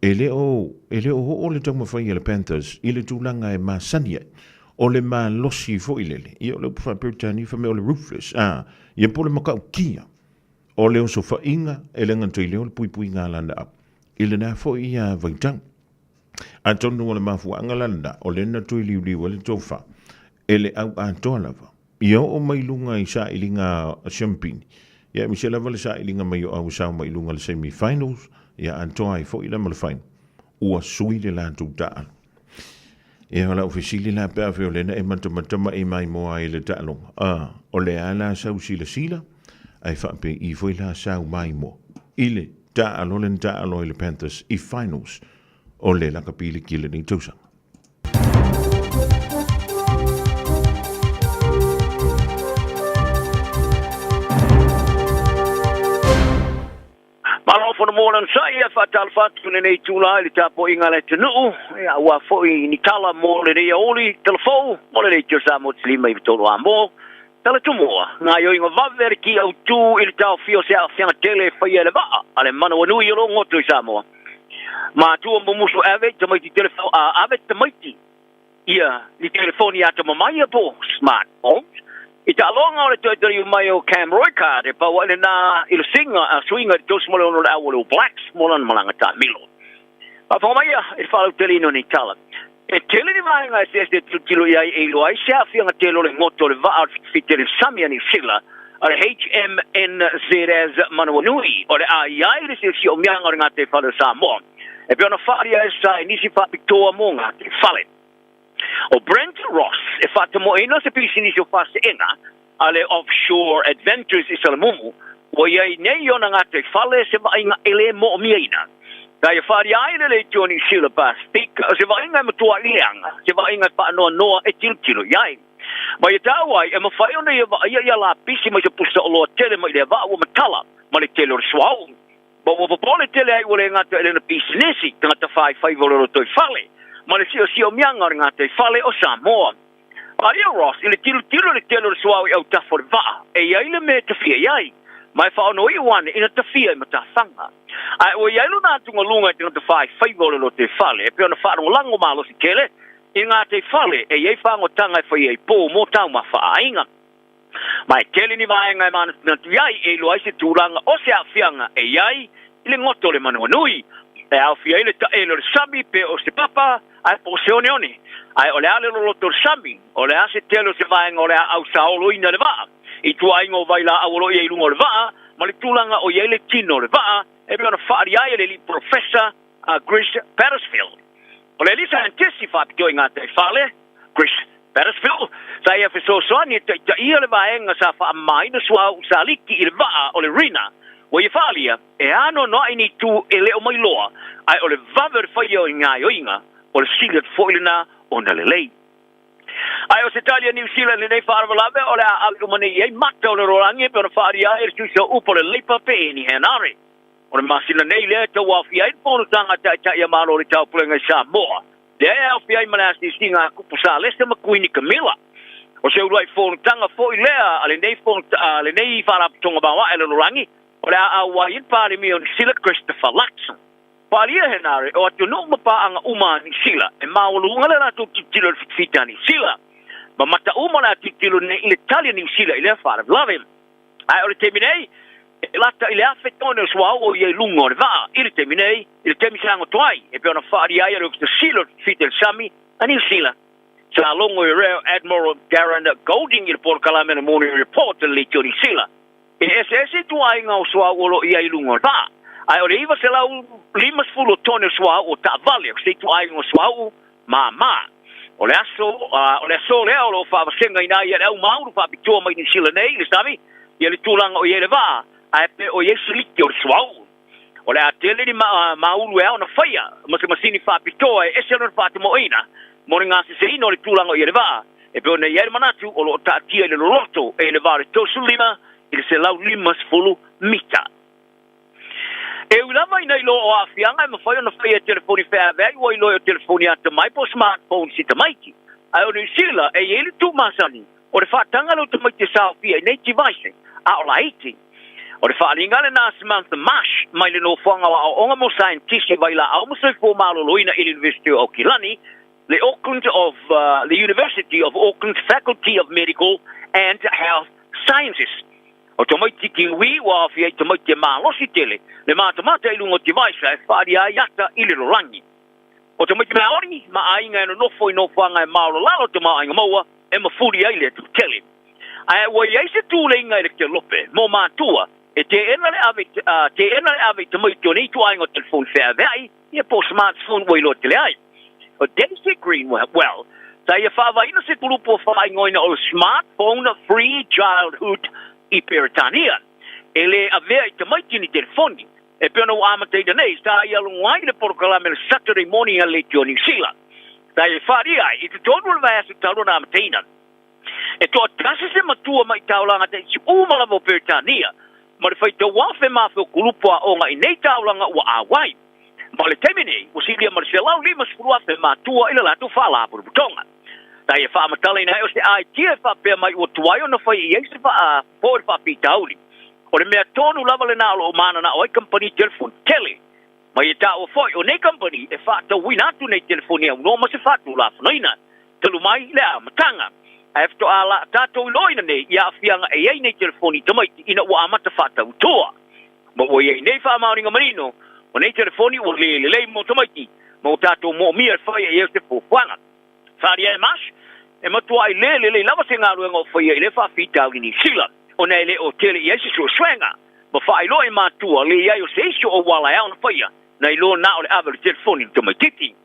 E le o, e le o oo le taumafai a le Panthers i le tulaga e masani ai, o le malosi foi lele, ia o le upu faa-Peretania fai mai o le ruthless, a, ia po o le matautia o le osofaiga e le gata i lea o le puipuiga a lana au i lena foi ia vaitau. Atonu o le mafuaaga la lena o lea na toe liuliu ai le tofa e le au atoa lava ia oo mai luga i sailiga siampini, ia aemaise lava le sailiga mai o au sao mai luga i le semi finals, ia atoa ai foi la ma le final, ua sui le latou taaalo. Ia o lau fesili la pe afai o lena e matamatama'i mai moa ai le taaloga, a, o le a la sau silasila, ae faapei foi la sau mai moa i le taaalo lena taaalo ai le Panthers i finals o le lakapi liki i lenei tausaga. Malo fono mo lana sai e faatalofa atu i lenei itula i le tapuaiga a le atunuu, ia aua foi ni tala mo lenei aoauli talafou mo lenei tio Samoa 5 i 3 a mo tala tumua gaoioiga vave a le ki autu i le taofia o se aafiaga tele e faia e le vaa a le manawanui o lo o goto i Samoa. Matua mumusu ave tamaiti telefo a ave tamaiti ia ni telefoni atamamai ia po smartphones i taaloga o le toetaliu mai o Cam Roigard e pau ai lena i le suiga a suiga i le 36 le au o le All Blacks mo lana malaga taamilo. Faafofoga mai ia i le faalauteleina o nei tala. E tele ni vaega eseese e tilotilo i ai e iloa ai se aafiaga tele o le goto o le vaa o le fitafita i le sami a Niu Sila a le HMNZS Manawanui o le a i ai le siosiomiaga o le gataifale o Samoa e pei ona faaalia ai sa i nisi faapitoa mo gataifale. O Brent Ross e faatamoeina se pisinisi o faseega a le Offshore Adventures i Salamumu, ua i ai nei i ona gataifale se vaaiga e le moomiaina. Sa ia faaalia ai le leitio a Niu Sila Pasifika, o se vaaiga e matuai leaga, se vaaiga e faanoanoa e tilotilo i ai. Ma ia taua ai, e mafai ona ia vaaia ia lapisi mai se pusa oloa tele mai lea vaa ua matala ma le tele o le suauu. Ma ua popole tele ai ua le gata i lana pisinisi, tagata faifaiva o le lotoifale, ma le siosiomiaga o le gataifale o Samoa. Faaalia o Ross i le tilotilo i le tele o le suauu i autafa o le vaa e i ai le mea e tafia i ai, ma e faaonoiu ane ina tafia i matafaga. Ae ua i ai lona atugaluga i tagata faifaiva o le lotoifale e pei ona faalagolago malosi tele i gataifale e i ai fagotaga e faia i pou mo taumafa a aiga. Ma e tele ni vaega e manatunatu i ai e iloa ai se tulaga o se aafiaga e i ai i le goto o le manuanui, e aofia ai le taele o le sami pe o se papa ae po o se oneone. Ae o le a le loloto o le sami? O le a se tele o se vaega o le a ausaoloina e le vaa? I tuaaiga o vailaau o lo o i ai i luga o le vaa ma le tulaga o i ai le tino o le vaa e pei ona faaalia ai e le alii polofesa a Chris Pattersfield. O le alii saienitisi faapitoa i gataifale, Chris Pattersfield, sa ia fesoasoani e taitaia le vaega sa faamamaina suauu saliki i le vaa o le Rena, ua ia faaalia e anoanoai ni itu e le o mailoa, ae o le vave o le faia o gaoioiga, o le sili atu foi lena ona lelei. Ae o se tali a Niu Sila i lenei faalavelave, o le a ave uma nei i ai mata o le rolagi e pei ona faaalia ai e le tusi o upu a le Leipa Peeni Henare. O le masina nei lea e tauaofia ai le fonotaga a Taitai a Malo o le Taupulega i Samoa, lea e aofia ai ma le asiasiga a Kupu Salesa ma Kuini Kamila. O se uluai fonotaga foi lea a lenei a lenei Faalapotopotoga Maoae a le Lalolagi, o le a auai ai le Palemia o Niu Sila Christopher Luxon. Faaalia Henare, o atunuu ma paaga uma a Niu Sila e maualuga le latou tilotilo i le fitafita a Niu Sila. Ma mata uma le a tilotilo nei i le tali a Niu Sila i lea faalavelave. Ae o le taimi nei, e lata i le 1000 tone o suauu o i ai i luga o le vaa i le taimi nei, i le taimi sa goto ai, e pei ona faaalia ai e le Ofisa Sili o le Fita i le Sami a Niu Sila. Sa logo e Rear Admiral Darren Golding i le polokalame a le Morning Report a le Leitio Niu Sila. E eseese ituaiga o suauu o lo o i ai i luga o le vaa, ae o le 950 o tone o suauu o taavale o se ituaiga o suauu māmā. O le aso, o le aso lea o lo o faavasegaina ai e le au maulu faapitoa mai Niu Sila nei i le sami ia le tulaga o i ai le vaa, ae pe o i ai se liki o le suauu. O le a tele ni maulu e ao ona faia ma se masini faapitoa e ese lona faatamoeina mo le gaseseina o le tulaga o i ai le vaa, e pei ona i ai le manatu o lo o taatia i le loloto e i le va o le 35 i le 150 mita. E ui lava ina iloa o aafiaga e mafai ona faia e telefoni feaveai ua iloa e o telefoni atamai po o smartphones i tamaiti. Ae o Niu Sila e i ai le tu masani o le faataga lou tamaiti e saofia i nei device a o laiti. O le faaaliga lena a Samantha Marsh mai le Nofoaga o Aoaoga mo Saienitisi Vailaau ma Soifua Maloloina i le University o Aukilani, le Auckland of the University of Auckland Faculty of Medical and Health Sciences. O tamaiti Kiwi ua aofia i tamaiti e malosi tele le matamata i luga o device e faaalia ai ata i le lolangi. O tamaiti Maori ma aiga e nonofo i nofoaga e maolalalo tamaoaiga maua e mafuli ai le atu tele. Ae ua i ai se tuleiga i le kelope mo matua e teena le ave teena le ave i tamaiti o nei ituaiga o telefoni feaveai ia po o smartphone ua iloa tele ai. O Daisy Greenwell, sa ia faavaeina se kulupu o faaigoaina o le Smartphone Free Childhood i Peretania. E le avea i tamaiti ni telefoni. E pei ona ua amataina nei, sa ia logo ai le polokalame le Saturday Morning a le Leitio Niu Sila. Sa ia faaalia ai i totonu o le vaiaso talu ona amataina. E toatasi se matua mai taulaga taiti uma lava o Peretania, ma le faitau afe ma afe o kulupu aoga i nei taulaga ua auai. Ma le taimi nei, ua silia ma le 150,000 matua i le latou faalapotopotoga. Sa ia faamatalaina ai o se aitia e faapea mai ua tuai ona fai i ai se faafoe le faafitauli. O le mea tonu lava lena o lo o mananao ai kamupani telefoni tele. Ma ia taua foi, o nei kamupani e faatauina atu nei telefoni aunoa ma se faatulafonoina talu mai le amataga. Ae faatoa la tatou iloaina nei i aafiaga e i ai nei telefoni tamaiti ina ua amata faatautoa. Ma ua i ai nei faamaoniga manino, o nei telefoni ua le lelei mo tamaiti, ma ua tatou moomia e fai e ia se fuafuaga. Faaalia e Marsh, e matuai le lelei lava se galuega o faia i lea faafitauli Niu Sila, ona e le o tele i ai se suesuega, ma faailoa i matua le i ai o se isi o auala e ao ona faia, nai lo na o le ave o le telefoni i le tamaitiiti.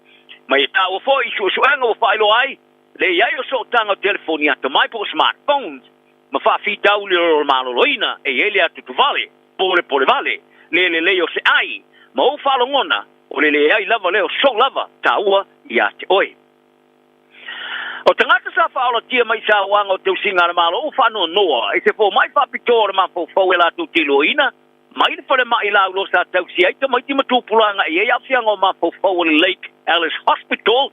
Ma ia taua foi i suesuega ua faailoa ai le i ai o sootaga o telefoni atamai po o smartphones, ma faafitauli o le maloloina e i ai le atutuvale, polepole vale, le lelei o se ai, ma ou faalogona. O le leai lava lea o sou lava taua iā te oe. O tagata sa faaolatia mai i sauaga o tausiga a le Malo ua faanoanoa i se fomai faapitoa o le mafaufau e latou te iloaina mai le falemai laulo sa tausia ai tamaiti ma tupulaga e i ai aafiaga o mafaufau o le Lake Alice Hospital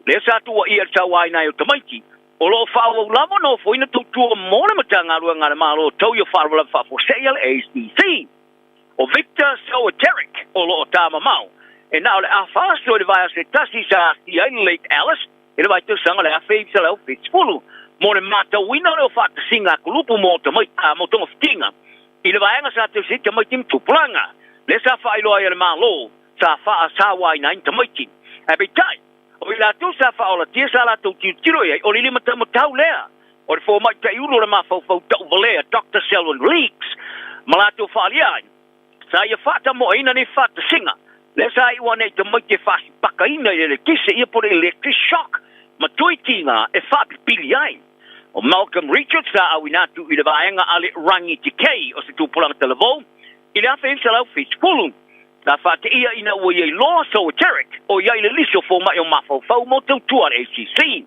lea sa tuuaia i le sauaina ai o tamaiti. O lo o faaauau lava ona ofoina tautua mo le Matagaluega a le Malo Tau i o Faalavelave Faafuasei a le ACC. O Victor Soeteric o lo o tāmamao, e na o le afa aso i le vaiaso e tasi sa aafia ai le Lake Alice i le vaitausaga o le 1970 mo le matauina o le faatasiga a kulupu mo mo togafitiga i le vaega sa tausi ai tamaiti ma tupulaga, lea sa faailoa ai e le Malo sa faasauaina ai ni tamaiti. Ae peitai, o i latou sa faaolatia sa latou tilotilo i ai, o le limataumatau lea o le fomai taiulu o le mafaufau tauvalea Doctor Selwyn Leeks ma latou faaalia ai, sa ia faatamoeina nei faatasiga lea sa iu ane i tamaiti e faasipakaina i le eletise ia po o le electric shock ma toetiga e faapipili ai. O Malcolm Richards sa auina atu i le vaega a le Rangi Te Kei o se tupulaga talavou i le 1970. Sa faateia ina ua i ai loa Soeteric o i ai le lisi o fomai o mafaufau mo tautua a le ACC.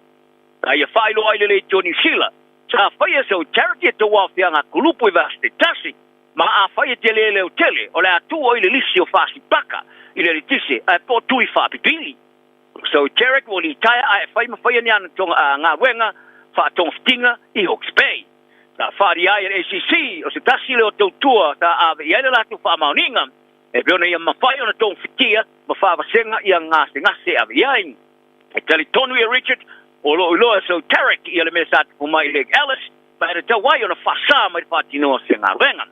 Sa ia faailoa ai le Leitio Niu Sila, sa faia Soeteric e tauaofiaga kulupu i vaiaso te tasi, ma afai e tele leo tele, o le a tuu ai le lisi o fasipaka i le eletise ae po o tui faapipili. Soeteric ua litaea ae fai ma faia ni ana galuega faatogafitiga i Hawke's Bay. Sa faaalia ai e le ACC o se tasi lea o tautua sa ave i ai le latou faamaoniga e pei ona ia mafai ona togafitia ma faavasega ia gasegase e ave i ai. E talitonu ia Richard o lo o iloa e Sir Tarek ia le mea sa tupu mai i Lake Alice ma e tatau ai ona faasa mai le faatinoa o se galuega.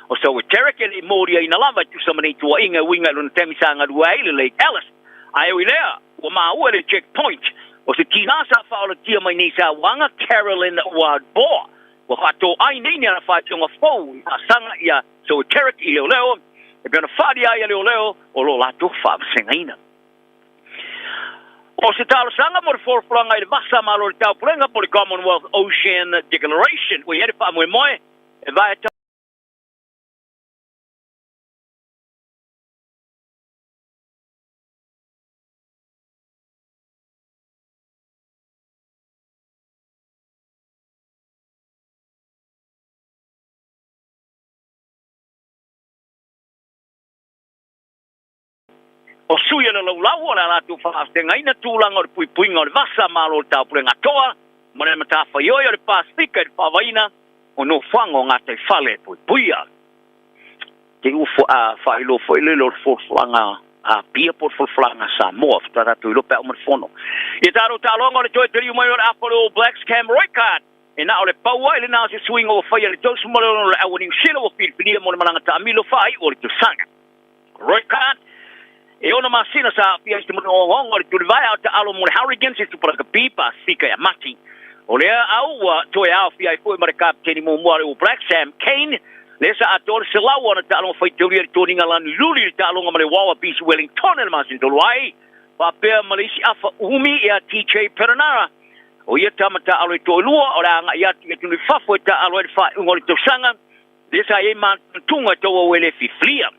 O Sir Tarek e le i moliaina lava e tusa ma nei tuuaiga e uiga i lona taimi sa galue ai i le Lake Alice. Ae ui lea, ua maua e le Checkpoint o se tinā sa faaolatia mai nei sauaga Carolyn Ward-Bohr ua faatōai nei ni ana faitioga fou i faasaga ia Sir Tarek i leoleo e pei ona faaalia ai e leoleo o lo latou faavasegaina. O se talosaga mo le folafolaga i le vasa malo o le taupulega po o le Commonwealth Ocean Declaration ua i ai le faamoemoe e vae O sui o le laulau o le a latou faafegaina tulaga o le puipuiga o le vasa malo o le taupulega toa ma le matafaioi o le Pasefika i le faavaina o nofoaga o gataifale e puipuia. Te ua faailoa foi lele o le folafolaga a Apia po o le folafolaga a Samoa faatoa tatou iloa pe a uma le fono. Ia tatou taaloga o le toe taliu mai o le afa o le All Blacks Cam Roigard e na o le pau ai lena o se suiga ua faia i le 36 o le au a Niu Sila ua filifilia mo le malaga taamilo faaiu o le tausaga. Roigard, e ono masina sa aafia ai se manu ogaoga o le tulivae a o taalo mo le Hurricanes i Super Rugby Pasifika ia Mati. O lea au ua toe aofia ai foi ma le kapeteni muamua a le All Blacks Sam Cane, lea sa atoa le 100 ana taaloga faitaulia i le toniga lanu luli i le taaloga ma le Wallabies Wellington i le masina talu ai, faapea ma le isi afa umi ia TJ Perenara. O ia tama taalo e toalua o le a agai atu i atunuu i fafo e taalo ai le faaiuga o le tausaga, lea sa i ai manatunatuga e tauau e le fifilia.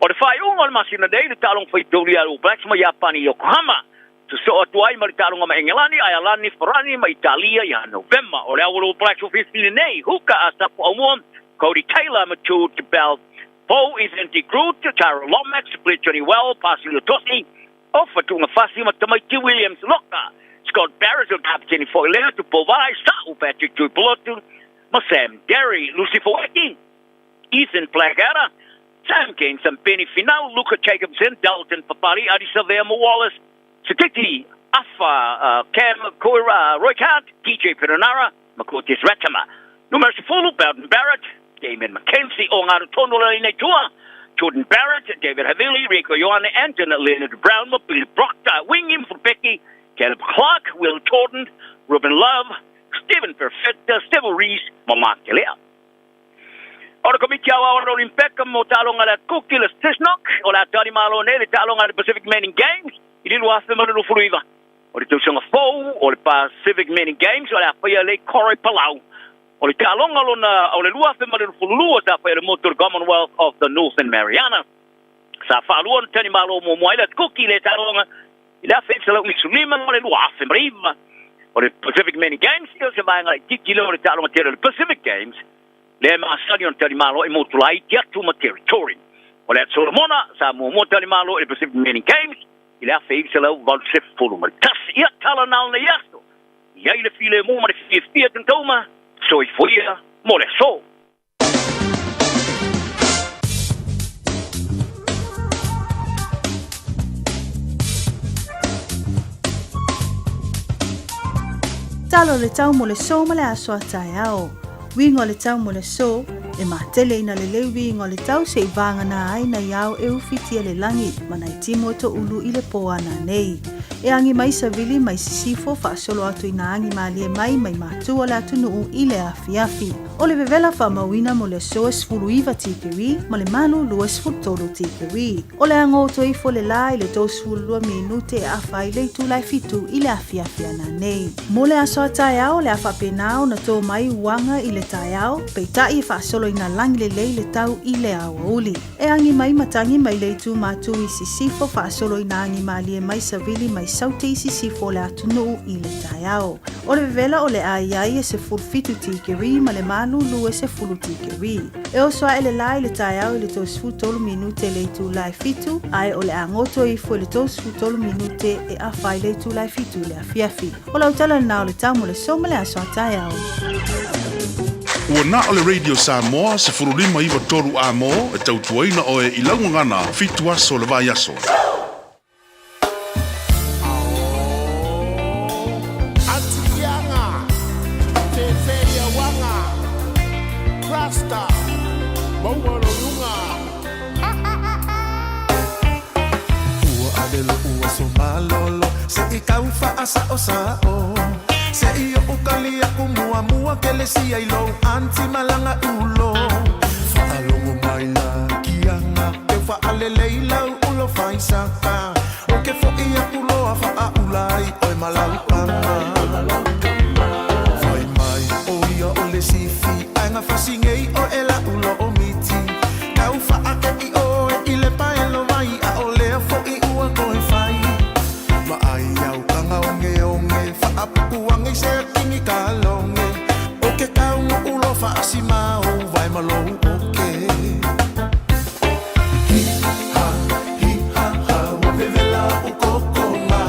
O le faaiuga o le masina nei, le taaloga faitaulia a le All Blacks ma Iapani i Yokohama, sosoo atu ai ma le taaloga ma Engelani, Aialani, Farani ma Italia ia Novema. O le au o le All Blacks ua filifili nei, Hooker Asafu Aumua, Codie Taylor ma Jude Bell Fou, Ethan de Groot, Tyrell Lomax, Blair Johnny Well, Pasilio Tosi, Ofa Tu'ungafasi ma Tamaiti Williams Loka, Scott Barrett o le kapeteni foi lea, Tupou Vaai, Sa'u Patrick Tuipulotu ma Sam Darry, Lucy Foeki, Ethan Blackadder, Sam Kane, Sampeni Finau, Luca Jacobson, Dalton Papali, Adi Savea ma Wallace Sititi, Afa Cam Koira, Roy Cart, DJ Perenara ma Cortez Ratima. Numera 10, Beauden Barrett, Damian McKenzie o Ngā Tonu o lenei tua, Jordan Barrett, David Havili, Rieko Ioane, Anton Leonard Brown ma Billy Proctor, Wingi Mfupeki, Caleb Clark, Will Jordan, Ruben Love, Stephen Perfetta, Steve Rees ma Mark Telea. O le Komiti Aoao o le Olimpeka mo taaloga le Kuki le Cessnock o le a tali malo nei le taaloga le Pacific Manning Games i le 2029. O le tausaga fou o le Pacific Manning Games o le a faia le Kore Palau. O le taaloga lona o le 2022 sa faia le motu o le Commonwealth of the Northern Marianas. Sa faalua ona talimalo muamua ai le Atukuki i le taaloga i le 1995 ma le 2009. O le Pacific Many Games, ia o se vaega laitiiti lea o le taaloga tele o le Pacific Games, lea e masani ona talimalo ai motu laiti atu ma territory. O le Atu Solomona, sa muamua talimalo i le Pacific Many Games i le 1981. Ia, tala na o lenei aso. I ai le filemu ma le fiafia tagata uma, soifua ia mo le aso. Tala o le tau mo le so ma le aso a taeao. Uiga o le tau mo le aso, e matele ina lelei uiga o le tau seʻi vagana ai nai ao e ufitia le lagi ma nai timu e toʻulu i le pō ananei. E agi mai savili mai sisifo faasolo atu i nā agi mālie mai mai matu o le atunuu i le afiafi. O le vevela faamauina mo le aso e 19 tikeri ma le malū 23 tikeri. O le a goto ifo le lā i le 32 minute e afa ai le itula e 7 i le afiafi ananei. Mo le aso a taeao, o le a faapena ona tō mai uaga i le taeao, peitai e faasolo ina lagi lelei le tau i le aoauli. E agi mai matagi mai le itu matū i sisifo faasolo ina agi mālie mai savili mai saute i sisifo o le atunuu i le taeao. O le vevela o le a i ai e 17 tikeri ma le malūlū e 10 tikeri. E oso aʻe le lā i le taeao i le 33 minute i le itula e 7, ae o le a goto ifo i le 33 minute e afa ai le itula e 7 i le afiafi. O lau tala lenā o le tau mo le aso ma le aso a taeao. Ua na o le Radio Samoa 1593 amo e tautuaina oe i lau gagana 7 aso o le vaiaso. Atikianga, Fefe-ia-uaga, Rasta, maua lo luga. Ua ave loʻu aso malolo seʻi kau faasaʻosaʻo seʻi oʻu kali aku muamua kelesia i lou aunty malaga ulo faalogo maila kiaga keu faalelei lau ulo faisaka o ke foʻi aku loa faaʻula ai ʻoe ma lau kama fai mai ʻo ia o le sifi ae gafasi nei ʻoe e laʻu loo miti kau faakeʻi ʻoe i le paelo mai ʻaʻolea foʻi ua koe fai ma ai au kaga ogeoge faapuku age i se kini kaloge o ke kaunuʻu loa faasimao vae ma lou oke hi ha hi ha ha ua vevela aʻu kokoga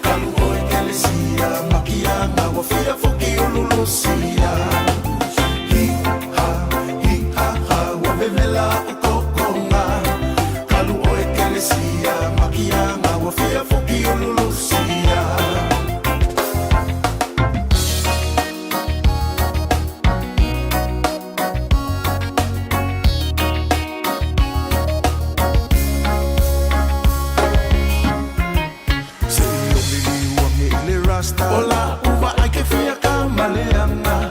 kalu ʻoe kelesia makiaga ua fia foki ululusia hi ha hi ha ha ua vevela aʻu kokoga kalu ʻoe kelesia makiaga ua fia foki ululusia. Seʻi o miliu age i le rasta o la uva ai ke fia ka maleaga.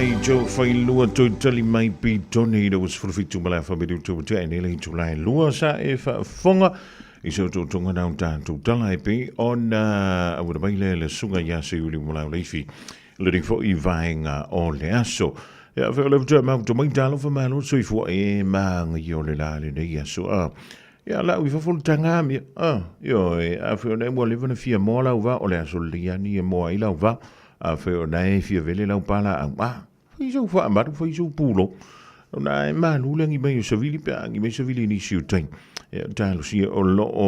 Faafetai Joe Failua toe tali mai Pitone i le 17 ma le afa minutu ua tea nei le itula e lua sa e faafofoga i se otootoga na o tatou tala e pei ona auina mai lea le susuga ia Seiuli Mulauleifi lenei foi vaega o le aso. Ia, fe o le faatoa mafuta mai talofa malo le soifua e māgaia o le la lenei aso. A, ia, lau i fafo le taga mea. A, ioe, a fe o lea ua leva na fia moa lau vao, o le aso lelei lava ni e moa ai lau vao. A fe o lena e fia vele lau palaau. A, fai sou faamalu, fai sou pulo. Ona e malu le agi mai o savili pe a agi mai savili i nisi o taimi. Ia, talosia o lo o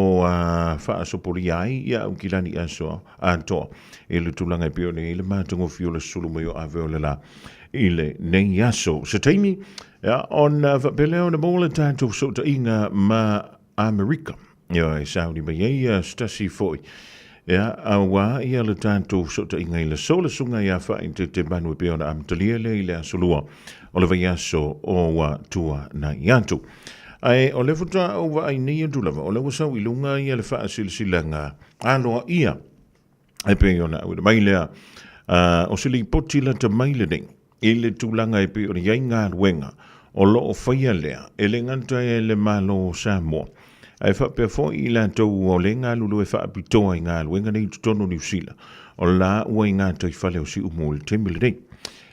faasopolia ai ia Aukilani aso atoa i le tulaga e pei ona i ai le matagofie o le sulu mai o ave o le la i lenei aso. Se taimi, ia, ona faapea lea ona maua le tatou fesootaiga ma Amerika. Ia, e sauni mai ai ia se tasi foi. Ia, auā ia le tatou fesootaiga i le aso, le susuga ia Faaeteete Manu e pei ona amatalia lea i le aso Lua o le vaiaso o ua tuanai atu. Ae o lea faatoa ou vaai nei atu lava, o lea ua sau i luga ia le faasilasilaga aloaia e pei ona auina mai lea, o se lipoti lata mai lenei i le tulaga e pei ona i ai galuega o lo o faia lea e le gata e le Malo o Samoa, ae faapea foi i latou o le galulue faapitoa i galuega nei i totonu o Niu Sila, o la ua i gataifale o Siumu i le taimi lenei.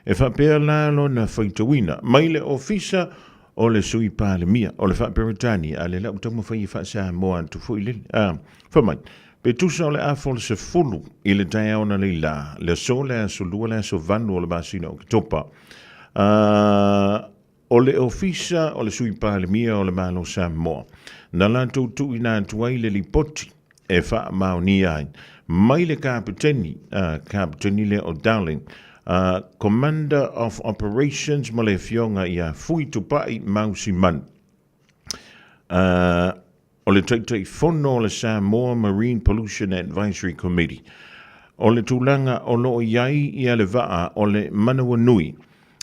E faapea la lona faitauina mai le Ofisa o le Sui Palemia o le Faa-Peretania, a lea la ua taumafai e faa-Samoa atu foi lele. A, fai mai, Pe tusa o le afa o le 10 i le taeao analeila, le aso le aso Lua le aso 8 o le masina o Oketopa, a o le Ofisa o le Sui Palemia o le Malo Samoa, na latou tuuina atu ai le lipoti e faamaonia ai mai le Kapeteni, Kapeteni lea o Dowling, Commander of Operations ma le Afioga ia Fui Tupai Mausimanu. O le Taitaifono o le Samoa Marine Pollution Advisory Committee. O le tulaga o lo o i ai ia le vaa o le manawanui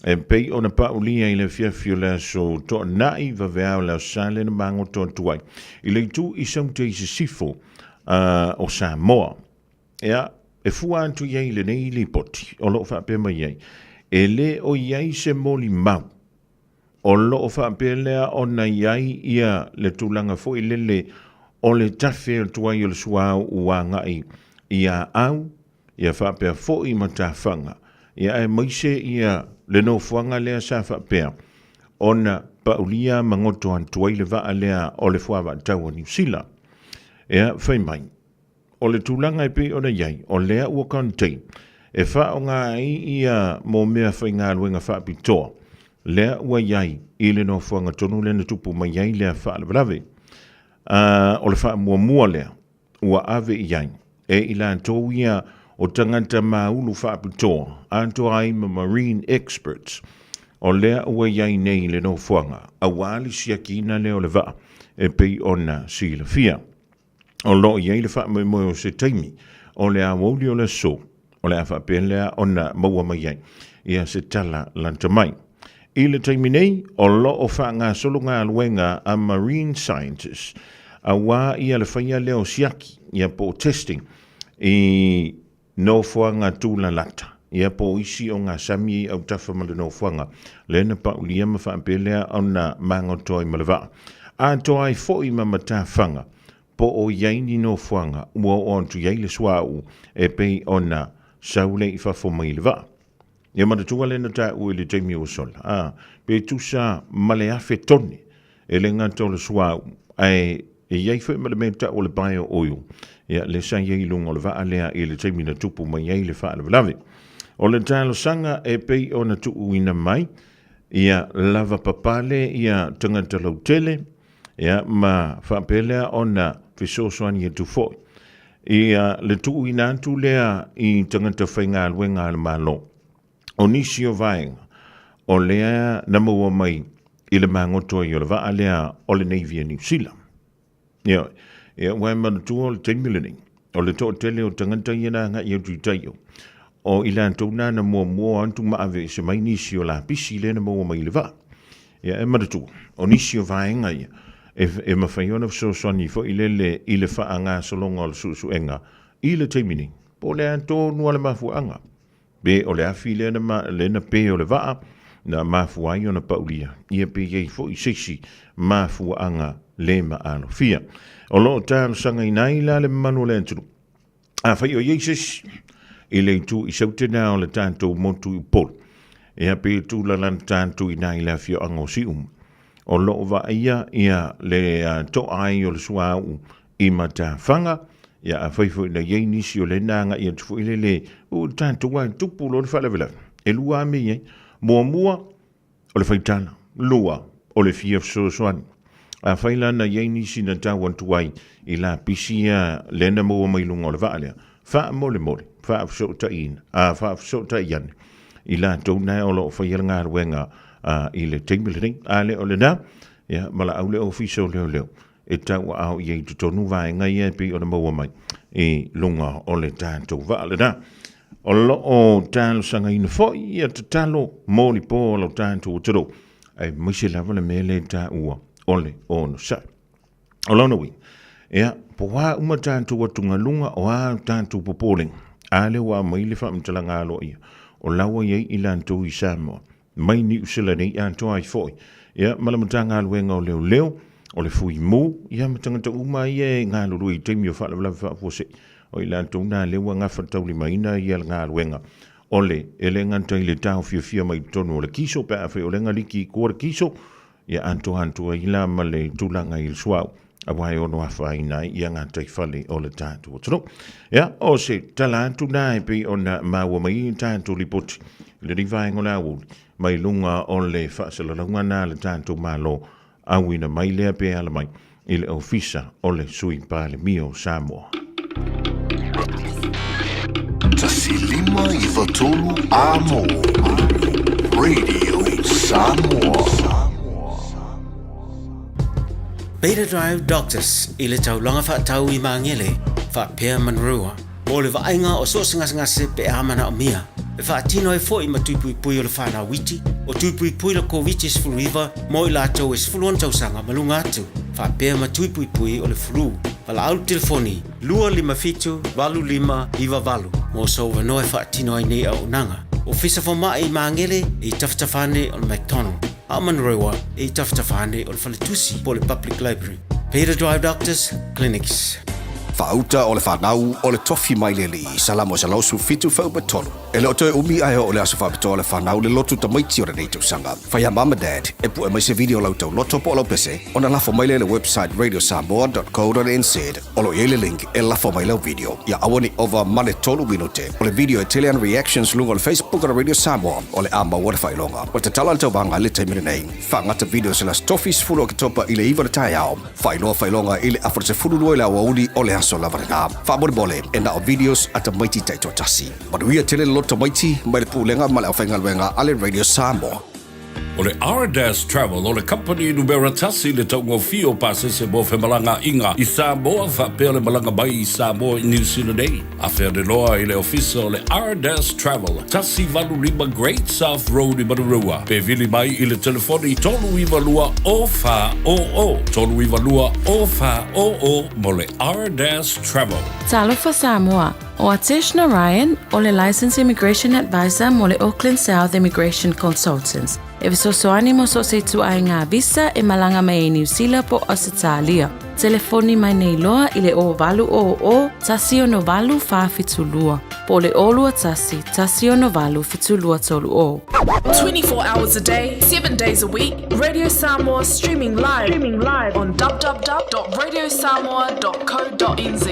e pei ona paulia i le afiafi o le aso Toonai vaveao le Aso Sa lea na magoto atu ai i le itu i Saute i Sisifo o Samoa. Ia, e fua atu i ai lenei lipoti o lo o faapea mai ai, e le o i ai se molimau O lo o faapea lea ona i ai ia le tulaga foi lele o le tafe atu ai o le suauu ua agai i aau, ia faapea foi ma tafaga, ia aemaise ia le nofoaga lea sa faapea ona paulia ma goto atu ai le vaa lea o le fuavaatau a Niu Sila. Ia, fai mai. O le tulaga e pei ona i ai, o lea ua contain e faaaoga ai ia mo mea faigaluega faapitoa, lea ua i ai i le nofoaga tonu lea na tupu mai ai lea faalavelave. A, o le faamuamua lea ua ave i ai e i latou ia o tagata māulu faapitoa atoa ai ma marine experts, o lea ua i ai nei i le nofoaga aua le siakiina lea o le vaa e pei ona silafia. O lo o i ai le faamoemoe o se taimi o le aoauli o le aso o le a faapea lea ona maua mai ai ia se tala lata mai. I le taimi nei, o lo o faagasolo galuega a Marine Scientists aua ia le faia lea o siaki ia po o testing i nofoaga tūlalata, ia po o isi o ngā sami i autafa ma le nofoaga lea na paulia ma faapea lea ona magoto ai ma le vaa. Atoa ai foi ma matafaga po o i ai ni nofoaga ua oo atu i ai le suauu e pei ona sau lea i fafo mai le vaa. Ia manatua lea na taua i le taimi ua sola, a, pe tusa ma le 1000 tone E le gata o le suauu, ae e i ai foi ma le mea tau o le bio oil, ia, lea sa i ai i luga o le vaa lea i le taimi na tupu mai ai le faalavelave. O le talosaga e pei ona tuuina mai, ia lavapapale ia tagata lautele, ia, ma faapea lea ona fesoasoani atu foi ia le tuuina atu lea i tagata faigaluega a le Malo. O nisi o vaega o lea na maua mai i le magoto ai o le vaa lea o le Navy a Niu Sila. Ioe, ia ua e manatua o le taimi lenei, o le toatele o tagata ia na agai atu i tai o, o i latou na na muamua atu ma aveese mai nisi o lapisi lea na maua mai i le vaa. Ia e manatua, o nisi o vaega ia e, e mafai ona fesoasoani foi lele i le faagasologa o le suesuega i le taimi nei, po o le a tonu lava le mafuaaga. Pe o le afi lea na ma, lea na pe o le vaa, na mafua ai ona paulia, ia pe i ai foi se isi mafuaaga le maalofia. O lo o talosagaina ai la le mamalu o le atunuu. Afai o i ai se isi i le itu i saute na o le tatou motu i Upolu, ia pe tulaga na tatou i ina i le afioaga o Siumu, o lo o vaaia ia le toa ai o le suauu i matafaga, ia afai foi na i ai nisi o lea na agai atu foi lele, o tatou lava e tupu loa le faalavelave. E lua lava mea e i ai. Muamua, o le faitala. Lua, o le fia fesoasoani. Afai la na i ai nisi na tau atu ai i lapisi ia lea na maua mai luga o le vaa lea, faamolemole, faafesootaiina, a faafesootai ane i latou na o lo o faia le galuega i le taimi lenei. A le o lena, ia, valaau le Ofisa o Leoleo e tauaao i ai i totonu vaega ia e pei ona maua mai i luga o le tatou vaa lena. O lo o talosagaina foi ia tatalo molipo o lo tatou atunuu, aemaise lava le mea lea e taua o le onosai. O lona uiga, ia, po o a uma tatou atugaluga, o a tatou popolega, a lea ua aumai le faamatalaga aloaia, o la ua i ai i latou i Samoa, mai Niu Sila nei atoa ai foi, ia, ma le Matagaluega o Leoleo, o le Fui Mu, ia, ma tagata uma ia e galulue i taimi o faalavelave faafuasei, o i latou na lea ua gafataulimaina ia le galuega o le e le gata i le taofiofia mai totonu o le kiso pe afai o lea na liki i tua le kiso, ia atoa atu ai la ma le tulaga i le suauu, aua e ono afaina ai ia gataifale o le tatou atunuu. Ia, o se tala atu na e pei ona maua mai i tatou lipoti i lenei vaega o le aoauli mai luga o le faasalalauga na a le tatou Malo, auina mai lea pe ala mai i le Ofisa o le Sui Palemia o Samoa. 153 Amo Radio Samoa. Beta Drive Doctors i le taulaga faatau i Magele, faapea Manurewa, mo le vaaiga o so o se gasegase pe a manaomia. E faatino ai foi ma tuipuipui o le whanau iti, o tuipuipui le Koviti-19 mo i latou e 16 tausaga ma luga atu, faapea ma tuipuipui o le flu. Valaau le telefoni 257 8598 mo sou avanoa e faatino ai nei auaunaga. Ofisa Fomai i Magele e i tafatafa ane o le McDonald, a o Manurewa e i tafatafa ane o le Faletusi po o le Public Library. Peter Drive Doctors Clinics. Faauta o le fanau o le tofi mai le Alii, Salamo 117 fuaupu 3. E le o toe umi ae oo le aso faapitoa le fanau le lotu tamaiti o lenei tausaga. Fai a mum and dad e pue mai se video o lau tauloto po o lau pese ona lafo mai lea i le website radiosamoa.co.nz o lo o i ai le link e lafo mai lau video. Ia aua ne i ova ma le tolu minute o le video e tele ana reactions luga o le Facebook o le Radio Samoa o le a maua le faailoga. Ua tatala le tauvaga i le taimi lenei. Faagata video se le Aso Tofi 10 Oketopa i le 9 o le taeao. Faailoa faailoga i le afa 12 i le aoauli o le aso lava lena. Faamolemole, e na o videos a tamaiti taitoatasi. Manuia tele le loto tamaiti mai le Pulega ma le Aufaigaluega a le Radio Samoa. O le Ardas Travel o le kamupani numera tasi i le taugofie o pasese mo femalagaaiga i Samoa faapea le malaga mai i Samoa i Niu Sila nei. Afea le loa i le ofisa o le Ardas Travel, 185 Great South Road i Manurewa, pe vili mai i le telefoni 392 0400, 392 0400 mo le Ardas Travel. Talofa Samoa, o Atesh Narayan o le Licensed Immigration Advisor mo le Auckland South Immigration Consultants. E fesoasoani mo so o se ituaiga visa e malaga mai ai Niu Sila po o Ausetalia. Telefoni mai nei loa i le 0800 168 472 po o le 021 168 7230. 24 hours a day, 7 days a week, Radio Samoa streaming live, streaming live on www.radiosamoa.co.nz.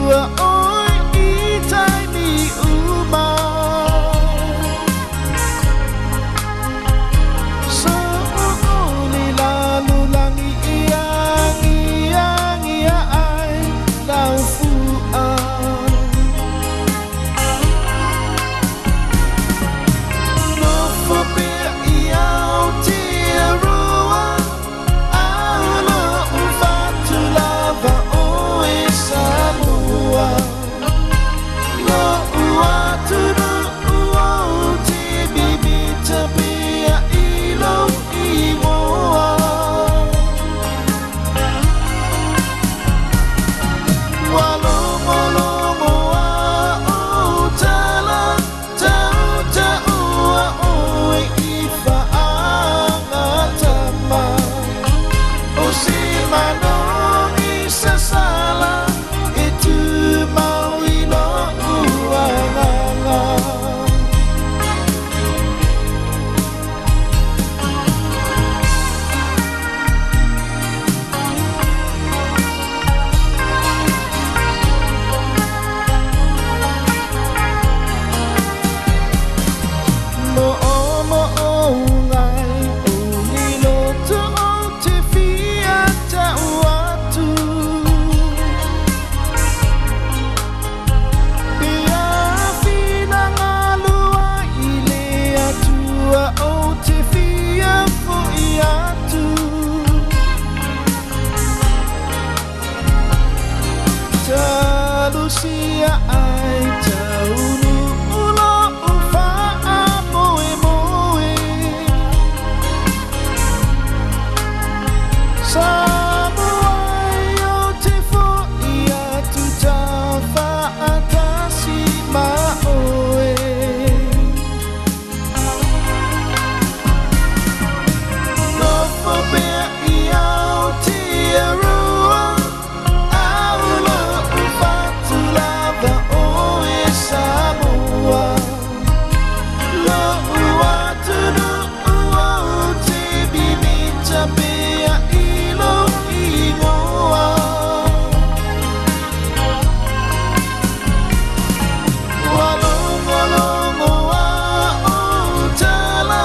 Atua oe i taimi uma. So'u'uli lalolagi e agiagia ai lau fu'a. Nofo pea i Aotearoa, a o lo'u fatu lava oe Samoa. Lo'u atunu'u ou te mimita pea i lou igoa. Ua logologo a ou tala, tauta'ua oe i fa'agatama. O se manogi sasala e tumau i lo'u agaga. Mo'omo'ogai o le loto o te fia ta'u atu. Pe a finagalo ai le Atua o te fia fo'i atu. Talosia ai taunu lo'u fa'amoemoe. Samoa ai o te fo'i atu tafa'atasi ma oe. Nofo pea i Aotearoa, a o lo'u fatu lava oe Samoa. Lo'u atunu'u ou te mimita pea i lou igoa. Ua logologo a ou tala,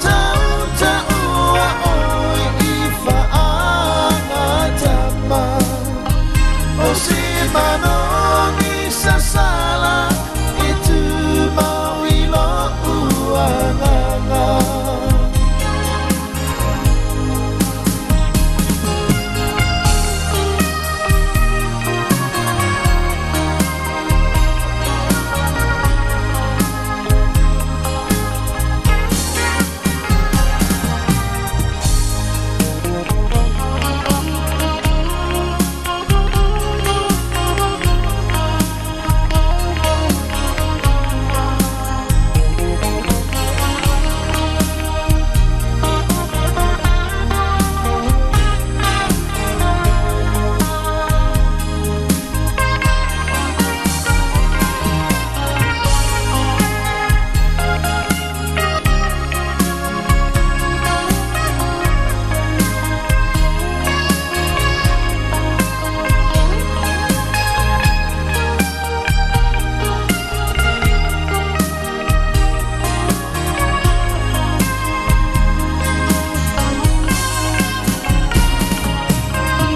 tauta'ua oe i fa'agatama. O se manogi sasala e tumau i lo'u agaga.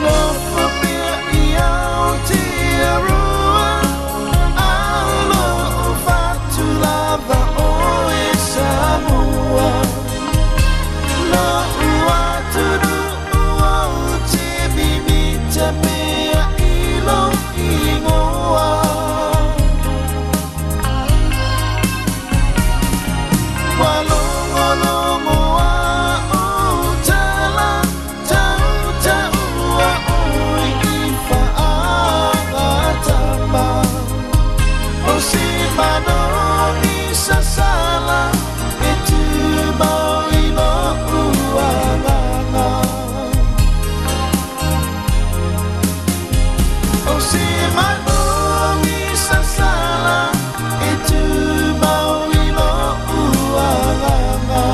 Nofo pea i Aotearoa, a o lo'u fatu lava oe Samoa. Lo'u atunu'u ou te mimita pea i lou igoa. Ua logologo a ou tala, tauta'ua oe i fa'agatama. O se manogi sasala e tumau i lo'u agaga. O se manogi sasala e tumau i lo'u agaga.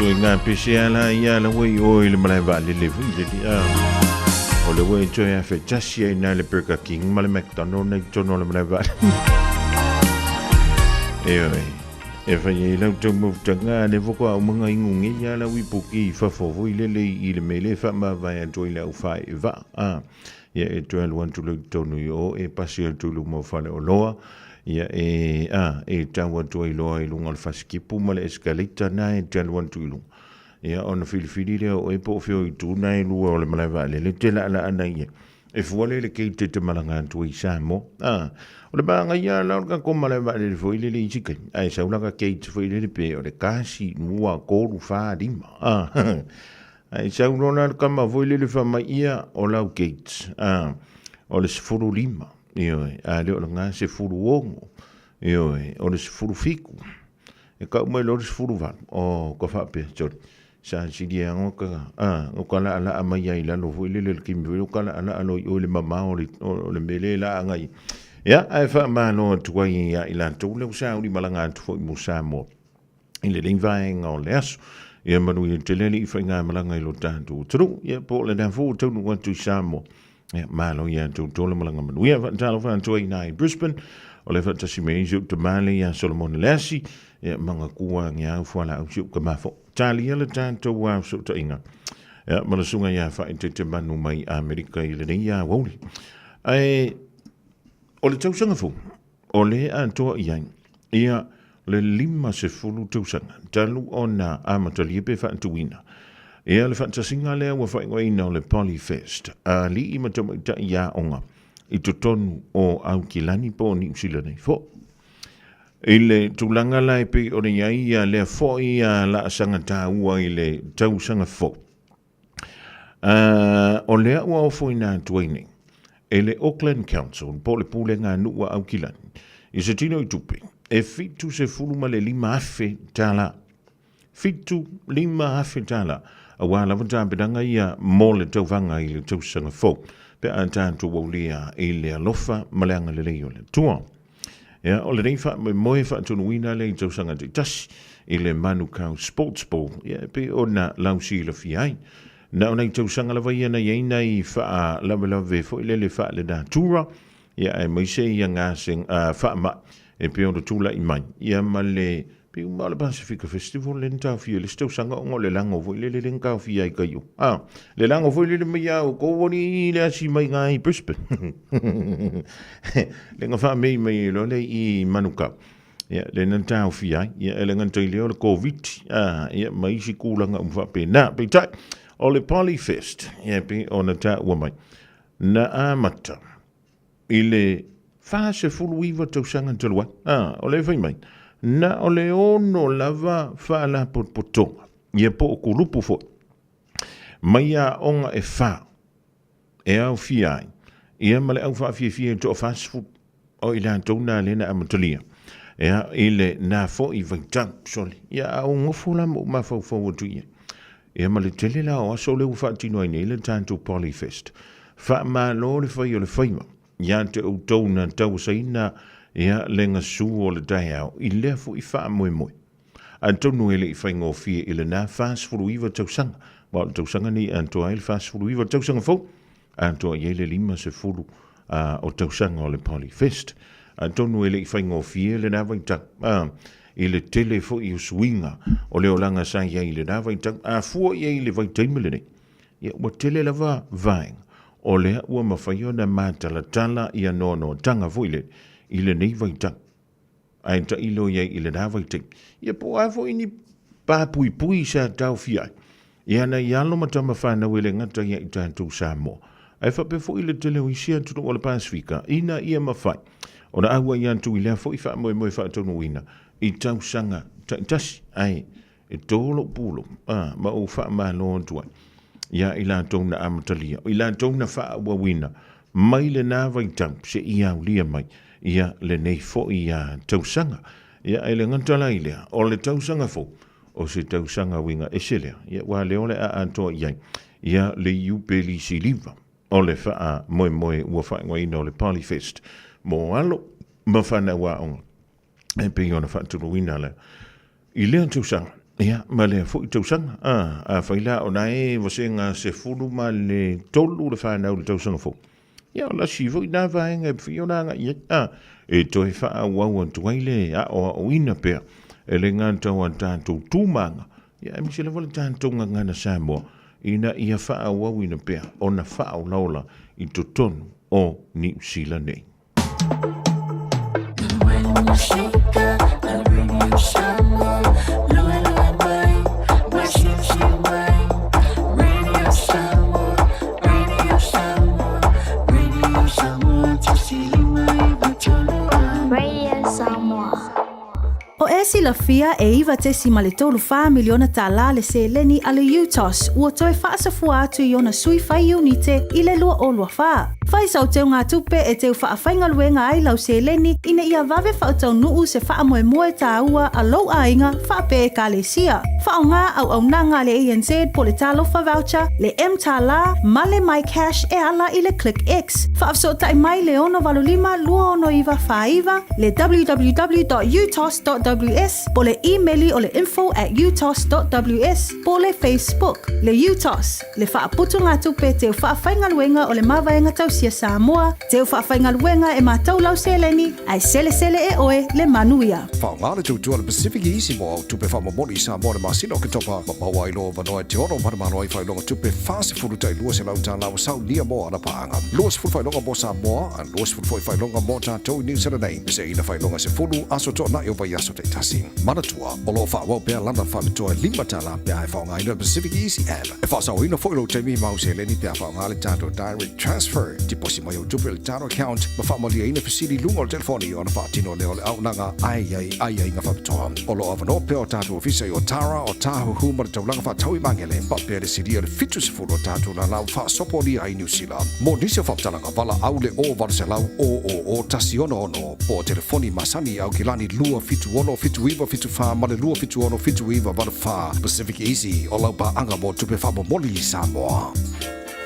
Ituaiga pese a la ia la ua i o i le malae vaalele foi lele a. O le ua e toe afe tasi ai na le Burger King ma le McDonald na i totonu o le malae vaalele. E oi, e fai ai lau tau mafutaga le foko a umaga ingu nge ia la ui puki i fafo foi lele i le mele fa mavae atu ai le au whae e vaa. A, ia e toe alu atu loa i totonu i o e pasi atu i luma o fale oloa, ia e, a, e tau atu ai loa i luga o le fasikipu ma le escalator na e te alu atu i luga. Ia ona filifili lea o oe po o fea o itu na e lua o le malae vaalele te laalaa ia. E fua lea i le gate e te malaga atu ai i Samoa. A, o le magaia la o le tatou malae vaalele foi lele i isi taimi, ae sau la ka gate foi lele pe o le 1, 2, 3, 4, 5. A, Ae sau loa la le tama foi lele fai mai, Ia, o lau Gates, a, o le 15, ioe, a le o lena 16, ioe, o le 17. E kau mai loa le 18, o, ka faapea, sorry, sa sili e ago ka, a, o ka laalaa mai ai i lalo foi lele le taimi foi lele o ka laalaa loa i o i le mamao o le, o le mea lea e laaga ai. Ia, ae faamalo atu ai ia i latou lea ua sauni malaga atu foi mo Samoa. i lenei vaega o le aso. Ia manuia tele alii faigamalaga i lo tatou atunuu. Ia po o lena foi ua taunuu atu i Samoa. Ia malo ia te outou le malaga manuia. Faatalofa atu ai i Brisbane. O le faatasi mai ai si ou tamale ia Solomon Leasi. Ia magatua nge au fualaau si ou tamafo. Talia le tatou fesootaiga. Ia ma le susuga ia Faaeteete Manu mai Amerika i lenei aoauli. Ae o le tausaga fou, o le atoa i ai, ia le 50 tausaga talu ona amatalia pe faatuina ia le faatasiga lea ua faaigoaina o le Polyfest, alii ma tamaitai aoga i totonu o Aukilani po o Niu Sila nei foi. I le tulaga la e pei ona i ai ia lea foi laasaga taua i le tausaga fou, o lea ua ofoina atu ai nei e le Auckland Council po o le Pulega a Nuu a Aukilani i se tino i tupe e $75,000. $75,000 aua lava tapenaga ia mo le tauvaga i le tausaga fou pe a tatou aulia i le alofa ma le agalelei o le Atua. Ia, o lenei faamoemoe faatonuina lea i tausaga taitasi i le Manukau Sports Bowl, ia, e pei ona lausilafia ai. Na o nai tausaga lava ia na i ai nai faalavelave foi lele faalenatura, ia, aemaise ia gase, faamai e pei ona tulai mai, ia ma le Pei uma o le Pasifika Festival lea na taofia i le isi tausaga ona o le lago foi lele lea na taofia ai kai o. A, le lago foi lele mai a outou alii le asi mai ga i Brisbane. Le na faamei mai ai loa lea i Manukau. Ia, le na taofia ai. Ia, e le gata i lea o le Covid, a, ia, ma isi tulaga uma faapena. Peitai, o le Polyfest, ia, pei ona taua mai, na amata i le 49 tausaga talu ai. A, o lea e fai mai, na o le ono lava faalapotopotoga, ia po o kulupu foi, mai aoga e fa e aofia ai, ia ma le au faafiafia e toa 40 o i latou na lea na amatalia. Ia, i le na foi vaitau, sole, ia a ou nofo la ma ou mafaufau atu i ai. Ia ma le tele la o aso lea ua faatino ai nei le tatou Polyfest. Faamalo le fai o le faiva ia te outou na tauasaina ia le gasu o le taeao i lea foi faamoemoe. Atonu e le i faigofie i lena 49 tausaga, aua o le tausaga nei e atoa ai le 49 tausaga fou, atoa i ai le 50 o tausaga o le Polyfest. Atonu e le i faigofie lena vaitau, i le tele foi o suiga o le olaga sa i ai i lena vaitau, a fua i ai i le vaitaimi lenei, ia ua tele lava vaega o lea ua mafai ona matalatala ia noanoataga foi lele i lenei vaitau. Ae tailo i ai i lena vaitaimi, ia po o a foi ni papuipui sa taofia ai, ia nai alo ma tama fanau e le gata ia i tatou Samoa, ae faapea foi le tele o isi atunuu o le Pasefika, ina ia mafai ona auai atu i lea foi faamoemoe faataunuuina i tausaga taitasi. Ae e tō lou pulou, ā, ma ou faamalo atu ai ia i latou na amatalia, o i latou na faaauauina mai lena vaitau seia aulia mai ia lenei foi tausaga. Ia, e le gata la i lea, o le tausaga fou, o se tausaga uiga ese lea, ia, aua lea o le a atoa i ai ia le Iupeli Siliva o le faamoemoe ua faaigoaina o le Polyfest mo alo ma fanau aoga e pei ona faatuluina lea i lea tausaga. Ia, ma lea foi tausaga, a, afai la o na e vasega 13 le fanau i le tausaga fou, ia o lasi foi na vaega e mafai ona agai i ai, a, e toe faaauau atu ai le aoaoina pea e le gata o a tatou tumaga, ia aemaise lava le tatou gagana Samoa, ina ia faaauauina pea ona faaolaola i totonu o Niu Sila nei. Radio Samoa. O e silafia e $9.34 miliona tālā le seleni a le UTOS ua toe faasafua atu i ona sui fai iunite i le 2024. Fai sau teugatupe e teu faafaigaluega ai lau seleni ina ia vave faataunuu se faamoemoe tāua a lou aiga faapea ekalesia. Faaaoga auaunaga a le ANZ po le Talofa Voucher, le mTālā ma le MyCash e ala i le ClickX. Faafesootai mai le 685 269 49, le www.utos.ws po le imeli o le info@utos.ws po le Facebook. Le UTOS, le faaputugatupe teu faafaigaluega o le Mavaega Tausia Samoa, teu faafaigaluega e matou lau seleni, ae selesele e oe le manuia. Faaaoga le tautua a le Pacific Easy mo au tupe faamomoli i Samoa i le masina o Oketopa ma maua ai loa avanoa e te ono manumanu ai faailoga tupe 40 tai $200 ua saunia mo ana paaga. 20 faailoga mo Samoa, a 20 foi faailoga mo tatou i Niu Sila nei, meseina faailoga 10 aso toanai o vaiaso taitasi. Manatua, o lo o faaauau pea lana faapitoa e $5 pe a e faaaogaina le Pacific Easy App. E faasaoina foi lou taimi ma au seleni pe a faaaoga le tatou Direct Transfer. Tiposi mai au tupe i le tatou account ma faamaliaina fesili i luga o le telefoni ona faatino lea o le auaunaga ae i ai aiaiga faapitoa. O lo o avanoa pea o tatou ofisa i Otara, Otahuhu ma le taulaga faatau i Magele, faapea le silia i le 70 o tatou lala ua faasopolia ai Niu Sila. Mo nisi o faamatalaga, valaau le 0 800 000 166 po o telefoni masani i Aukilani 276 7974 ma le 276 7984. Pacific Easy, o lau paaga mo tupe faamomoli i Samoa.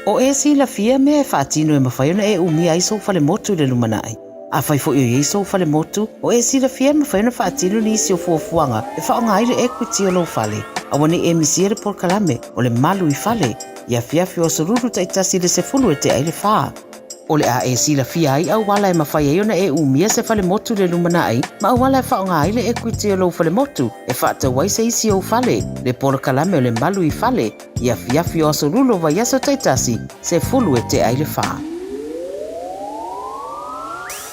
O e silafia mea e faatino e mafai ona e umia ai sou falemotu i le lumanai. Afai foi o i ai sou falemotu, o e silafia e mafai ona faatino nisi o fuafuaga e faaaoga ai le equity o lou fale. Aua ne i e misia le polokalame o le Malu i Fale i afiafi o aso Lulu taitasi i le 10 e tea ai le fa. O le a e silafia ai auala e mafai ai ona e umia se falemotu i le lumanai ma auala e faaaoga ai le equity o lou falemotu e faatau ai se isi ou fale, le polokalame o le Malu i Fale i afiafi o aso Lulu o vaiaso taitasi, 10 e tea ai le fa.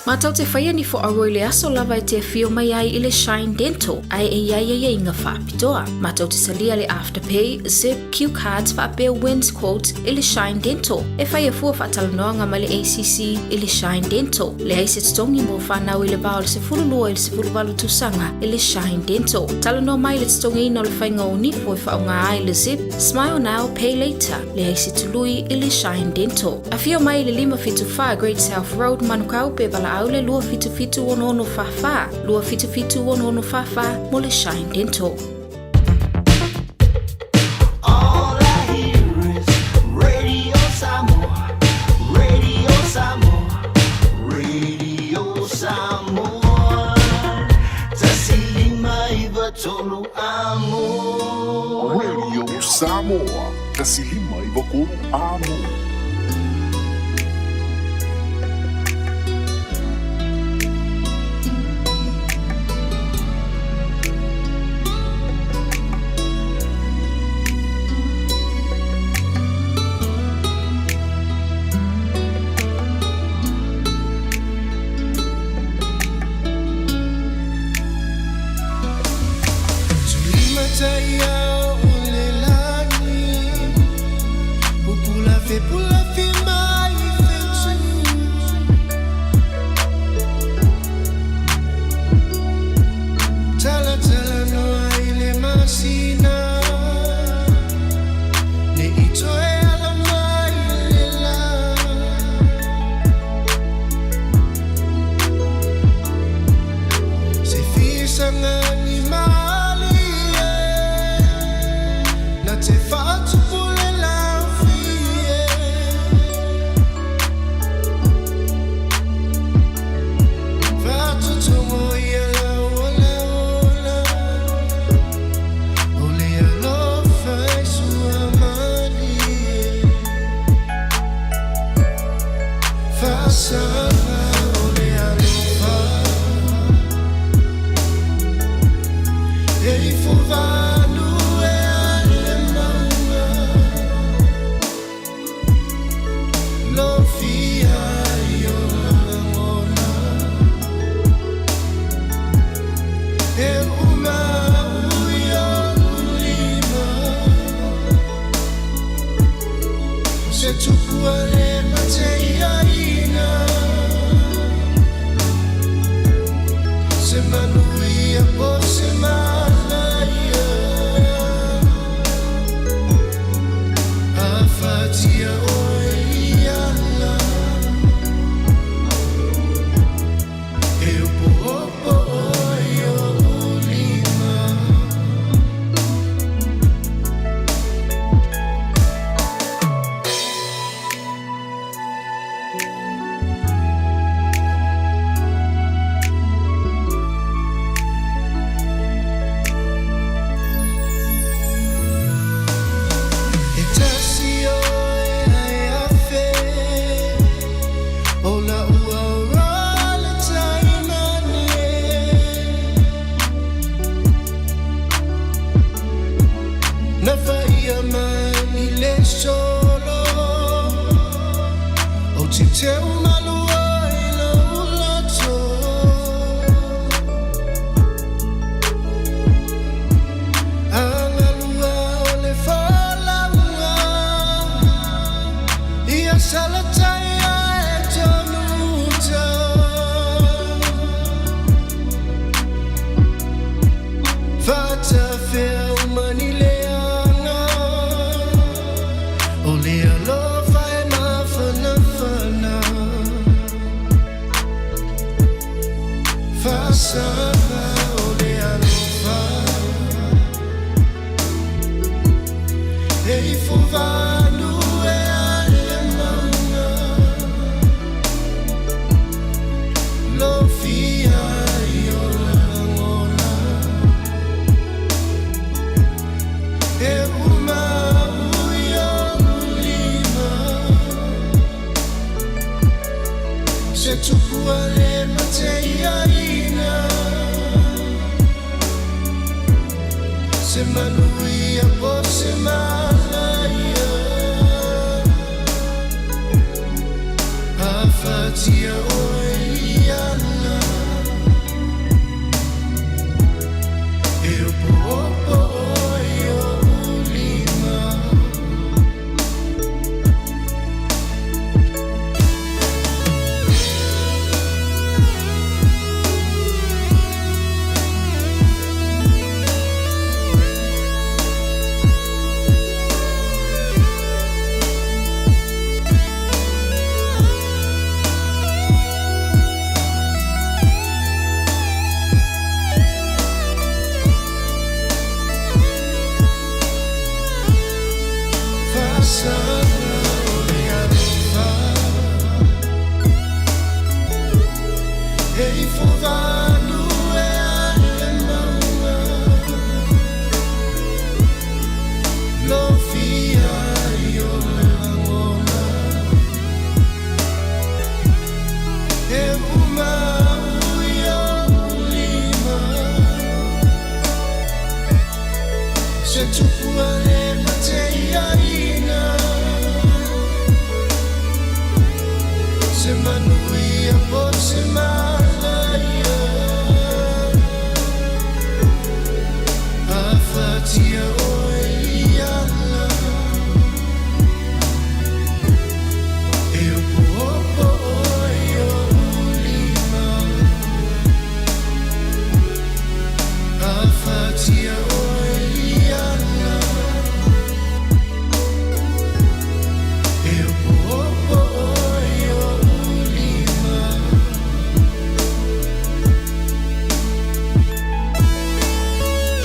Matou te faia ni fo'auo i le aso lava e te afio mai ai i le Shine Dental ae e i ai aiaiga faapitoa. Matou te salia le Afterpay, Zip, Q Cards faapea Wins Quotes i le Shine Dental. E faia fua faatalanoaga ma le ACC i le Shine Dental. Leai se totogi mo fanau i le va o le 12 i le 18 tausaga i le Shine Dental. Talanoa mai i le totogiina o le faiga o nifo e faaaoga ai le Zip, Smile Now, Pay Later. Leai se tului i le Shine Dental. Afio mai i le 574 Great South Road, Manukau, pe valaau le 277 6644, 277 6644 mo le Shine Dental. All I hear is Radio Samoa, Radio Samoa, Radio Samoa. 159 amo. Radio Samoa, 159 amo.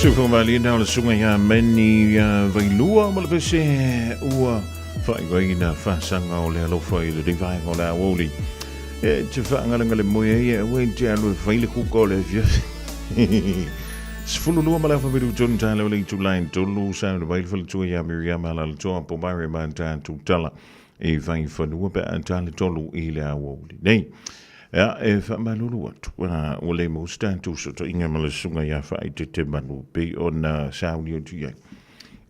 Sufa o le suga ia meni Vailua ma le pese ua faaigoaina fasaga o le alofa i le vaega o le aoauli. E te faagalegale moe ai e aua e te alu e fai le kuka o le afiafi. 12 ma le afa minute tala o le itula e tolu sa le vai le faletua ia Miriama Alalatoa po Mare Mata Tutala e vai fanua pe a tala tolu i le aoauli nei. Ia, e faamalulu atu, ua le maua se tatou fesootaiga ma le Susuga ia Faaeteete Manu e pei ona sauni atu i ai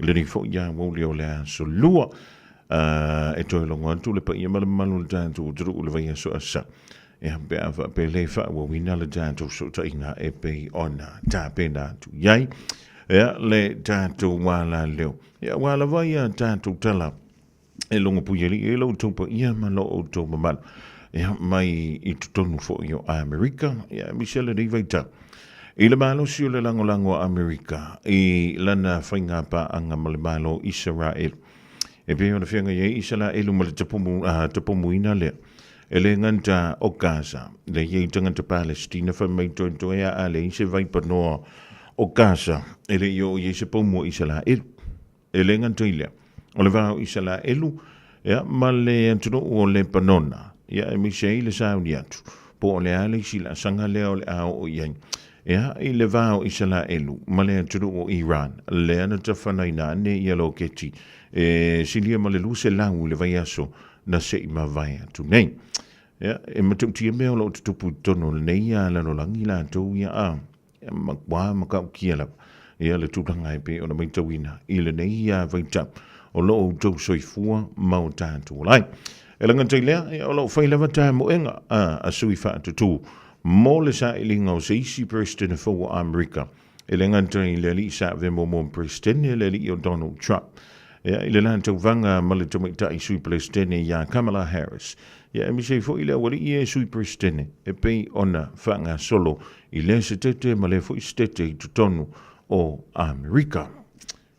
i lenei foi aoauli o le aso Lua. E toe logo atu le paia ma le mamalu o le tatou atunuu i le vaiaso asa. Ia, pe a faapea e le faaauauina le tatou fesootaiga e pei ona tapena atu i ai. Ia, le tatou alaleo. Ia, aua lava ia tatou tala e logo puialii ai lo outou paia ma lo outou mamalu. Ia, mai i totonu foi o Amerika, ia, aemaise lenei vaitau. I le malosi o le lagolago a Amerika i lana faiga paaga ma le Malo o Isaraelu. E pei ona feagai ai Isaraelu ma le tapumu, tapumuina lea. E le gata o Gaza, le i ai tagata Palestina fai mai toetoe a a leai se vaipanoa o Gaza e le i oo i ai se poumu o Isaraelu. E le gata i lea, o le va o Isalaelu ia, ma le atunuu o Lepanona, ia, aemaise ai le sauni atu, po o le a le isi laasaga lea o le a oo i ai, ia, i le va o Isalaelu ma le atunuu o Iran, lea na tafanaina ane ia loketi e silia ma le 200 i le vaiaso na se i mavae atu nei. Ia, e matautia mea o lo o tutupu i totonu o lenei lalolagi latou ia a. E matua matautia lava ia le tulaga e pei ona matauina i lenei vaitau o lo outou soifua ma o tatou ola ai. E le gata i lea, ia, o lo o fai lava tamoega a sui faatutū mo le sailiga o se isi Peresetene fou o Amerika, e le gata i le alii sa avea muamua ma Peresetene, le alii o Donald Trump. Ia, i le la tauvaga ma le tamaitai sui Peresetene ia Kamala Harris, ia aemaise ai foi le aualii e sui Peresetene e pei ona faagasolo i lea setete ma lea foi setete i totonu o Amerika.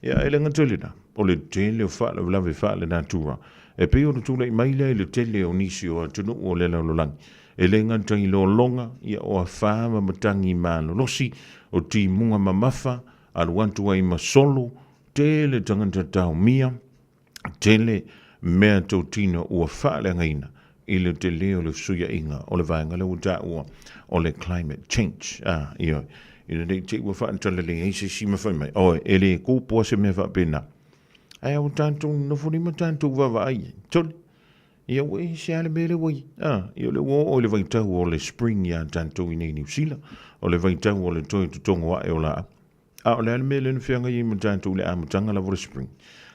Ia, e le gata i lena, o le tele o faalavelave faalenatura e pei ona tulai mai lea i le tele o nisi o atunuu o le lalolagi. E le gata i lologa, ia, o afa ma matagi malolosi, o timuga mamafa, alu atu ai ma solo, tele tagata taomia, tele mea totino ua faaleagaina i le tele o le fesuiaiga o le vaega lea ua taua o le climate change. Ah, ioe. Ina ne i te i ua faatalale ai se isi ma fai mai, oe, e le kūpua se mea faapena. Ae ua tatou nofo nei ma tatou vaavaai i ai. Tole. Ia ua ese lava le mea lea ua i ai. Ah, ia o lea ua oo i le vaitau o le spring iā tatou i nei Niu Sila, o le vaitau o le toe totogo ae o laau. A o le a le mea lea na feagai ai ma tatou i le amataga lava o le spring?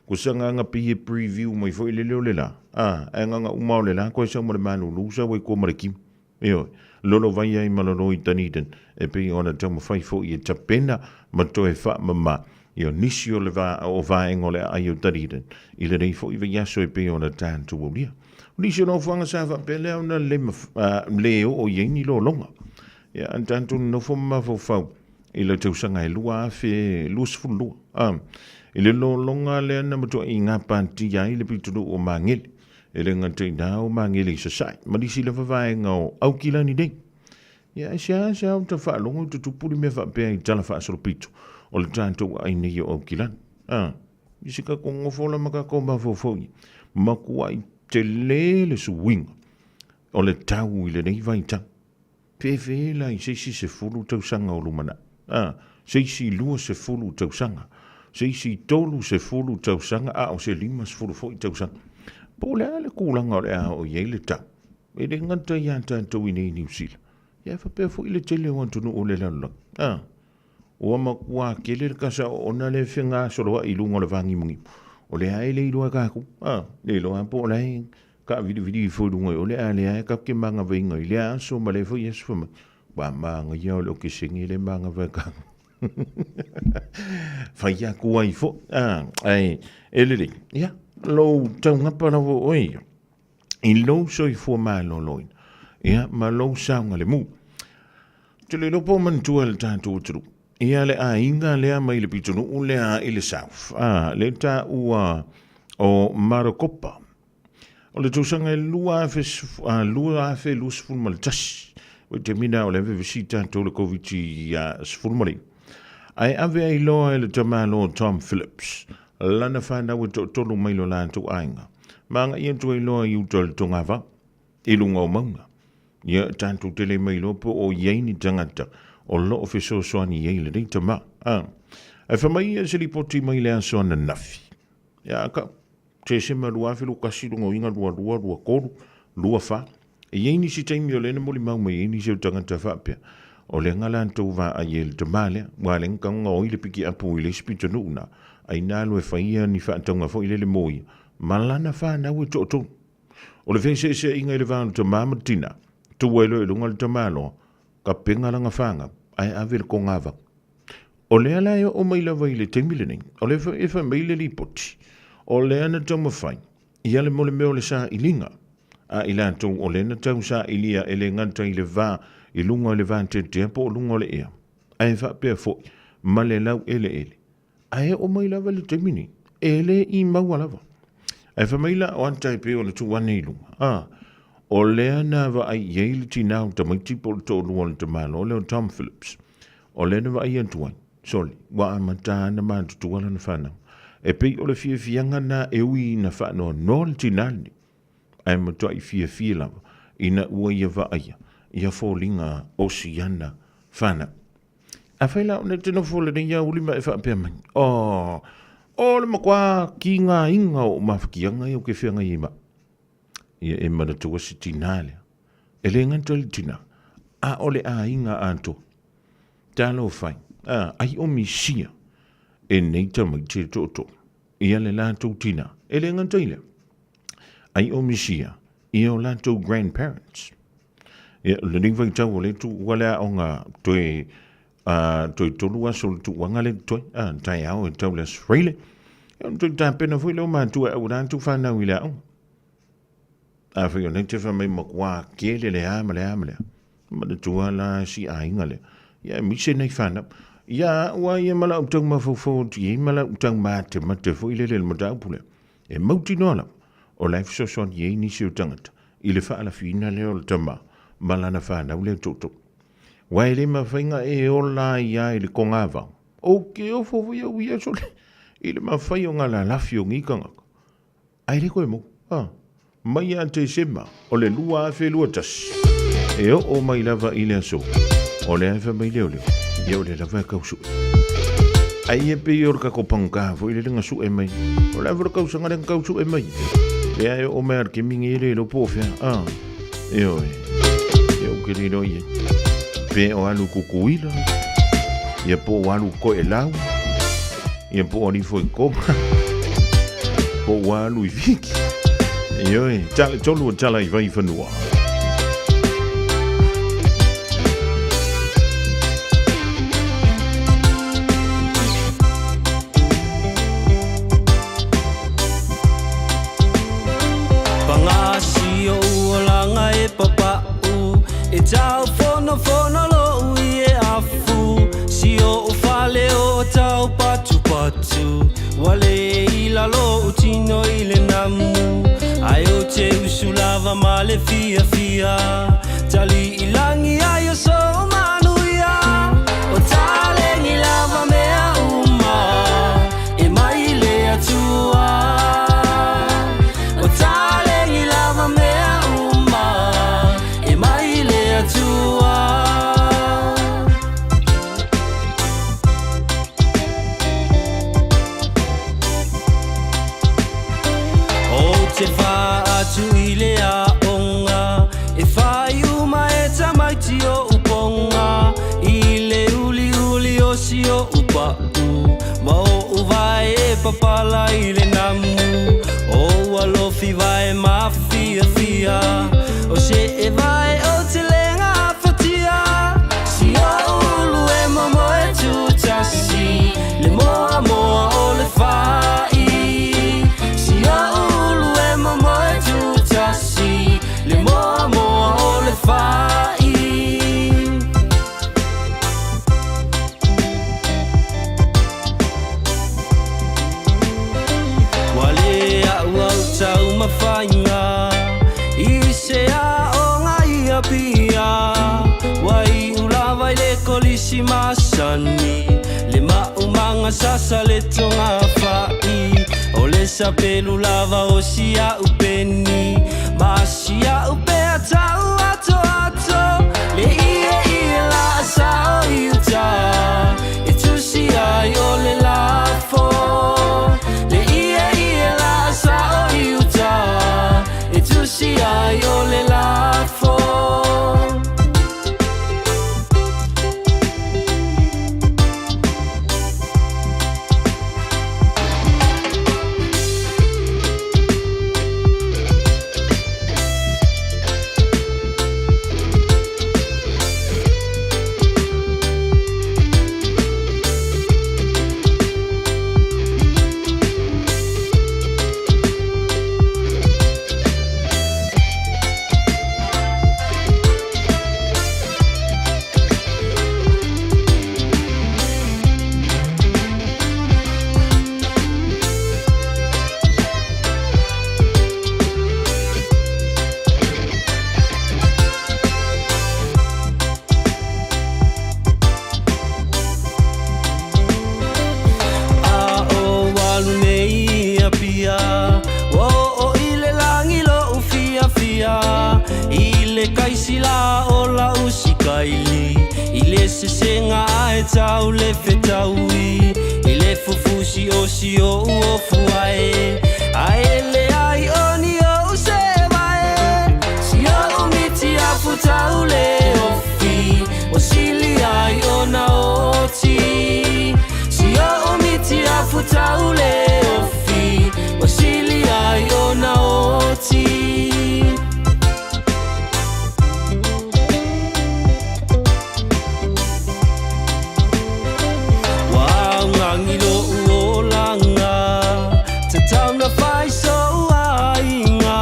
Ko se agaga pei e preview mai foi lele o le la, a, ae agaga uma o le la koe sau ma le malulu sau ai kua ma le kima. Ioe, lolovai ai ma lolo i Dunedin, e pei ona taumafai foi e tapena ma toe faamama ia nisi o le va, o vaega o le aai o Dunedin i lenei foi vaiaso e pei ona tatou aulia. O nisi o nofoaga sa faapea lea ona le, le oo i ai ni lologa. Ia, a tatou nonofo ma mafaufau i le tausaga e 2022, a, i le lologa lea na matuai gapatia ai le pitonuu o Magele, e le gata i na o Magele i Sasae, ma nisi lava vaega o Aukilani nei. Ia, e seasea o ta faalogo i tutupu le mea faapea i tala faasolopito o le tatou aai nei o Aukilani. A, i se tatou nofo la ma tatou mafaufau i, matuai tele le suiga o le tau i lenei vaitau. Pēwhē la i se isi 10 tausaga o lumanai, ā, se isi 20 tausaga, se isi 30 tausaga, a o se 50 foi tausaga. Po o le a le tulaga o le a oo i ai le tau, e le gata iā tatou i nei Niu Sila, ia faapea foi le tele o atunuu o le lalolagi, ā, ua matua tele le kasa oona lea e fegasoloai i luga o le vāgimugimu, o lea e le iloa e kākou, ā, le iloa po o la e Taavilivili ifo i luga i o le a lea e tatou te magavaina i lea aso ma lea foi aso fai mai, ua manaia o le okesene lea e magava e tatou. Fai atu ai foi, ae e lelei. Ia, lou taugapa lava oe ia i lou soifua maloloina, ia, ma lou saogalemu. Ou te le iloa po o manatua e le tatou atunuu, ia le aiga lea mai le pitonuu lea i le South, lea e taua o Marokopa. O le tausaga e 2021, vaitaimi o le vevesi tatou le Koviti-19, ae ave ai loa e le tamaloa Tom Phillips lana fanau e toatolu mai lo latou aiga, ma agai atu ai loa i uta o le togavao, i luga o mauga. Ia, tatou te le mailoa po o i ai ni tagata o lo o fesoasoani i ai lenei tama. Ae fai mai ia se lipoti mai le aso ananafi. Ia, ka, Tesema 2021, luga uiga 22, 23, 24. E i ai nisi taimi o lea na molimau mai ai nisi o tagata faapea, o le aga latou vaai ai i le tama lea, ua ala ai ona tago oi le pikiapu i le isi pitonuu na, ai na alu e fai ia ni faatauga foi lele mo ia, ma lana fanau e toatolu. O le feeseeseaiga i le va o le tama ma le tina, tu ai loa i luga le tamaloa, kapega lana fanau, ae ave le kogavau. O lea la e oo mai lava i le taimi lenei, o lea foi e fai mai le lipoti, o lea na taumafai ia le mea o le sailiga a i latou o lea na tau sailia e le gata i le va i luga o le vateatea po o luga o le ea, ae faapea foi ma le laueleele. Ae oo mai lava i le taimi nei, e le i maua lava. Ae fai mai la o ata e pei ona tuu ane i luga, a, o lea na vaai i ai le tina o tamaiti po o le toalua o le tamaloa lea o Tom Phillips, o lea na vaai atu ai, sole, ua amata ona matutua lana fanau. E pei o le fiafiaga lena e ui ina faanoanoa le tina lenei, ae matuai fiafia lava ina ua ia vaaia ia foliga o siana fanau. Afai la ona e te nofo lenei aoauli ma e faapea mai, Oh, o le matua kigaina o ou mafatiaga ia ou te feagai ai ma au. Ia e manatua si tinā lea. E le gata i le tinā, a o le aiga atoa. Talofa e, a, ai o misia e nei tamaiti e tootoo ia le latou tinā. E le gata i lea, ai o misia ia o latou grandparents. Ia, o lenei vaitau o lea tuua le aoga toe, toe tolu aso o le tuuaga lea totoe, taeao e tau le Aso Faraile. Ia, ona toe tapena foi lea o matua e auala atu fanau i le aoga. Afai o nei te fai mai matua kele le a ma le a ma le a. Manatua la si aiga lea. Ia, aemaise nei fanau. Ia, au lava ia ma lau tau mafaufau atu i ai ma lau tau matemate foi lele i le mataupu lea. E mautinoa lava, o la e fesoasoani i ai nisi o tagata i le faalafiina lea o le tama ma lana fanau lea tootoo. Aua e le mafai ona e ola ai lava i le kogavao. Ou te ofo foi au i aso lea i le mafai ona lalafi o nei tagata. Ae le toe maua. A, mai ia Tesema o le 2021, e oo mai lava i le aso, o lea e fai mai leoleo, ia o lea lava e tau sue. Ai ia pei o le tatou pagota foi lele na sue mai. O le a foi le tausaga lea na tau sue mai. Lea e oo mai lava i le taimi lenei e le iloa po o fea. A, ioe, ia ou te le iloa i ai. Pe o alu i Tutuila, ia po o alu i Toelau, Ia po o alifo i Koma. Po ua alu i Fiti. Ioe, tala tolu o tala i Vaifanua. Pagasi o uolaga e papa'u E tau fonofono lo'u i e afu Si o'u fale o tau patupatu Ua le i lalo o'u tino i le namu Ae ou te usu lava ma le fiafia Tali i lagi ai o sou manuia O taleni lava mea uma E mai le Atua O taleni lava mea uma E mai le Atua. Ou te whaatu i le aonga E whai uma e tamaiti o uponga I le uliuli o si o upa'u Ma o uvae e papala i le namu O ua lofi vae mafiafia O se e vae o te lenga afatia Si o ulu e momo e tutasi Le moa moa o le fai Si o ulu e momo e tutasi Le moa moa o le fai Ua le a'u au taumafaiga I se aoga i Apia Ua iu lava i le kolisi masani Le maumaga sasa le togafa'i O le sapelu lava o si a'u peni Ma si a'u pea tau atoato Le ieie laa sao i uta E tusi ai o le lafo Le ieie laa sao i uta E tusi ai o le lafo. sesega ae tau le fetaui i le fufusi o si o'u ofu ae Ae leai o ni o'u sevae Si o'u miti afu tau le ofi Ua sili ai ona oti Si o'u miti afu tau le ofi Ua sili ai ona oti Ua augagi lo'u olaga Tatau na fai so'u aiga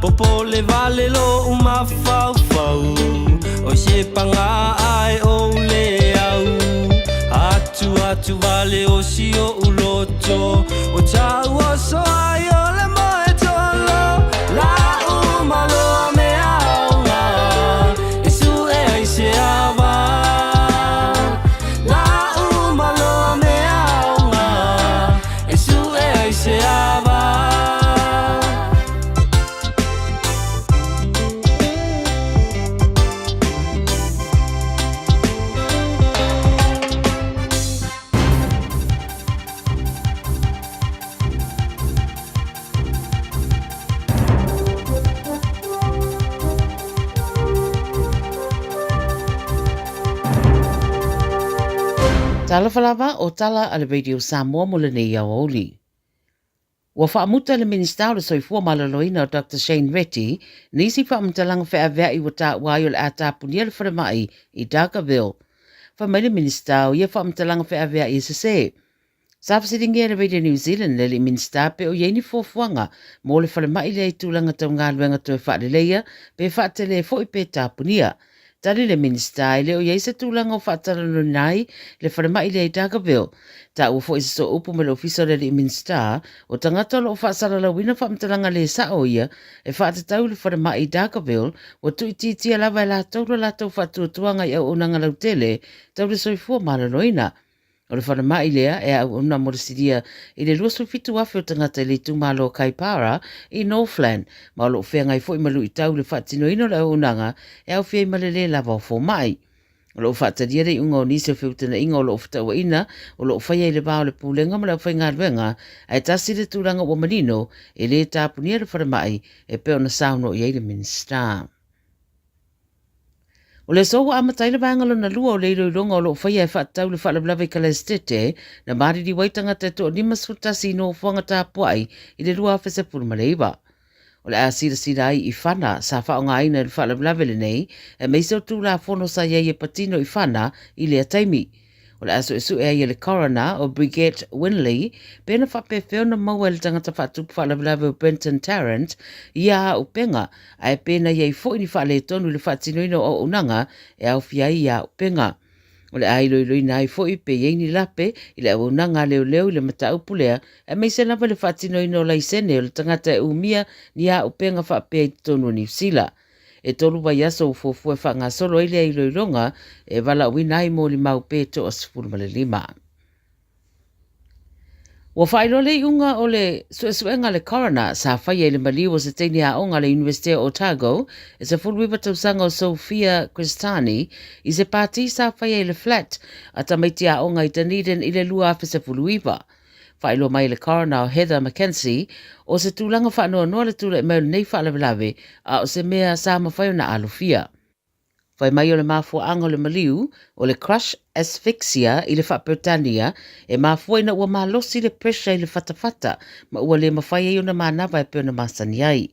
Popole vale lo'u mafaufau Oi se paga ae ou le au Atu atu vale o si o'u loto Ua tauoso ai o le moe tolo La'u maloa mea aoga E su'e ai se ava La'u maloa mea aoga E su'e ai se ava. Talofa lava o tala a le Radio Samoa mo lenei aoauli. Ua faamuta le Minisita o le Soifua Maloloina o Doctor Shane Reti nisi faamatalaga feaveai ua taua ai o le a tapunia le falemai i Dargaville. Fai mai le Minisita o ia faamatalaga feaveai e sese. Sa fesiligia e le Radio New Zealand le alii Minisita pe o i ai ni fuafuaga mo le falemai lea i tulaga tau galuega toe faaleleia pe faatele foi pe tapunia. Tali le Minisita e le o i ai se tulaga o faatalanoaina ai le falemai lea i Dargaville. Taua foi se sooupu ma le Ofisa o le Alii Minisita, o tagata o lo o faasalalauina faamatalaga le sao ia e faatatau i le falemai i Dargaville, ua tuuitiitia lava e latou lo latou faatuatuaga i auaunaga lautele tau le soifua maloloina. O le falemai lea e auauna mo le silia i le 27,000 o tagata i le itumalo o Kaipara i Northland, ma o lo o feagai foi ma luitau i le faatinoina o le auaunaga e aofia ai ma le lē lava o fomai. O lo o faatalia le iuga o nisi o feutagaiga o lo o fetauaina o lo o faia i le va o le Pulega ma le aufaigaluega, ae tasi le tulaga ua manino e lē tapunia le falemai e pei ona saunoa i ai le Minisita. O le aso ua amata ai le vaega lona lua o le iloiloga o lo o faia e faatatau le faalavelave i Kalaestete, na maliliu ai tagata e toa-51 i nofoaga tapuai i le 2019. O le a silasila ai i fana sa faaaogaina i le faalavelave lenei, aemaise o Tulafono sa i ai e patino i fana i lea taimi. O le a suesue ai e le Coroner o Brigitte Winley pe na faapefea ona maua e le tagata faatupu faalavelave o Brenton Tarrant ia auupega, ae pe na i ai foi ni faaletonu i le faatinoina o auaunaga e aofia ai ia auupega. O le a iloiloina ai foi pe i ai ni lape i le auaunaga a leoleo i le mataupu lea, aemaise lava i le faatinoina o laisene o le tagata e umia ni auupega faapea i totonu o Niu Sila. E tolu vaiaso ua fuafua e faagasolo ai lea iloiloga e valaauina ai molimau pe toa-15. Ua faailoa le iuga o le suesuega a le coroner sa faia i le maliu o se teine aoga a le Iunivesite o Otago e 19 tausaga o Sophia Cristani i se pātī sa faia i le flat a tamaiti aoga i Dunedin i le 2019. Faailoa mai e le Coroner o Heather McKenzie, o se tulaga faanoanoa le tulai mai o lenei faalavelave, a o se mea sa mafai ona alofia. Fai mai o le mafuaaga o le maliu, o le crush asphyxia i le faa-Peretania, e mafua ina ua malosi le pressure i le fatafata ma ua le mafai ai ona manava e pei ona masani ai.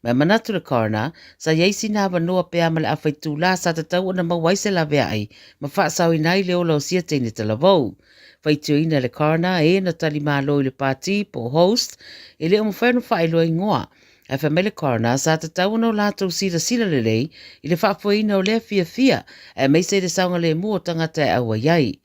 Ma e manatu le Coroner, sa i ai sina avanoa pe a ma le afa itulā sa tatau ona maua ai se laveai ma faasaoina ai le ola o sia teine talavou. Faitioina e le Coroner e na tali malo i le pātī po o host e le o mafai ona faailoa ingoa. Ae fai mai le Coroner sa tatau ona o latou silasila lelei i le faafoeina o lea fiafia aemaise i le saogalemu o tagata e auai ai.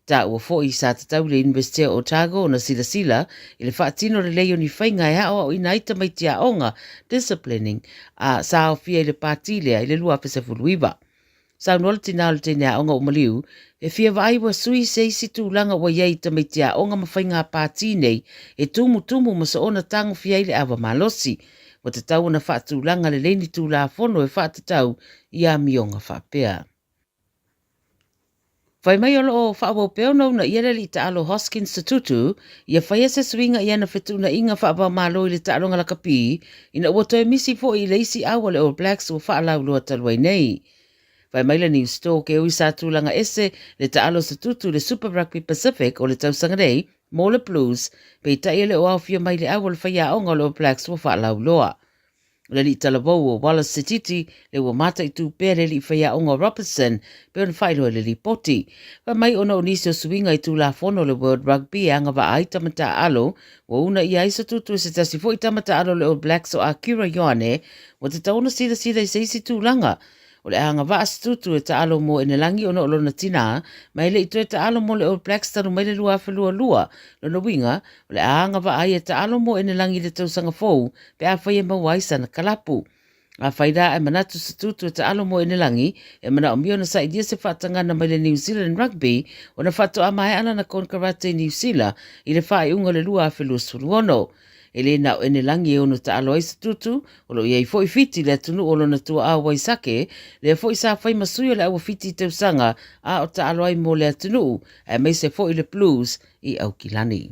Taua foi sa tatau i le Iunivesite o Otago ona silasila i le faatino lelei o ni faiga e aoaoina ai tamaiti aoga, disciplining, a sa aofia i le pātī lea i le 2019. Saunoa le tinā o le teine aoga o Maliu, e fia vaai ua sui se isi tulaga ua i ai i tamaiti aoga ma faiga pātī nei e tumutumu ma soona tagofia ai le ava malosi. Ua tatau ona faatulaga lelei ni Tulafono e faatatau i amioga faapea. Fai mai o lo o faaauau pea ona uunaia le alii taalo Hoskins Sotutu ia faia se suiga i ana fetuunaiga faava-o-Malo i le taaloga lakapi ina ua toe misi foi i le isi au a le All Blacks ua faalauiloa talu ai nei. Fai mai le News Talk e ui sa tulaga ese le taalo Sotutu i le Super Rugby Pacific o le tausaga nei mo le Blues, peitai e le o aofia mai le au a le faiaoga o le All Blacks ua faalauiloa. O le alii talavou o Wallace Sititi le ua mataitu pea le alii faiaoga o Robertson pei ona faailoa i le lipoti. Fai mai ona o nisi o suiga i tulafono o le World Rugby e agavaa ai tama taaalo, ua uunaia ai Sotutu e se tasi foi tama taaalo o le All Blacks o Akira Ioane, ua tatau ona silasila i se isi tulaga. O le a agavaa Sotutu e taalo mo Enelagi ona o lona tinā, ma e le i toe taalo mo le All Blacks talu mai le 2022. Lona uiga, O le a agavaa ai e taalo mo Enelagi i le tausaga fou pe afai e maua ai sana kalapu. Afai la ae manatu Sotutu e taalo mo Enelagi, e manaomia ona sailia se faatagana mai le New Zealand Rugby ona faatoa maea lana konekarate i Niu Sila i le faaiuga o le 2026. E le na o Enelagi e ono taalo ai Sotutu, o lo o i ai foi Fiti le atunuu o lona tuaa o Waisake, lea foi sa fai ma sui o le au a Fiti i tausaga a o taalo ai mo le atunuu, aemaise foi le Blues i Aukilani.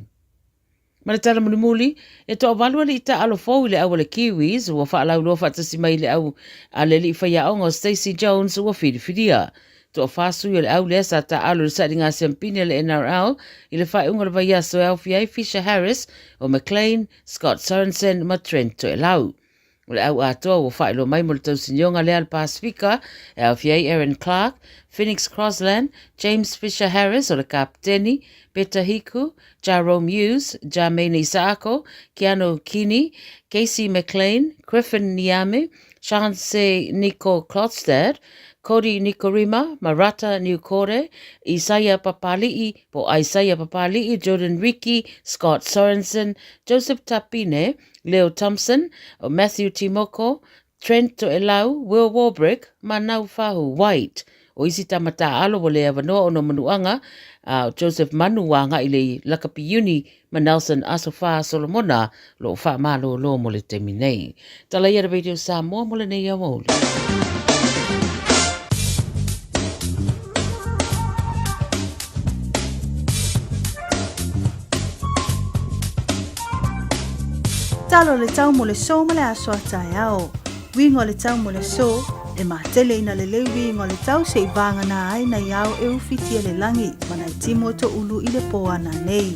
Ma le tala mulimuli, e toavalu alii taaalo fou i le au a le Kiwis ua faalauiloa faatasi mai i le au a le alii faiaoga o Stacey Jones ua filifilia. Toafa sui o le au lea sa taaalo i le sailiga siampini a le NRL i le faaiuga o le vaiaso e aofia ai Fisher Harris, o McLean, Scott Sorensen ma Trent Toelau. O le au atoa ua faailoa mai mo le tausinioga lea a le Pasefika e aofia ai Aaron Clark, Phoenix Crossland, James Fisher Harris o le kapeteni, Peta Hiku, Jarome Hughes, Jarmaine Isaako, Keanu Kini, Casey McLean, Griffin Niame, Chance Nico Klodstad, Cody Nikorima, Marata Niukore, Isaia Papali'i, po Isaiah Papali'i, Jordan Riki, Scott Sorensen, Joseph Tapine, Leo Thompson, Matthew Timoko, Trent Toelau, Will Warbrick, ma Naufahu White. O isi tama tāalo ua le avanoa ona o manuaga, a o Joseph Manu ua agai i le Lakapi Uni ma Nelson Asofa Solomona o lo o faamalolo mo le taimi nei. Tala ia le Radio Samoa mo lenei aoauli. Talo le tau mo le so ma le aso a taeao. Uiga o le tau mo le aso, e matele ina lelei uiga o le tau se'i vagana ai nai ao e ufitia le lagi ma nai timu o toʻulu i le pō ana nei.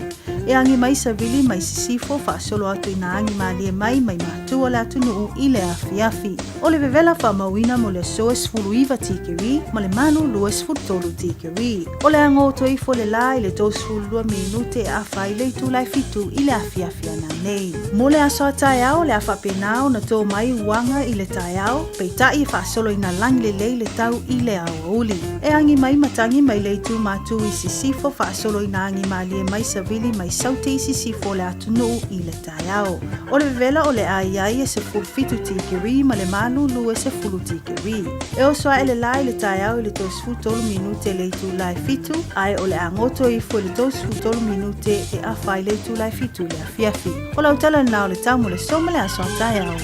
E agi mai savili mai sisifo faasolo atu ina agi malie mai mai matu o le atunuu i le afiafi. O le vevela faamauina mo le aso e 19 tikeri ma le malu 23 tikeri. O le ago ifo le la i le 32 minute e afa ai le itula e 7 i le afiafi ana nei. Mo le aso a taeao le a faapena ona tō mai uaga i le taeao, peitai e faasolo ina lagi lelei le tau i le aoauli. E agi mai matagi mai le itu matū i sisifo faasolo ina agi malie mai savili mai saute i sisifo o le atunuu i le taeao. O le vevela o le a i ai e 17 tikeri ma le malulu e 10 tikeri. E oso ae le la i le taeao i le 33 minute le itula e 7, ae o le a goto ifo i le 33 minute e afa ai le itula e 7 i le afiafi. O lau tala lena o le tau mo le so ma le aso a taeao.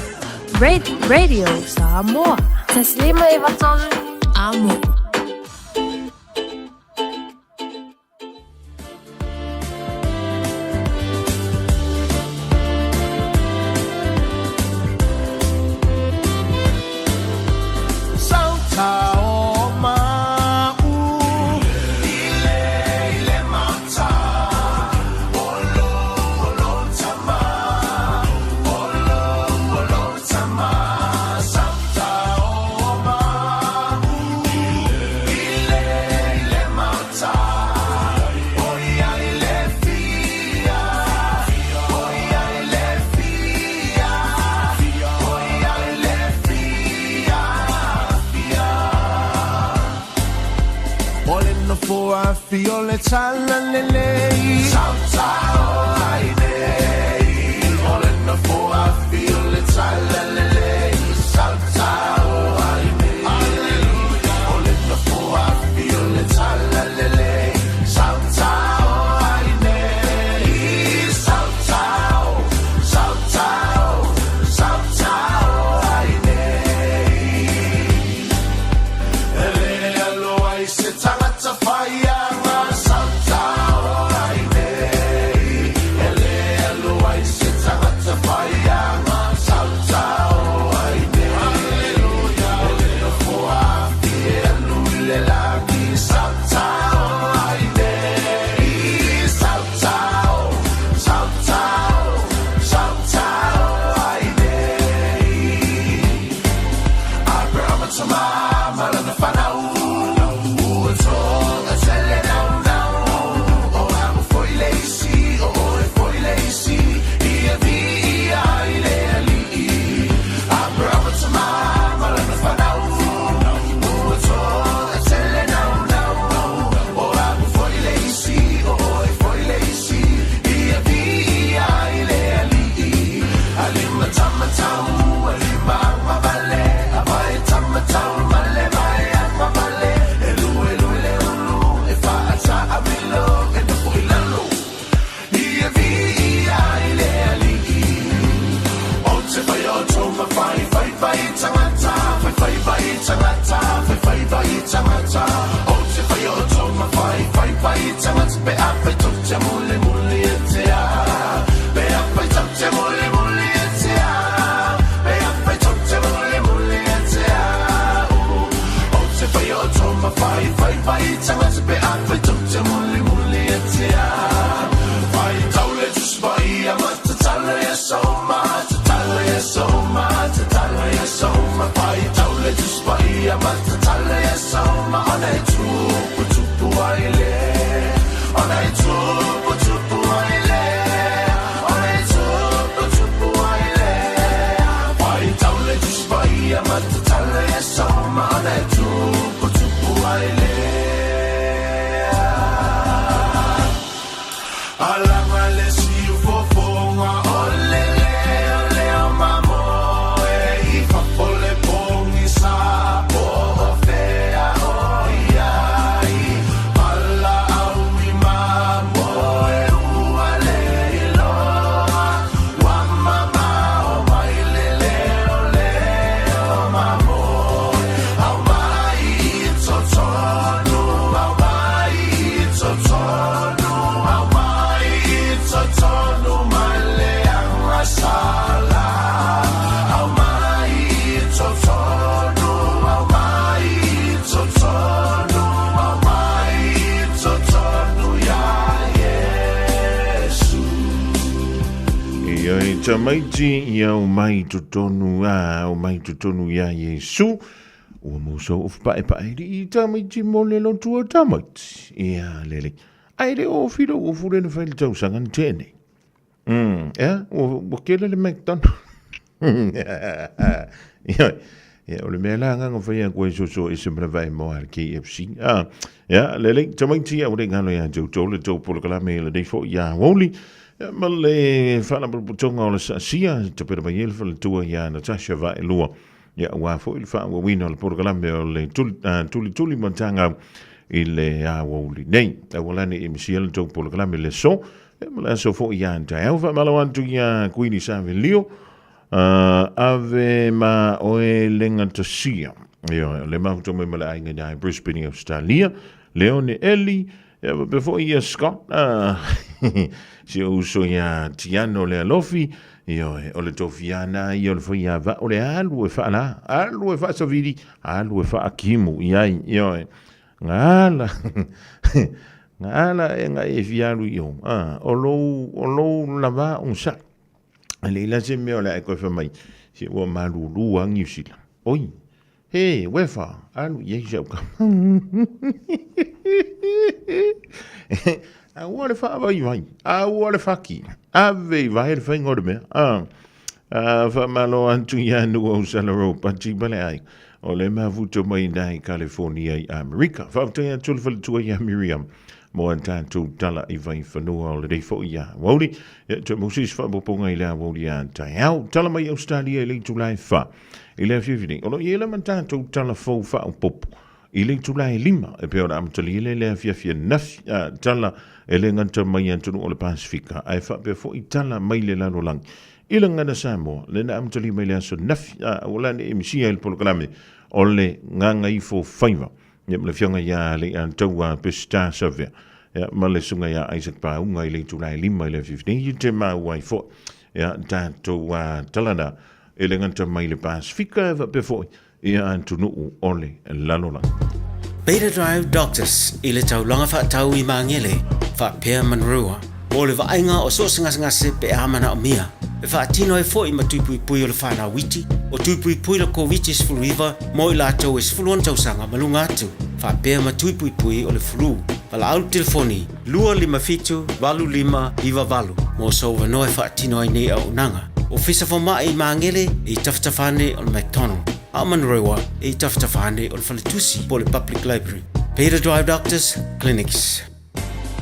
Radio Samoa. Taslima Ivatolu. Amo. Tagata fai. ma fai faiva i tagata, fai faiva i tagata, fai faiva i tagata. Ou te faia o tō ma fai faiva i tagata pe afai tou te mulimuli e tea. Pe afai tou te mulimuli e tea. Pe afai tou te mulimuli e tea. Ou te faia o tō ma fai faiva i tagata pe afai tou te mulimuli e tea. Fai tau le Tusi Paia ma tatalo ia soma, tatalo ia soma, tatalo ia soma. Fai tau le Tusi Paia ma tatalo ia soma, ona e tupu tupu ai le. Ona e tupu tupu ai le. Ona e tupu tupu ai le. Fai tau le Tusi Paia ma tatalo ia soma, ona e tupu tupu ai le. Alaga le siufofoga o le leo leo mamoe i fafo le pogisa po o fea o i ai. Valaau i mamoe ua le iloa, ua mamao mai le leo leo mamoe. Aumai i totonu, aumai i totonu, aumai i totonu mai le agasala. Aumai i totonu, aumai i totonu, aumai i totonu ia Iesu. Ia e tamaiti ia aumai totonu a aumai totonu ia Iesu. Ua mosou ofu paepae i tamaiti mo le lotu o tamaiti. Ia lele. Ai le o filo ua fule na fai le tausaga na tea nei. Ea, ua kele le McDonald. Ia, ia, o le mea la nganga fai a koe soso e se mana vai mo a le KFC. Ah, ia, lele, tamaiti ia ure ngalo ia tau tau le tau polokalame le nei fo ia woli. Ia, ma le whaalapotopotoga o le saasia, tapena mai ai le faletua ia Natasha Vaelua. Ia, aua foi le faaauauina o le polokalame o le tulituli matagau i le aoauli nei. Aua la ne i misia le tou polokalame le aso, ia ma le aso foi ia taeao. Faamalo atu ia Kuini Savelio, ave ma oe le gatasia. Ioe, o le mafuta mai ma le aiga i i Brisbane i Australia, Leone Eli, ia faapea foi ia Scott, si ou uso ia Tiano le Alofi, ioe, o le tofiana ia o le faiava, o le alu e faala, alu e faasavili, alu e faakimu i ai, ioe, gala, gala e nga e fialu i o, o lou, o lou lava o sa, le ila se mea o le a e koe fai mai, se ua malulu a Niu Sila, oi, He, wefa, alu i ai si au kama. Aua le faavaivai, aua le faki, ave i vae le faiga o le mea. Ah, ah, faamalo atu ia Nua Usala Ropati ma le aiga. O le mafuta mai ina i California i Amerika. Faafetai atu le faletua ia Miriam mo a tatou tala i vaifanua o lenei foi ia aoauli. Ia, toe maua se isi faaopoopoga i le aoauli a taeao. Tala mai Australia i le itula e 4. I le afiafi nei, o lo o i ai lava tatou tala fou faaopoopo i le itula e 5 e pei ona amatalia lea i le afiafi ananafi, a, tala e le gata mai atunuu o le Pasefika ae faapea foi tala mai le lalolagi. I le Gagana Samoa, lea na amatalia mai le aso ananafi, a, ua la nei e misia ai le polokalame o le Gagaifo Faiva. Ia ma le afioga ia Leiataua Peseta Savea, ia ma le susuga ia Isaac Pauga i le itula e 5 i le afiafi nei, te maua ai foi ia tatou tala na e le gata mai le Pasefika e faapea foi i atunuu o le lalolagi. Beta Drive Doctors i le taulaga faatau i Magele, faapea Manurewa, mo le vaaiga o so o se gasegase pe a manaomia. E faatino ai foi ma tui puipui o le whanau iti, o tui puipui le Koviti-19 mo i latou e 16 tausaga ma luga atu, faapea ma tui puipui o le flu. Valaau le telefoni 257 8598 mo sou avanoa e faatino ai nei auaunaga. Ofisa Fomai i Magele e i tafatafa ane o le McDonald, a o Manurewa e i tafatafa ane o le Faletusi po o le Public Library. Beta Drive Doctors Clinics.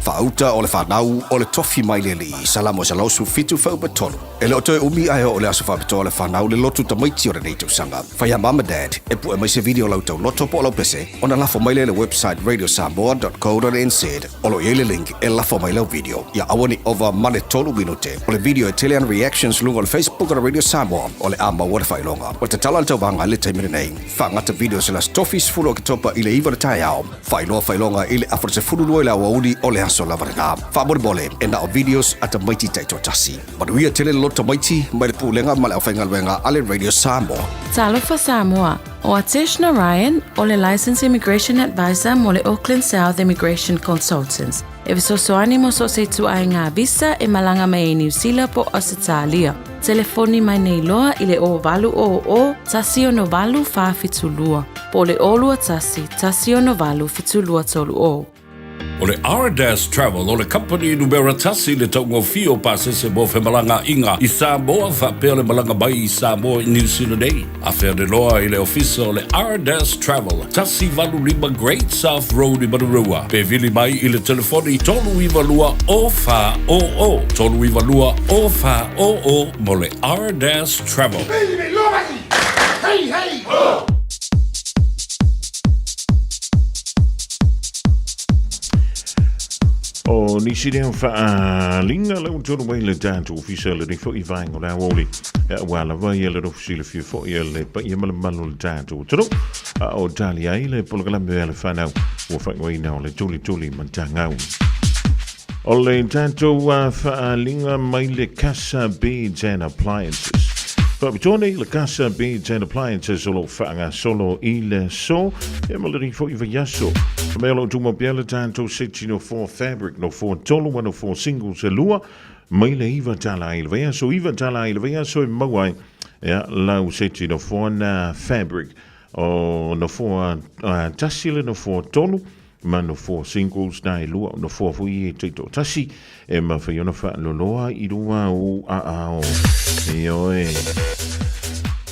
Faauta o le fanau o le tofi mai le Alii, Salamo 117 fuaupu 3. E le o toe umi ae oo le aso faapitoa o le fanau le lotu tamaiti o lenei tausaga. Fai a mama dad e pue mai se video o lau tauloto po o lau pese ona lafo mai lea i le website radiosamoa.co.nz o lo o i ai le link e lafo mai lau video. Ia aua ne i ova ma le tolu minute. O le video e tele ana reactions luga o le Facebook o le Radio Samoa o le a maua le faailoga. Ua tatala le tauvaga i le taimi lenei. Faagata video se le Aso Tofi 10 Oketopa i le 9 o le taeao. Faailoa faailoga i le afa 12 i le aoauli o le aso lava lena. Faamolemole, e na o videos a tamaiti taitoatasi. Manuia tele le loto tamaiti mai le Pulega ma le aufaigaluega a le Radio Samoa. Talofa Samoa, O Atesh Narayan, o le Licensed Immigration Advisor mo le Auckland South Immigration Consultants, e fesoasoani mo so o se ituaiga visa e malaga mai ai Niu Sila po o Ausetalia. Telefoni mai nei loa i le 0800 168 472 po o le 021 168 7230. O le Ardas Travel o le kamupani numera tasi i le taugofie o pasese mo femalagaaiga i Samoa faapea le malaga mai i Samoa i Niu Sila nei. Afea loa i le ofisa o le Ardas Travel, 185 Great South Road i Manurewa, pe vili mai i le telefoni 392 0400, 392 0400 mo le Ardas Travel. Hey, hey, ho! O nisi lea o faaaliga lea ua tonu mai le tatou ofisa lenei foi vaega o le aoauli aua lava ia le nofo silafia foi a le paia ma le mamalu o le tatou atunuu a o tali ai le polokalame a le fanau ua faaigoaina o le Tulituli Matagau. O le tatou faaaliga mai le Casa Beds and Appliances. Faapitoa nei le Casa Beds and Appliances o lo o faagasolo i le aso e ma lenei foi vaiaso. Mea o lo o tumau pea le tatou seti no foa fabric, no foa tolu ma no foa singles e lua, mai le iva tala i le vaiaso, iva tala i le vaiaso e maua ai ia lau seti no foa na fabric. O no foa tasi le no foa tolu, ma nofoa singles na e lua o nofoa foi e taitoatasi e mafai ona faaloloa i luga o aao. Ioe.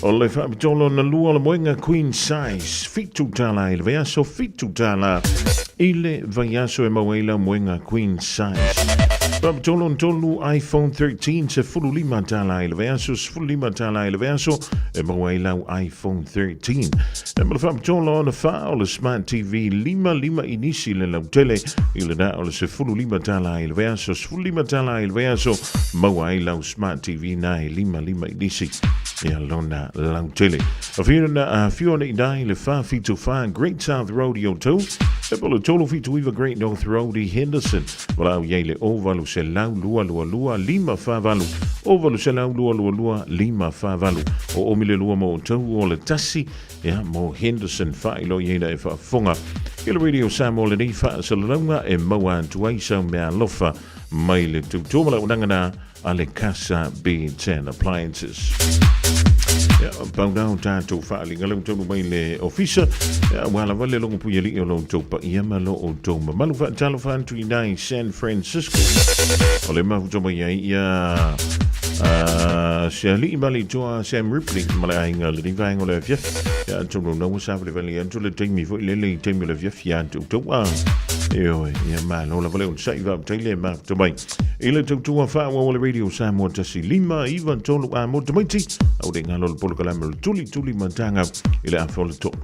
O le faapitoa lona lua o le moega queen size, fitu tala i le vaiaso, fitu tala i le vaiaso e maua ai lau moega queen size. Faapitoa lona tolu iPhone 13, 15 tala i le vaiaso, 15 tala i le vaiaso e maua ai lau iPhone 13. E ma le faapitoa lona fa o le Smart TV lima lima inisi le lautele i le na o le 15 tala i le vaiaso, 15 tala i le vaiaso maua ai lau Smart TV na e lima lima inisi ia lona lautele. Afio na afio nei dai le 474 Great South Road i Otau, e po le 379 Great North Road i Henderson. Valaau i ai le 0800 222 548, 0800 222 548. O omi le lua mo Otau o le tasi, ia, mo Henderson faailoa i ai na e faafofoga. I le Radio Samoa lenei faasalalauga e maua atu ai sau meaalofa mai le tautua ma le auaunaga na a le Casa Beds and Appliances. Ia, pau na o tātou whaaliga lau taunu mai le ofisa. Ia, ua lava le longo pui ali o lo tou paia ma lo o tou mamalu whaatalo whaantu i nai San Francisco. O le mafuta mai ai ia se ali'i ma le toa Sam Ripley ma le aiga le vaenga o le afiafi. Ia, atonu na ua sa vale vale atu le taimi foi lele i taimi o le afiafi ia atu tau a. Ioe, ia malo lava le on sai faafetai le mafuta mai. I le tautua faaauau a le Radio Samoa 1, 5, 9, 3 a mo tamaiti, au le ngalo le polokalame o le tuli tuli matanga i le afa o le tolu.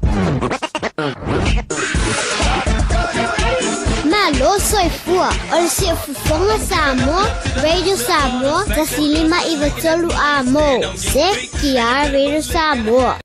Malo soifua, o le siufofoga Samoa, Radio Samoa, 1, 5, 9, 3 a mo. Se, ki Radio Samoa.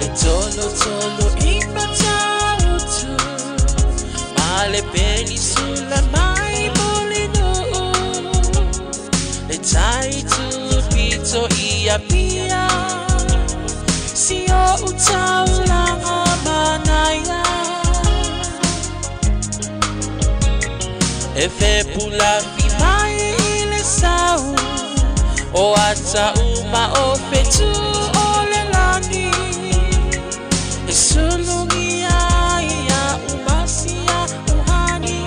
E tolo tolo i Matautu, ma le penisula mai Mulinuu, le tai tupito i Apia, si o utaulanga manaia. E fepulafi mai i le sau, o ata uma o fetu o le lani. E Susulugia ia umasia uhani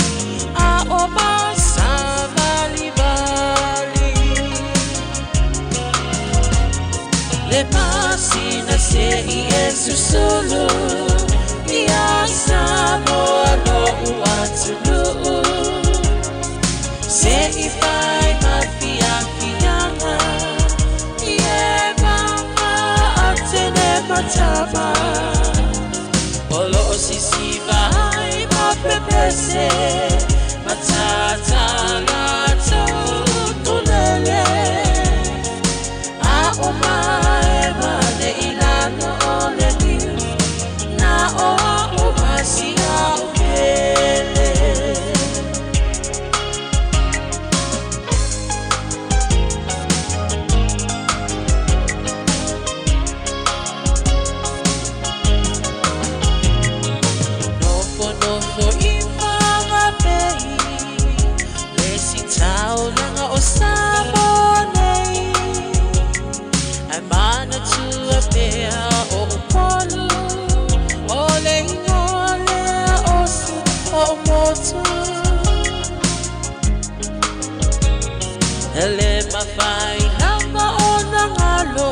a o masavalivali. Le masina se i e susulu ia Samoa lo'u atunuu. Se i fai mafiafiaga i e maga atene matama. O loo sisiva ai ma pepese matatala tulele. A o mae mane i lalo o le niu na o a o masia o pele. Nofo nofo i whangapei Le si taulaga o Samoa nei. Ai manatua pea o Upolu O le ingoa lea o si o motu. E le mawhai lava o nangalo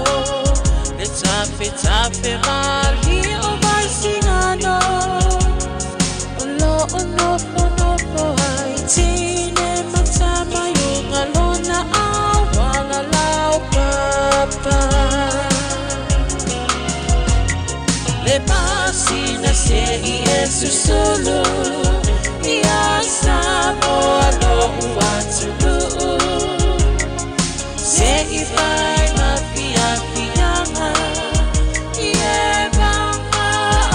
Le tafe tafe mali o mai singano. O lo o nofo nofo ai tine matama yunga lona awala lau papa. Le masina se i e susulu ia Samoa lo'u atunuu. Se i fai mafiafiaga i e maga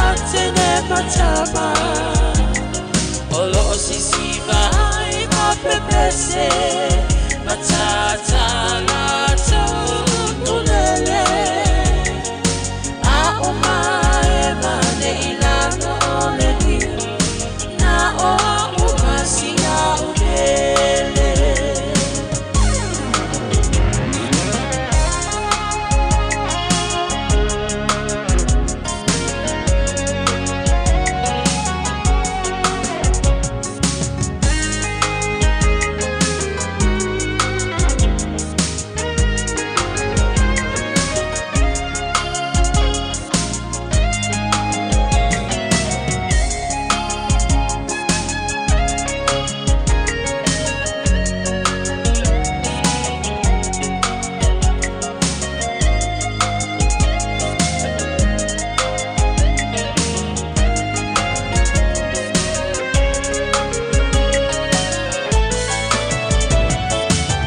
atene matama. O loo sisiva ai ma pepese matatala tulele. A o mae mane i lalo o le niu na o a o masia o pele.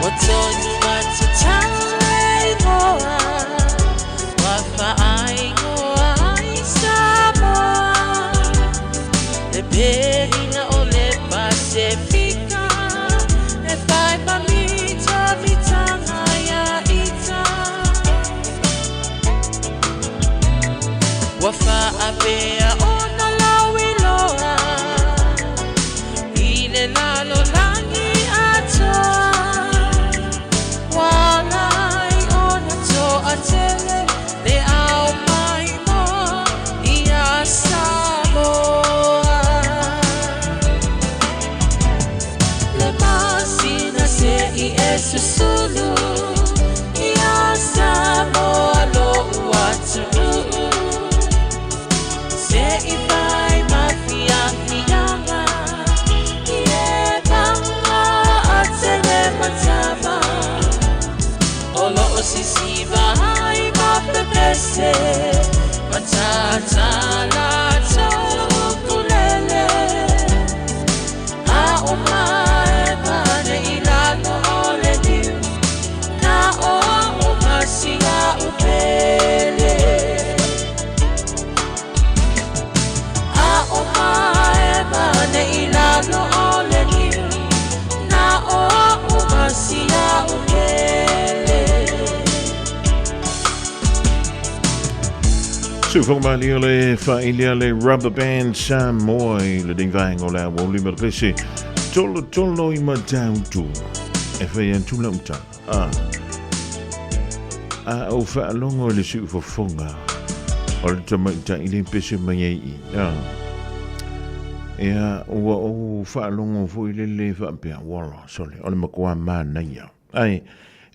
O tonu matatau e ingoa Wa whaaingoa ai Samoa. Le perina o le Pasifika E whai mamita mitanga ia ita. Wa whaapea ona lauiloa I le lalo langi atoa. Walai ona toa tele le au mai moa ia Samoa. Le masina se i e susulu ia Samoa lo'u atunuu. Se i fai mafiafiaga i e maga atene matama. O loo sisiva ai ma pepese matatala tulele. A o mae mane i lalo o le niu na o a o masia o pele. A o mae mane i lalo o le niu na o a o masia o pele. Sufoga mali o le faailia le Rubber Band Samoa i lenei vaega o le aoauli ma le pese tolotolo i Matautu e fai atu lau tala. A ou faalogo i le siufofoga. O le tamaitai le pese mai ai i. Ia, ua ou faalogo foi lele faapea, wala, sole, o le matua manaia. Ae,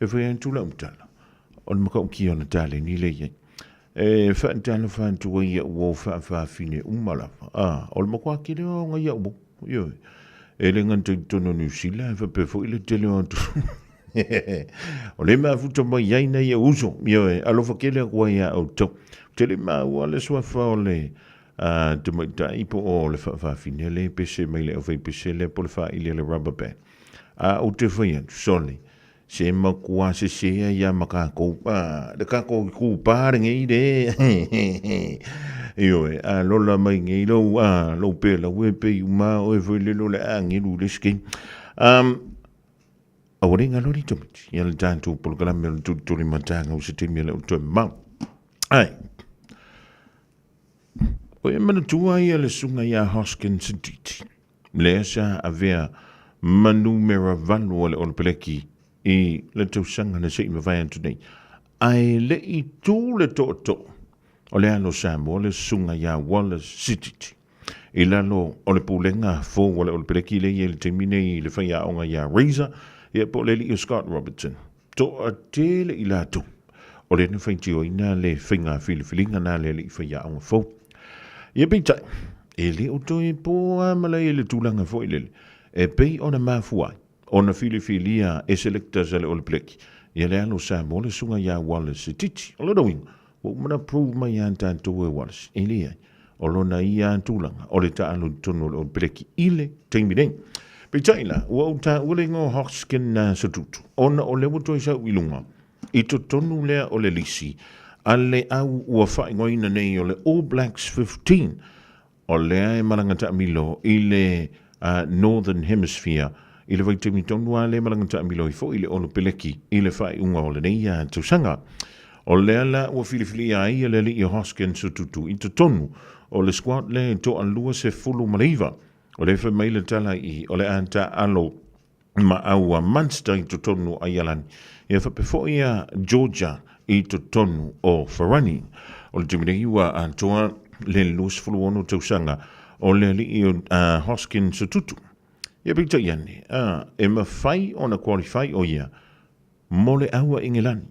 e fai atu lau tala, o le matautia o le taleni lea e i ai. E faatalofa atu ai ia'u o faafafine uma lava. A, o le matua tele o aoga ia'u o. Ioe. E le gata i totonu o Niu Sila, e faapea foi le tele o atunuu. O le mafuta mai ai nai ou uso. Ioe, alofa tele atu ai iā outou. Ou te le maua le suafa o le tamaitai po o le faafafine lea e pese mai le aufaipese lea po o le faili a le rubber band. A ou te fai atu, sole, Se matua sese ai a ma kākou, a, le kākou kūpā lenei le, ioe, a lola mai nei lou, a, lou pela ue pei uma oe foi le lo le agelu le ski. Aua le ngalo li tamiti, ia le tātou polokalame o le tulituli matanga o se taimi e le o toe mau. Ai, o e manatua ia le susuga ia Hoskins Titi. Lea sa avea ma numera 8 a le Olepeleki i le tausaga na se i mavae atu nei. Ae le i tu le tootoo o le alo Samoa le susuga ia Wallace Sititi i lalo o le pulega fou a le Olepeleki lea e i ai i le taimi nei i le faiaoga ia Razor ia po o le alii o Scott Robertson. Toatele i latou o lea na faitioina le faiga filifiliga na le alii faiaoga fou. Ia peitai, e le o toe po a malae i le tulaga foi lele, e pei ona mafua ai ona filifilia e selectors a le All Black ia le alo Samoa le susuga ia Wallace Titi. O lona uiga, ua uma ona prove mai ia tatou e Wallace, e leai, o lona ia tulaga o le taalo i totonu o le All Black i le taimi nei. Peitai la, ua ou taua le igoa o Hoskin Sotutu, ona o lea ua toe sau i luga i totonu lea o le lisi a le au ua faaigoaina nei o le All Blacks 15, o lea e malaga taamilo i le Northern Hemisphere i le vaitaimi tonu lava lea e malaga taamilo ai foi le Olopeleki i le faaiuga o lenei tausaga. O lea la ua filifilia ai le alii o Hoskins Sotutu i totonu o le squad lea e toalua 19. O lea e fai mai le tala i o le a taaalo ma au a Munster i totonu o Aialani, ia faapea foi a Georgia i totonu o Farani. O le taimi nei ua atoa le 26 tausaga o le alii o Hoskins Sotutu. Ia peitai ane, e mafai ona qualify o ia mo le au a Ingelani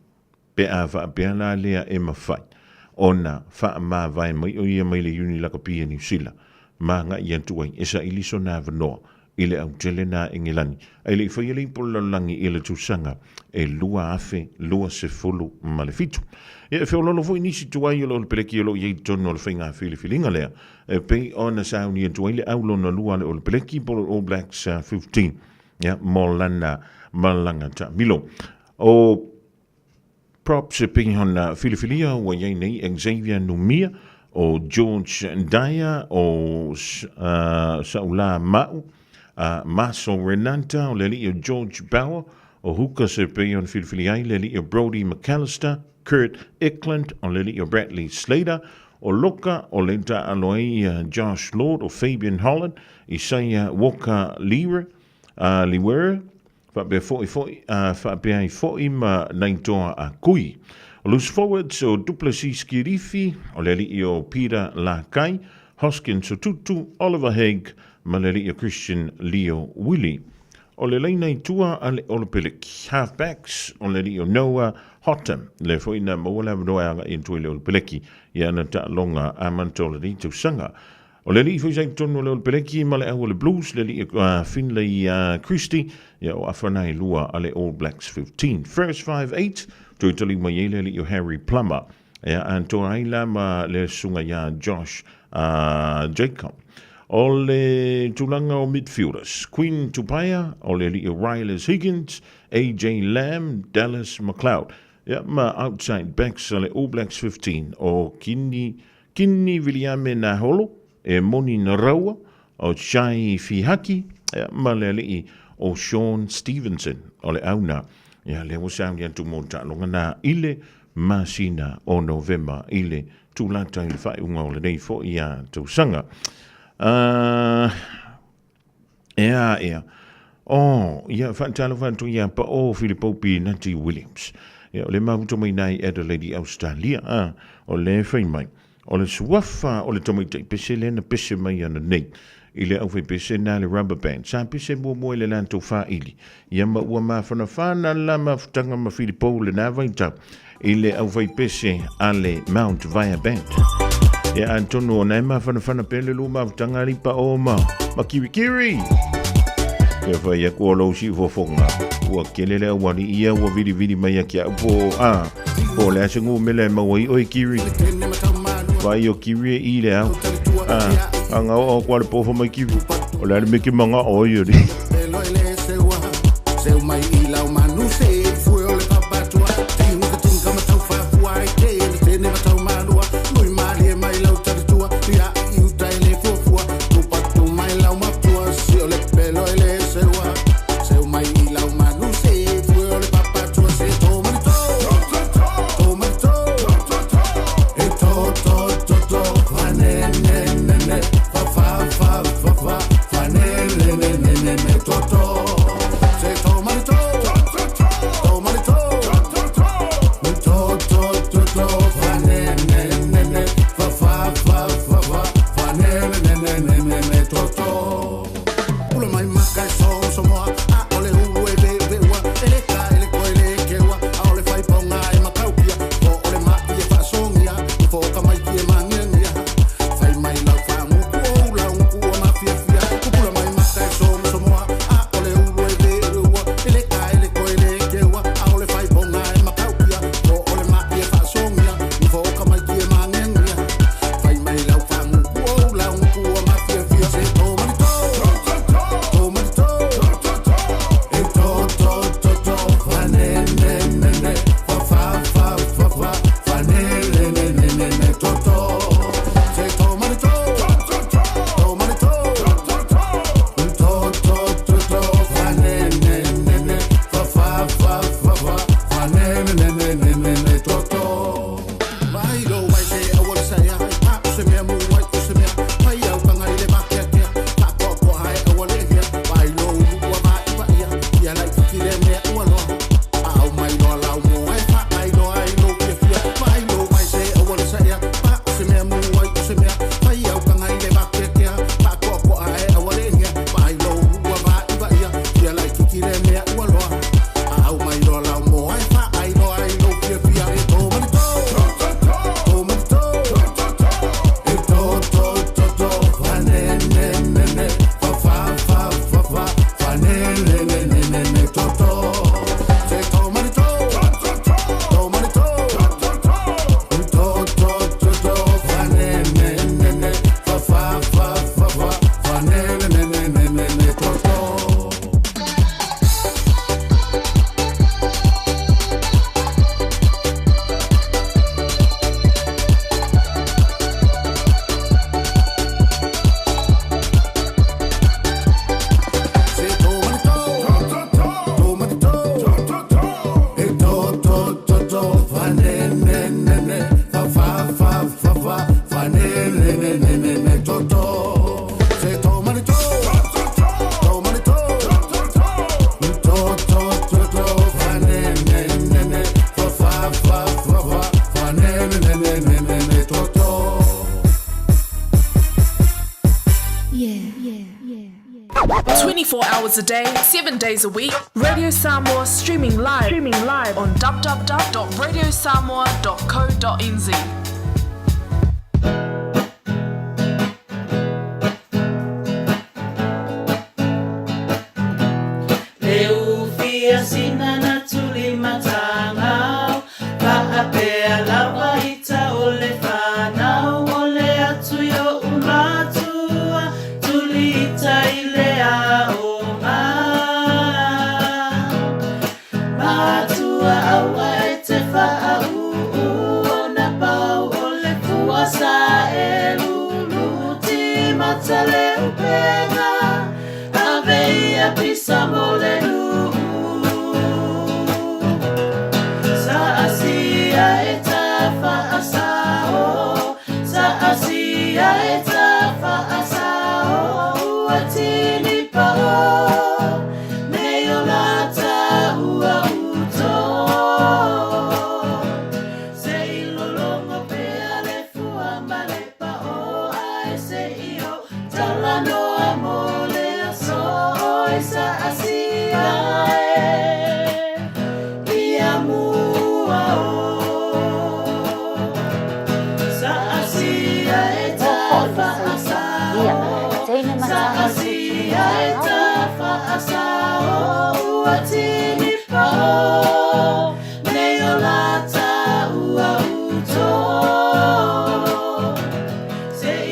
pe a faapea la lea e mafai ona faamavae mai o ia mai le Iuni Lakapi a Niu Sila ma agai atu ai e saili sona avanoa i le autele na Engelani ae le i faia le ipu o le lalolagi i le tausaga e 2027. Ia e feoloolo foi nisi tuai o le Olepeleki o lo o i ai i totonu o le faiga filifiliga lea e pei ona sauni atu ai le au lona lua a le Olepeleki po o le All Blacks 15 ia, mo lana malaga taamilo. O Props e pei ona filifilia ua i ai nei Xavier Numia, o George Dyer, o Saula Ma'u, Marcel Renata, o le alii o George Bauer, o Hookers e pei ona filifilia ai le alii o Brodie McAllister, Kurt Eklund, o le alii o Bradley Slater, o Loka, o le taaalo ai Josh Lord, o Fabian Holland, Isaiah Walker Lewer, Faapea foi foi, a faapea ai foi ma nai toa a Kui. O loose forwards o Duplessis Kirifi, o le alii o Peter Lakai, Hoskins Sotutu, Oliver Haig ma le alii o Christian Leo Willie. O le laina i tua a le Olopeleki, half backs, o le alii o Noah Hotham, lea foi na maua le avanoa e agai atu ai le Olopeleki i ana taaloga amata o lenei tausaga. O le alii foi sa i totonu o le Olepeleki ma le au o le Blues, le alii a Finlay Christie, ia o afa na e lua a le All Blacks 15. First 5-8, toe taliu mai ai le alii o Harry Plummer, ia atoa ai la ma le susuga ia Josh Jacob. O le tulaga o midfielders, Queen Tupaea, o le alii o Ryles Higgins, AJ Lam, Dallas McLeod, ia ma outside backs a le All Blacks 15 o Kini Kini Viliame Naholo, e moni na raua, o Shai Fihaki, ia, ma le alii o Shaun Stevenson, o le auna. Ia, lea ua sauni atu mo le taaloga na i le masina o Novema i le tūlata i le faaiuga o lenei foi a tausaga. Ea, ea. Oh, ia, faatalofa atu ia Pao Filipoupi Nati Williams. Ia, o le mafuta mai nai Adelaide i Australia, a, o le fai mai. O le suafa o le tamaitai pese lea na pese mai ana nei i le aufaipese na le rubber band. Sa pese muamua i le latou faaili, ia ma ua mafanafana la mafutaga ma Filipou lena vaitau i le aufaipese a le Mount Vaea Band. Ia atonu o na e mafanafana pea le lua mafutaga ali pa o ma, ma kirikiri. Ia fai aku o lou siufofoga, ua kele le auali ia ua vilivili mai a ki au po a, po le ase ngu mele e maua i oi kiri. Vai o kiri e i le au. A, a ngā o kwa le pōwha mai kiri. O le ale meke manga o i ori. 24 hours a day, 7 days a week. Radio Samoa streaming live, streaming live on www.radiosamoa.co.nz. Le ufia sina na tuli matangau Faapea lava ita o le fanau O le atu i o'u matua Tuli ita i le aoga Matua aua e te faauu Ona pau o le fua sa e lulu Timata le upega Ave ia pisa mo le nuu Sa asia e ta faasao Sa asia e ta faasao Ua tini pao Nei o lata ua uto Se i lolongo pea le fua ma atini pao Nei o lata ua uto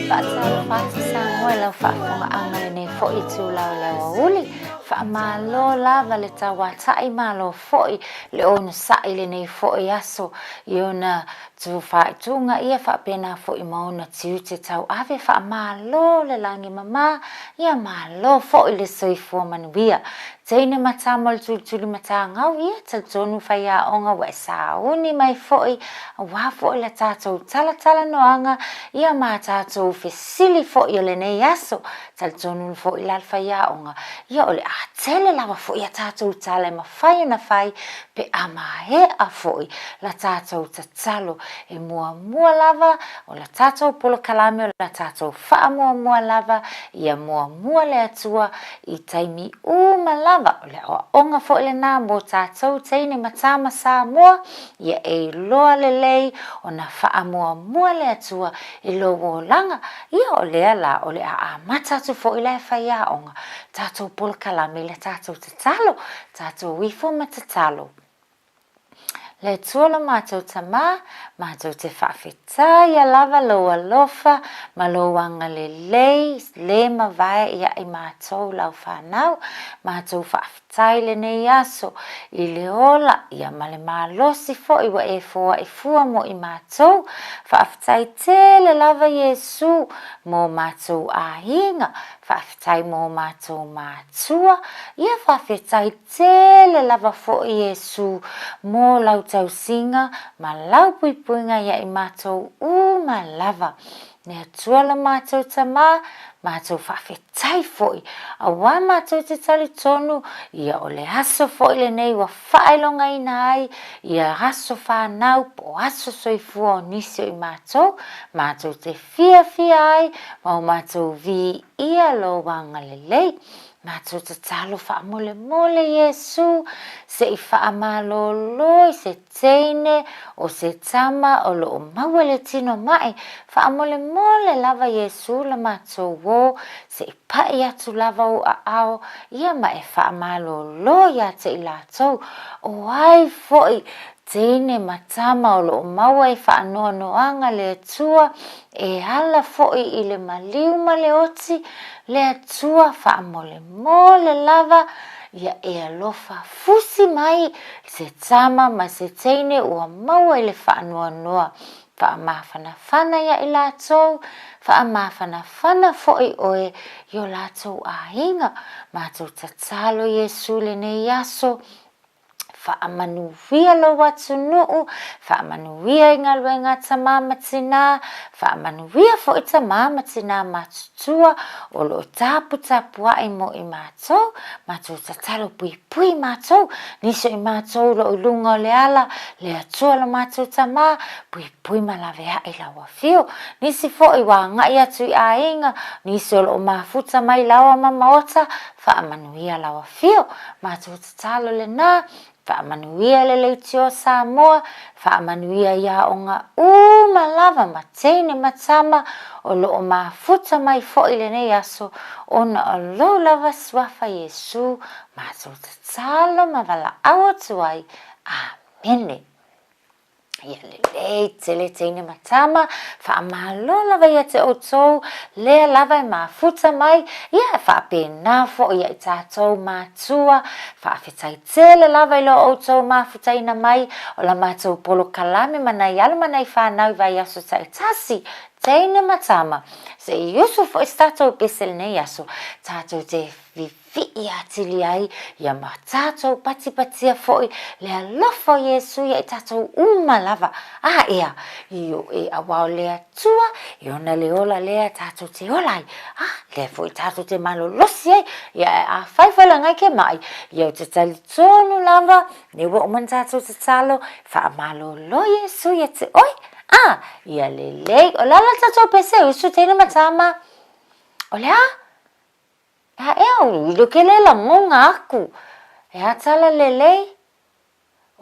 Faatalofa atu Samoa i lau faafofogaaga lenei foi itula o le aoauli. Faamalo lava le tauata'i malo foi le onosai i lenei foi aso i ona tufaituga ia faapena foi ma ona tiute tauave. Faamalo le lagi mama, ia malo foi le soifua manuia. Teine ma tama o le tulituli matagau ia talitonu faiaoga ua e sauni mai foi aua foi la tatou talatalanoaga ia ma tatou fesili foi o lenei aso. Talitonu foi la le faiaoga ia o le a tele lava foi a tatou tala e mafai ona fai pe a maea foi la tatou tatalo. E muamua lava o la tatou polokalame o la tatou faamuamua lava ia muamua le Atua I taimi uma lava, o le aoaoga foi lena mo tatou teine ma tama Samoa, ia e iloa lelei ona faamuamua le Atua i lou olaga, ia o lea la o le a amata atu foi la e faiaoga tatou polokalame i la tatou tatalo, tatou ifo ma tatalo. Le Atua lo matou Tamā, matou te faafetaia lava lou alofa ma lou agalelei le mavae ia i matou lau fanau. Matou faafetai lenei aso i le ola ia ma le malosi foi ua e foai fua mo i matou. Faafetai tele lava Iesu mo matou aiga, faafetai mo matou matua, ia faafetai Tele lava foi Iesu mo lau tausiga ma lau puipuiga ia i matou uma lava. Le Atua lo matou Tama, matou faafetai foi, auā matou te talitonu ia o le aso foi lenei ua faailogaina ai ia aso fanau po o aso soifua o nisi o i matou, matou te fiafia ai ma o matou viia lou agalelei. Matou tatalo faamolemole Iesu se i faamalolo i se teine o se tama o lo o maua le tino ma'i, faamolemole lava Iesu la matou o se i pa'i atu lava ou aao ia ma e faamalolo ia te i latou, o ai foi teine ma tama o lo o maua i faanoanoaga le Atua, e ala foi i le maliu ma le oti, le Atua faamolemole lava, ia e alofa fusi mai se tama ma se teine ua maua i le faanoanoa, faamafanafana ia i latou, faamafanafana foi oe i o latou aiga. Matou tatalo Iesu i lenei aso, Faamanuia lou atunuu, faamanuia i galuega a tamā ma tinā, faamanuia foi tamā ma tinā matutua o lo o taputapua'i mo i matou, matou tatalo puipui matou, nisi o i matou o lo o i luga o le ala, le Atua lo matou Tamā, puipui ma lavea'i lau afio. Nisi foi ua aga'i atu i aiga, nisi o lo o mafuta mai laoa ma maota, faamanuia lau afio. Matou Tatalo lena, faamanuia le leitio Samoa, faamanuia i aoga uma lava ma teine ma tama o lo o mafuta mai foi lenei aso ona o lou lava Suafa Iesu matou tatalo ma valaau atu ai. Amene. Ia lelei tele teine ma tama, faamalo lava ia te outou, lea lava e mafuta mai, ia e faapena foi ia i tatou matua, faafetai tele lava i lo outou mafutaina mai o la matou polokalame ma nai alo ma nai fanau i vaiaso taitasi, teine ma tama, se i usu foi se tatou pese lenei aso, tatou te Vivii atili ai ia ma tatou patipatia foi le alofa o Iesu ia i tatou uma lava. A ea, ioe, auā o le Atua e ona le ola lea tatou te ola ai, a lea foi tatou te malolosi ai, ia e afai foi lagai ke maʻi, ia ou te talitonu lava, lea ua uma ona tatou tatalo, faamalolo Iesu ia te oe, a ia lelei, o le a la le tatou pese usu teine ma tama? O le a? A ea o ilo ke le lagoga aku, e a tala lelei?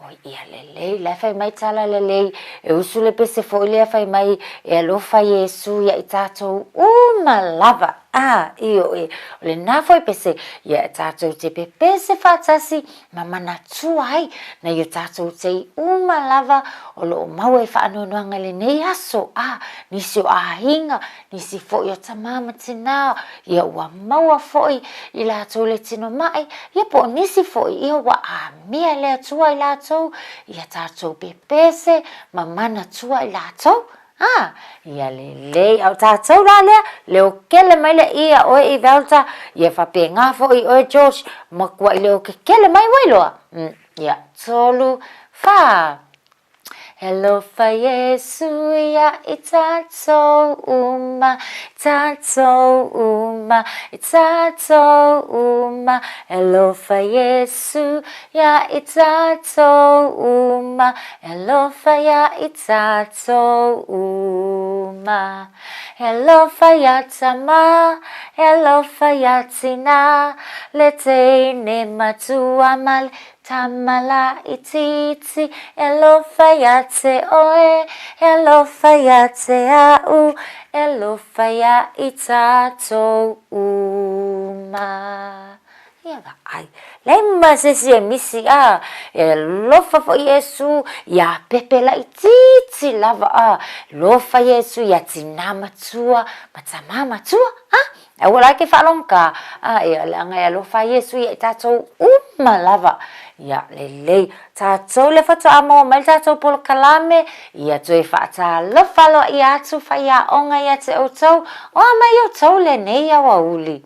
Oi ia lelei, la e fai mai tala lelei, e usu le pese foi lea fai mai e alofa Iesu ia i tatou uma lava. A, ioe, o lenā foi pese, ia e tātou te pepese faatasi ma manatua ai nai o tātou tei uma lava o loo maua i faanoanoaga i lenei aso, a, nisi o aiga, nisi foi o tamā ma tinā, ia ua maua foi i latou le tino ma'i, ia po o nisi foi ia ua amia e le Atua i latou, ia tātou pepese ma manatua i latou. A, ia lelei, a o tātou la lea, leo kele mai le ia oe i Velta, ia faapena foi i oe George, makuaʻi leo kekele mai ua iloa. Mm, ia, tolu, fā. He alofa Iesu ia i tātou uma, tātou uma, i tātou uma. He alofa Iesu ia i tātou uma, E alofa ia i tātou uma. E alofa ia tama, e alofa ia tina, le teine matua ma le tama laitiiti. E alofa ia te oe, e alofa ia te a'u, e alofa ia i tātou uma. Ia vaai, leai ma se isi e misi a, e alofa foi Iesu iā pepe laitiiti lava a, alofa Iesu iā tinā matua ma tamā matua a, aua la ke faalogogā a, ia leaga e alofa Iesu ia i tatou uma lava. Ia lelei, tatou le faatoa maua mai le tatou polokalame, ia toe faatalofa aloaia atu faiaoga ia te outou, o a mai outou lenei aoauli.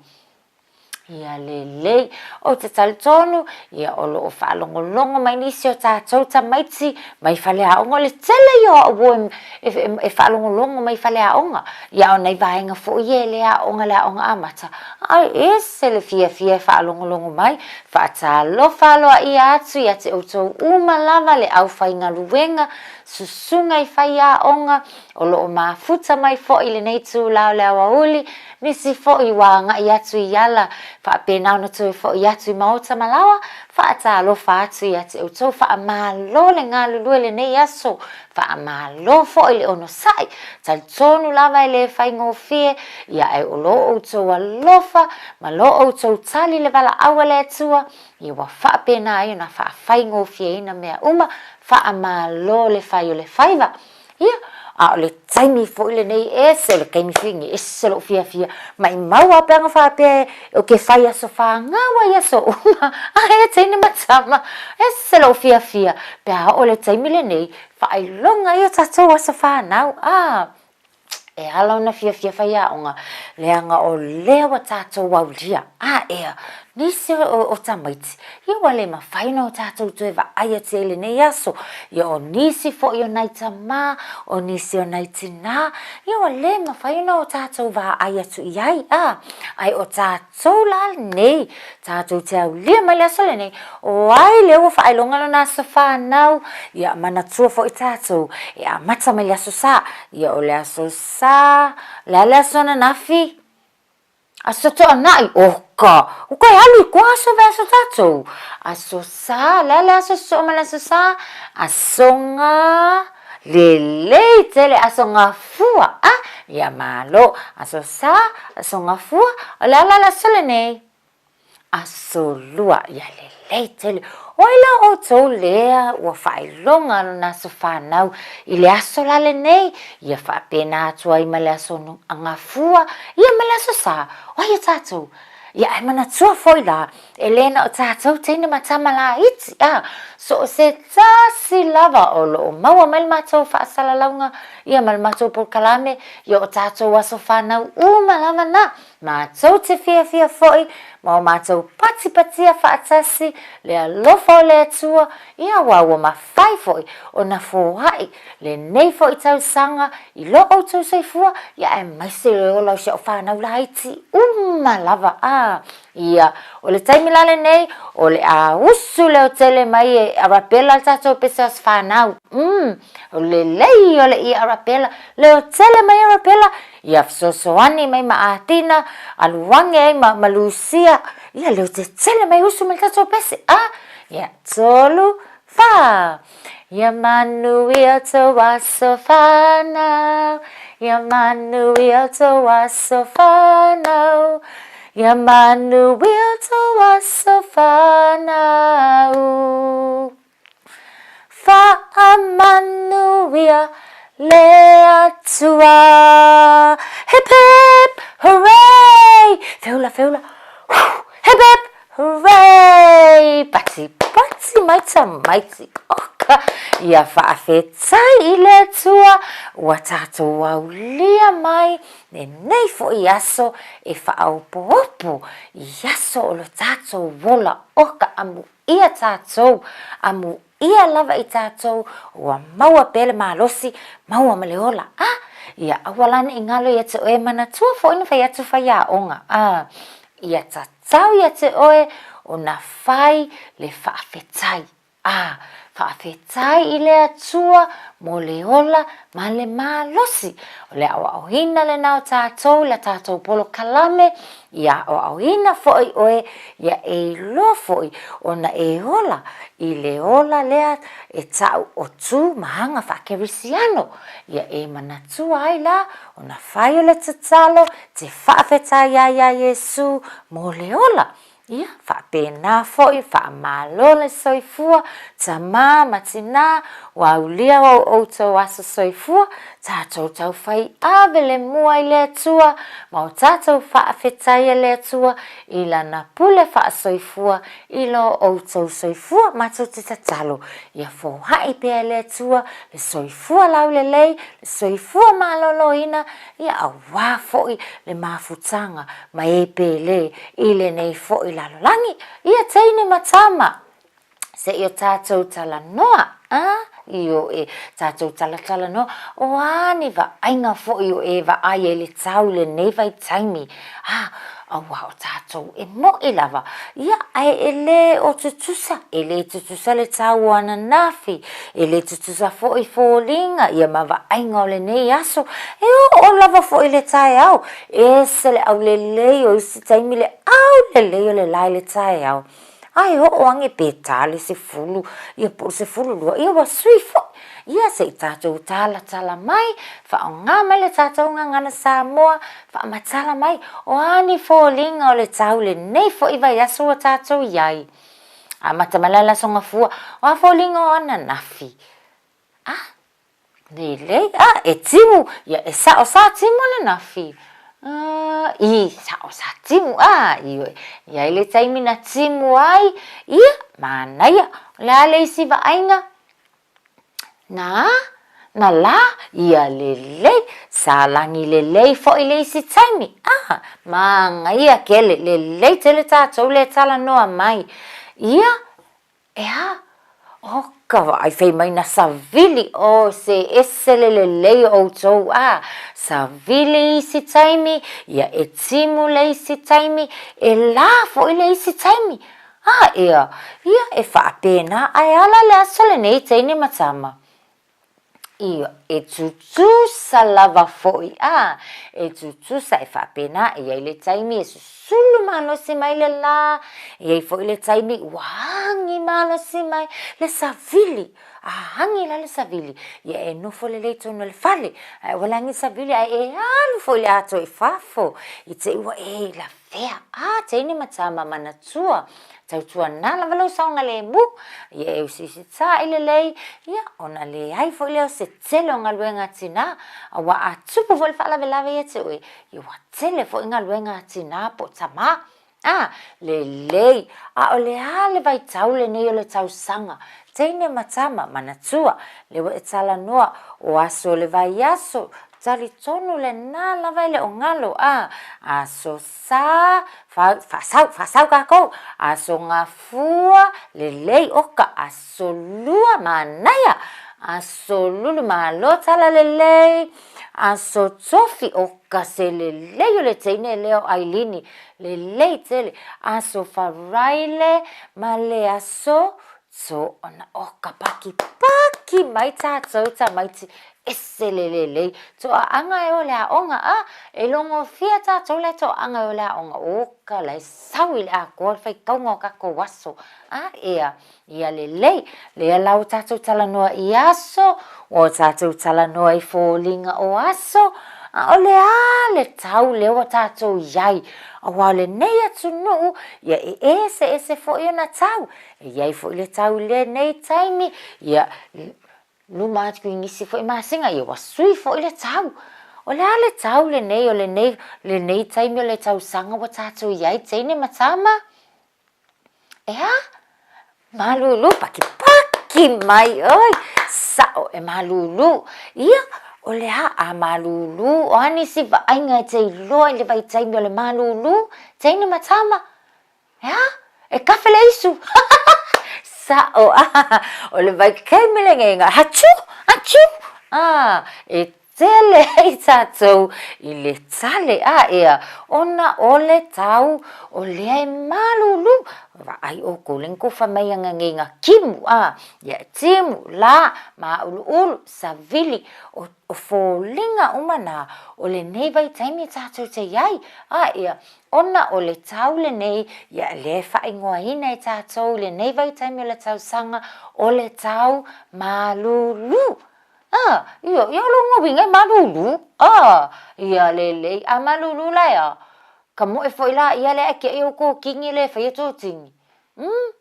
Ia lelei. Ou te talitonu, ia o lo o faalogologo mai nisi o tatou tamaiti mai faleaoga. O le tele ia o au uo e, e, e faalogologo mai faleaoga. Ia o nai vaega foi ia e le aoga le aoga amata. Ae ese le fiafia e faalogologo mai. Faatalofa aloaia atu ia te outou uma lava le aufaigaluega, susuga i faiaoga, o lo o mafuta mai foi i lenei itula o le aoauli, Nisi foi ua agai atu i ala, faapena ona toe foi atu i maota ma laoa, faatalofa atu ia te outou, faamalo le galulue lenei aso, faamalo foi le onosai, talitonu lava e le faigofie, ia ae o lo outou alofa ma lo outou tali le valaau a le Atua, ia ua faapena ai ona faafaigofieina mea uma, faamalo le fai o le faiva. Ia, a o le taimi foi lenei ese o le taimi foi lenei ese lou fiafia. Maimau lava pe ana faapea ou te fai aso fanau ai aso uma, ae e teine ma tama, ese lou fiafia pe a oo le taimi lenei, faailoga ai o tatou aso fanau, a. E ala ona fiafia faiaoga, leaga o lea ua tatou aulia, a ea, nisi o tamaiti, ia ua le mafai ona o tatou toe vaai atu i ai i lenei aso. Ia o nisi foi o nai tamā, o nisi o nai tinā, ia ua le mafai ona o tatou vaai atu i ai, a, ae o tatou la lenei, Tatou te aulia mai le aso lenei, o ai lea ua faailoga lona aso fanau, ia manatua foi tatou e amata mai le aso Sa. Ia o le aso Sa, o le a le aso ananafi? Aso Toanai, oka, uka e alu i kua aso vaiaso tatou. Aso Sa, o le a le aso sosoo ma le aso Sa? Aso Ga, lelei tele, aso Gafua, a, ia malo, aso Sa, aso Gafua, o le a la le aso lenei? Aso Lua, ia lelei tele. O ai la outou lea ua faailoga lona aso fanau i le aso la lenei, ia faapena atu ai ma le aso Gafua, ia ma le aso Sa, o ai a tatou? Ia ae manatua foi la, e le na o tatou teine ma tama laiti, a, so o se tasi lava o lo o maua mai le matou faasalalauga, ia ma le matou polokalame, ia o tatou aso fanau uma lava na. Matou te fiafia foi ma o matou patipatia faatasi le alofa o le Atua, ia aua ua mafai foi ona foai lenei foi tausaga i lo outou soifua, ia aemaise le ola o si au fanau laiti uma lava. A, ia, o le taimi la lenei, o le a usu leo tele mai e Arabella le tatou pese o fanau. Umm, o le lelei o le ia Arabella, leo tele mai Arabella, Ia fesoasoani mai ma Atina, alu age ai ma, ma Lusia, ia leo tetele mai usu mai le tatou pese, a, ia, tolu, fa. Ia manuia tou aso fanau, Ia manuia tou aso fanau, Ia manuia tou aso fanau. Faamanuia le Atua. Hip hip hooray! Feula feula hip hip hooray! Pati pati mai tamaiti oka ia faafetai i le Atua ua tatou aulia mai lenei foi aso e faaopoopo i aso o lo tatou ola oka amuia tatou amuia lava i tatou ua maua pea le malosi maua ma le ola a ia aua la ne i galo ia te oe manatua foi na fai atu faiaoga a ia tatau ia te oe ona fai le faafetai A faafetai i le Atua mo le ola ma le malosi. O le aoaoina lena o tatou i la tatou polokalame, ia aoaoina foi oe ia e iloa foi ona e ola i le ola lea e ta'u o tu ma aga faakerisiano. Ia e manatua ai la ona fai o le tatalo te faafetai ai iā Iesu mo le ola. Ia, faapena foi, faamalo le soifua, tamā ma tinā, ua aulia o outou aso soifua, tatou taufai ave le mua i le Atua, ma o tatou faafetaia le Atua i Lana pule faasoifua i lo outou soifua matou te tatalo, ia foai pea e le Atua le soifua laulelei, le soifua maloloina, ia auā foi le mafutaga ma e pele i lenei foi lalolagi. Ia teine ma tama, se i o tatou talanoa, a, ioe, tatou talatalanoa, o a ni vaaiga foi o e vaai ai le tau i lenei vaitaimi, a, auā o tatou e moʻi lava, ia, ae e lē o tutusa, e lē tutusa le tau o ananafi, e lē tutusa foi foliga, ia ma vaaiga o lenei aso, e oo lava foi i le taeao, ese le aulelei o isi taimi le aulelei o le la i le taeao. Ae oo ane pe ta le 10, ia po o le 12, ia ua sui foi. Ia se i tatou talatala mai, faaaoga mai le tatou gagana Samoa, faamatala mai, o a ni foliga o le tau lenei foi vaiaso ua tatou i ai. Amata mai la le Aso Gafua, o a foliga o ananafi? A, Lelei, a, e timu, ia e sa'o sa timu ananafi. A, i, sa'o sa timu, a, ioe. I ai le taimi na timu ai, ia, manaia, o le a le isi vaaiga? Na a? Na lā? Ia lelei, sa lagi lelei fo'i le isi taimi, a, manaia kele, lelei tele tatou le talanoa mai. Ia, E a? O ka vaai fai mai na savili, oh, se ese le lelei o outou, a, savili isi taimi, ia e timu le isi taimi, e lā foi le isi taimi. A, ea, ia e faapena, ae ala le aso lenei teine ma tama. Ia, e tutusa lava foi, a, e tutusa e faapena, e i ai le taimi e susulu malosi mai le lā, e i ai foi le taimi ua agi malosi mai le savili, a agi la le savili, ia e nofo lelei i totonu o le fale, ae aua le agi le savili ae e alu foi i le atoa i fafo, i te i ua e lavea, a, teine ma tama manatua, Tautuana lava lou saogalemu, ia e usiusitaʻi lelei, ia, ona leai foi lea o se tele o galuega a tinā, auā a tupu foi le faalavelave ia te oe, ia ua tele foi galuega a tinā po o tamā. A, lelei, a o le a le vaitau lenei o le tausaga, teine ma tama, manatua, lea ua e talanoa, o aso o le vaiaso, talitonu lena lava e le o galo, a, aso Sa, fa, faasau, faasau kākou. Aso Gafua, lelei, oka, aso Lua, manaia, aso Lulu, malo talalelei, aso Tofi, oka se lelei o le teine lea o Ailini, lelei tele, aso Faraile, ma le aso Toona, oka, pakipaki. Paki mai tātou tamaiti ese le lelei toaaga e o le aoga a e logofia tātou le toaaga e o le aoga oka la e sau i le atoa le faitauga o tatou aso a ea ia lelei lea la ua tatou talanoa i aso ua tatou talanoa i foliga o aso a o le a le tau lea ua tatou i ai auā o lenei atunuu ia e eseese foi ona tau e i ai foi le tau i lenei taimi ia luma atu i nisi foi masina ia ua sui foi le tau. O le a le tau lenei o lenei lenei taimi o le tausaga ua tatou i ai teine ma tama? E a? Malulu pakipaki mai oi sa'o e malulu. Ia o le a a malulu o a nisi vaaiga e te iloa i le vaitaimi o le malulu teine ma tama? E a? E kafe le isu! Sa'o a! O le vaitaimi lenei na Achoo! Achoo! A! E tele ai tatou i le tale a ea ona o le tau o lea e malulu. Vaai oukou le tofa mai ana nei na timu a! Ia e timu, la, māuluulu, savili, o, o foliga uma na o lenei vaitaimi tatou te i ai a ea Ona o le tau lenei, ia lea e faaigoaina e tatou i lenei vaitaimi o le tausaga, o le tau malulu. A, ia, ia o lona uiga e malulu. A, ia lelei. A malulu la e a? Ka moe foi la ia lea ae tiai ou totini e le faia totini. Umm.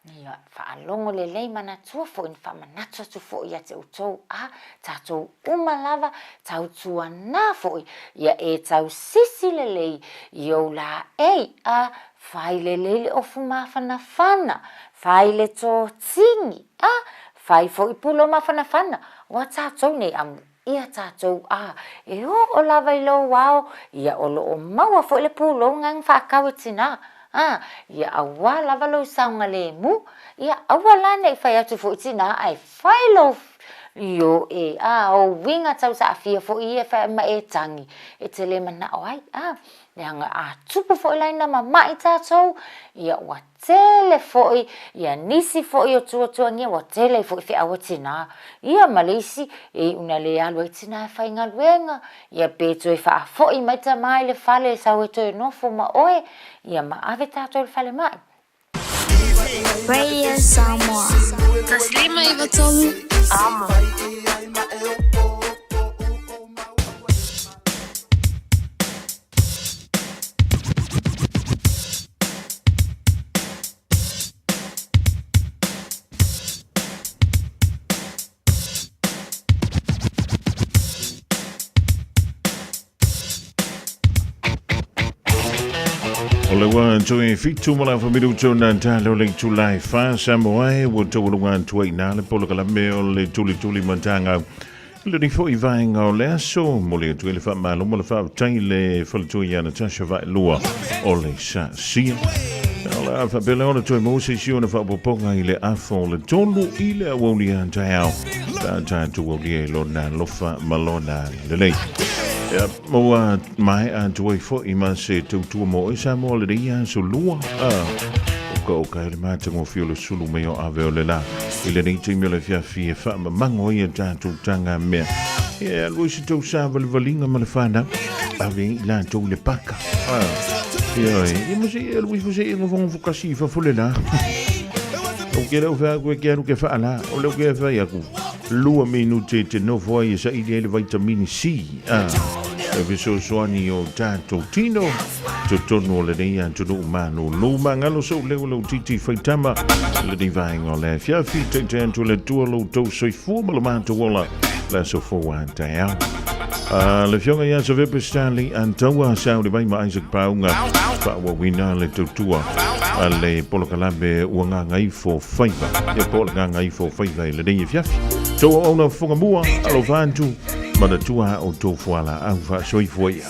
Ia, faalogo lelei manatua foi na faamanatu atu foi ia te outou a tatou uma lava, tautuana foi ia e tausisi lelei i ou laei a fai lelei le ofu mafanafana, fai le totini a fai foi pulo mafanafana, ua tatou nei amu ia tatou a e oo lava i lou ao, ia o lo o maua foi le pulou na na faatau e tinā, a, ia auā lava lou saogalemu, ia aua la ne i fai atu foi tinā ae fai lou ioe, a, o uiga tau saafia foi ia e fai ma e tagi, e te le manao ai, a, leaga a tupu foi la ina mama'i tatou, ia ua tele foi ia nisi foi o tuatuagia ua tele ai foi feau a tinā ia ma le isi e iu ina le alu ai tinā e faigaluega ia pe toe faafoi mai tamā i le fale e sau e toe nofo ma oe ia ma ave tatou i le falemai. Radio Samoa. 153 Amo. O le ua toe fitu ma le afa minuto na talo le itula e fa Samoa e ua taualuga atu ai nā le polokalame o le tulituli matanga. Le foi vaega o le aso, momoli atu ai le faamalo ma le faafetai i le faletua ia Natasha Vaelua o le Sasia. O le a faapea lea ona toe maua se isi ona faaopoopoga i le afa o le tolu i le aoauli a taeao. Pe a tatou aulia i lona alofa ma lona lelei. Ia, ma ua maea atu ai foi ma se tautua mo oe Samoa lenei aso lua. Ah, o ka o ka hele matagofie o le sulu mai o ave o le la. I lenei taimi o le afiafi e faamamago ai a tatou taga mea. Ia, alu ai se tau savalivaliga ma le fanau. Ave ai i latou i le paka. Ah, ia, ia ma se i alu ifo se i ngofongofo kasi i fafo le la. O ke leo whea aku e ke alu ke whaala, o leo ke whai aku. Lua minute te nofo ai e saili ai le vaitamini C. Ah, e fesoasoani i o tatou tino totonu o lenei atunuu malūlū. Magalo sou leo lou titi faitama lenei vaega o le afiafi. Taitai atu le Atua lo outou soifua ma lo matou ola le aso fou a taeao. Ah, le afioga ia Savepe Stanley Antaua sauli mai ma Isaac Pauga faaauauina le tautua a le polokalame ua gagaifo faiva ia po o le gagaifo faiva i lenei afiafi. Tou auauna fofoga mua, alofa atu, manatua a outou fualaau faasoifua ia.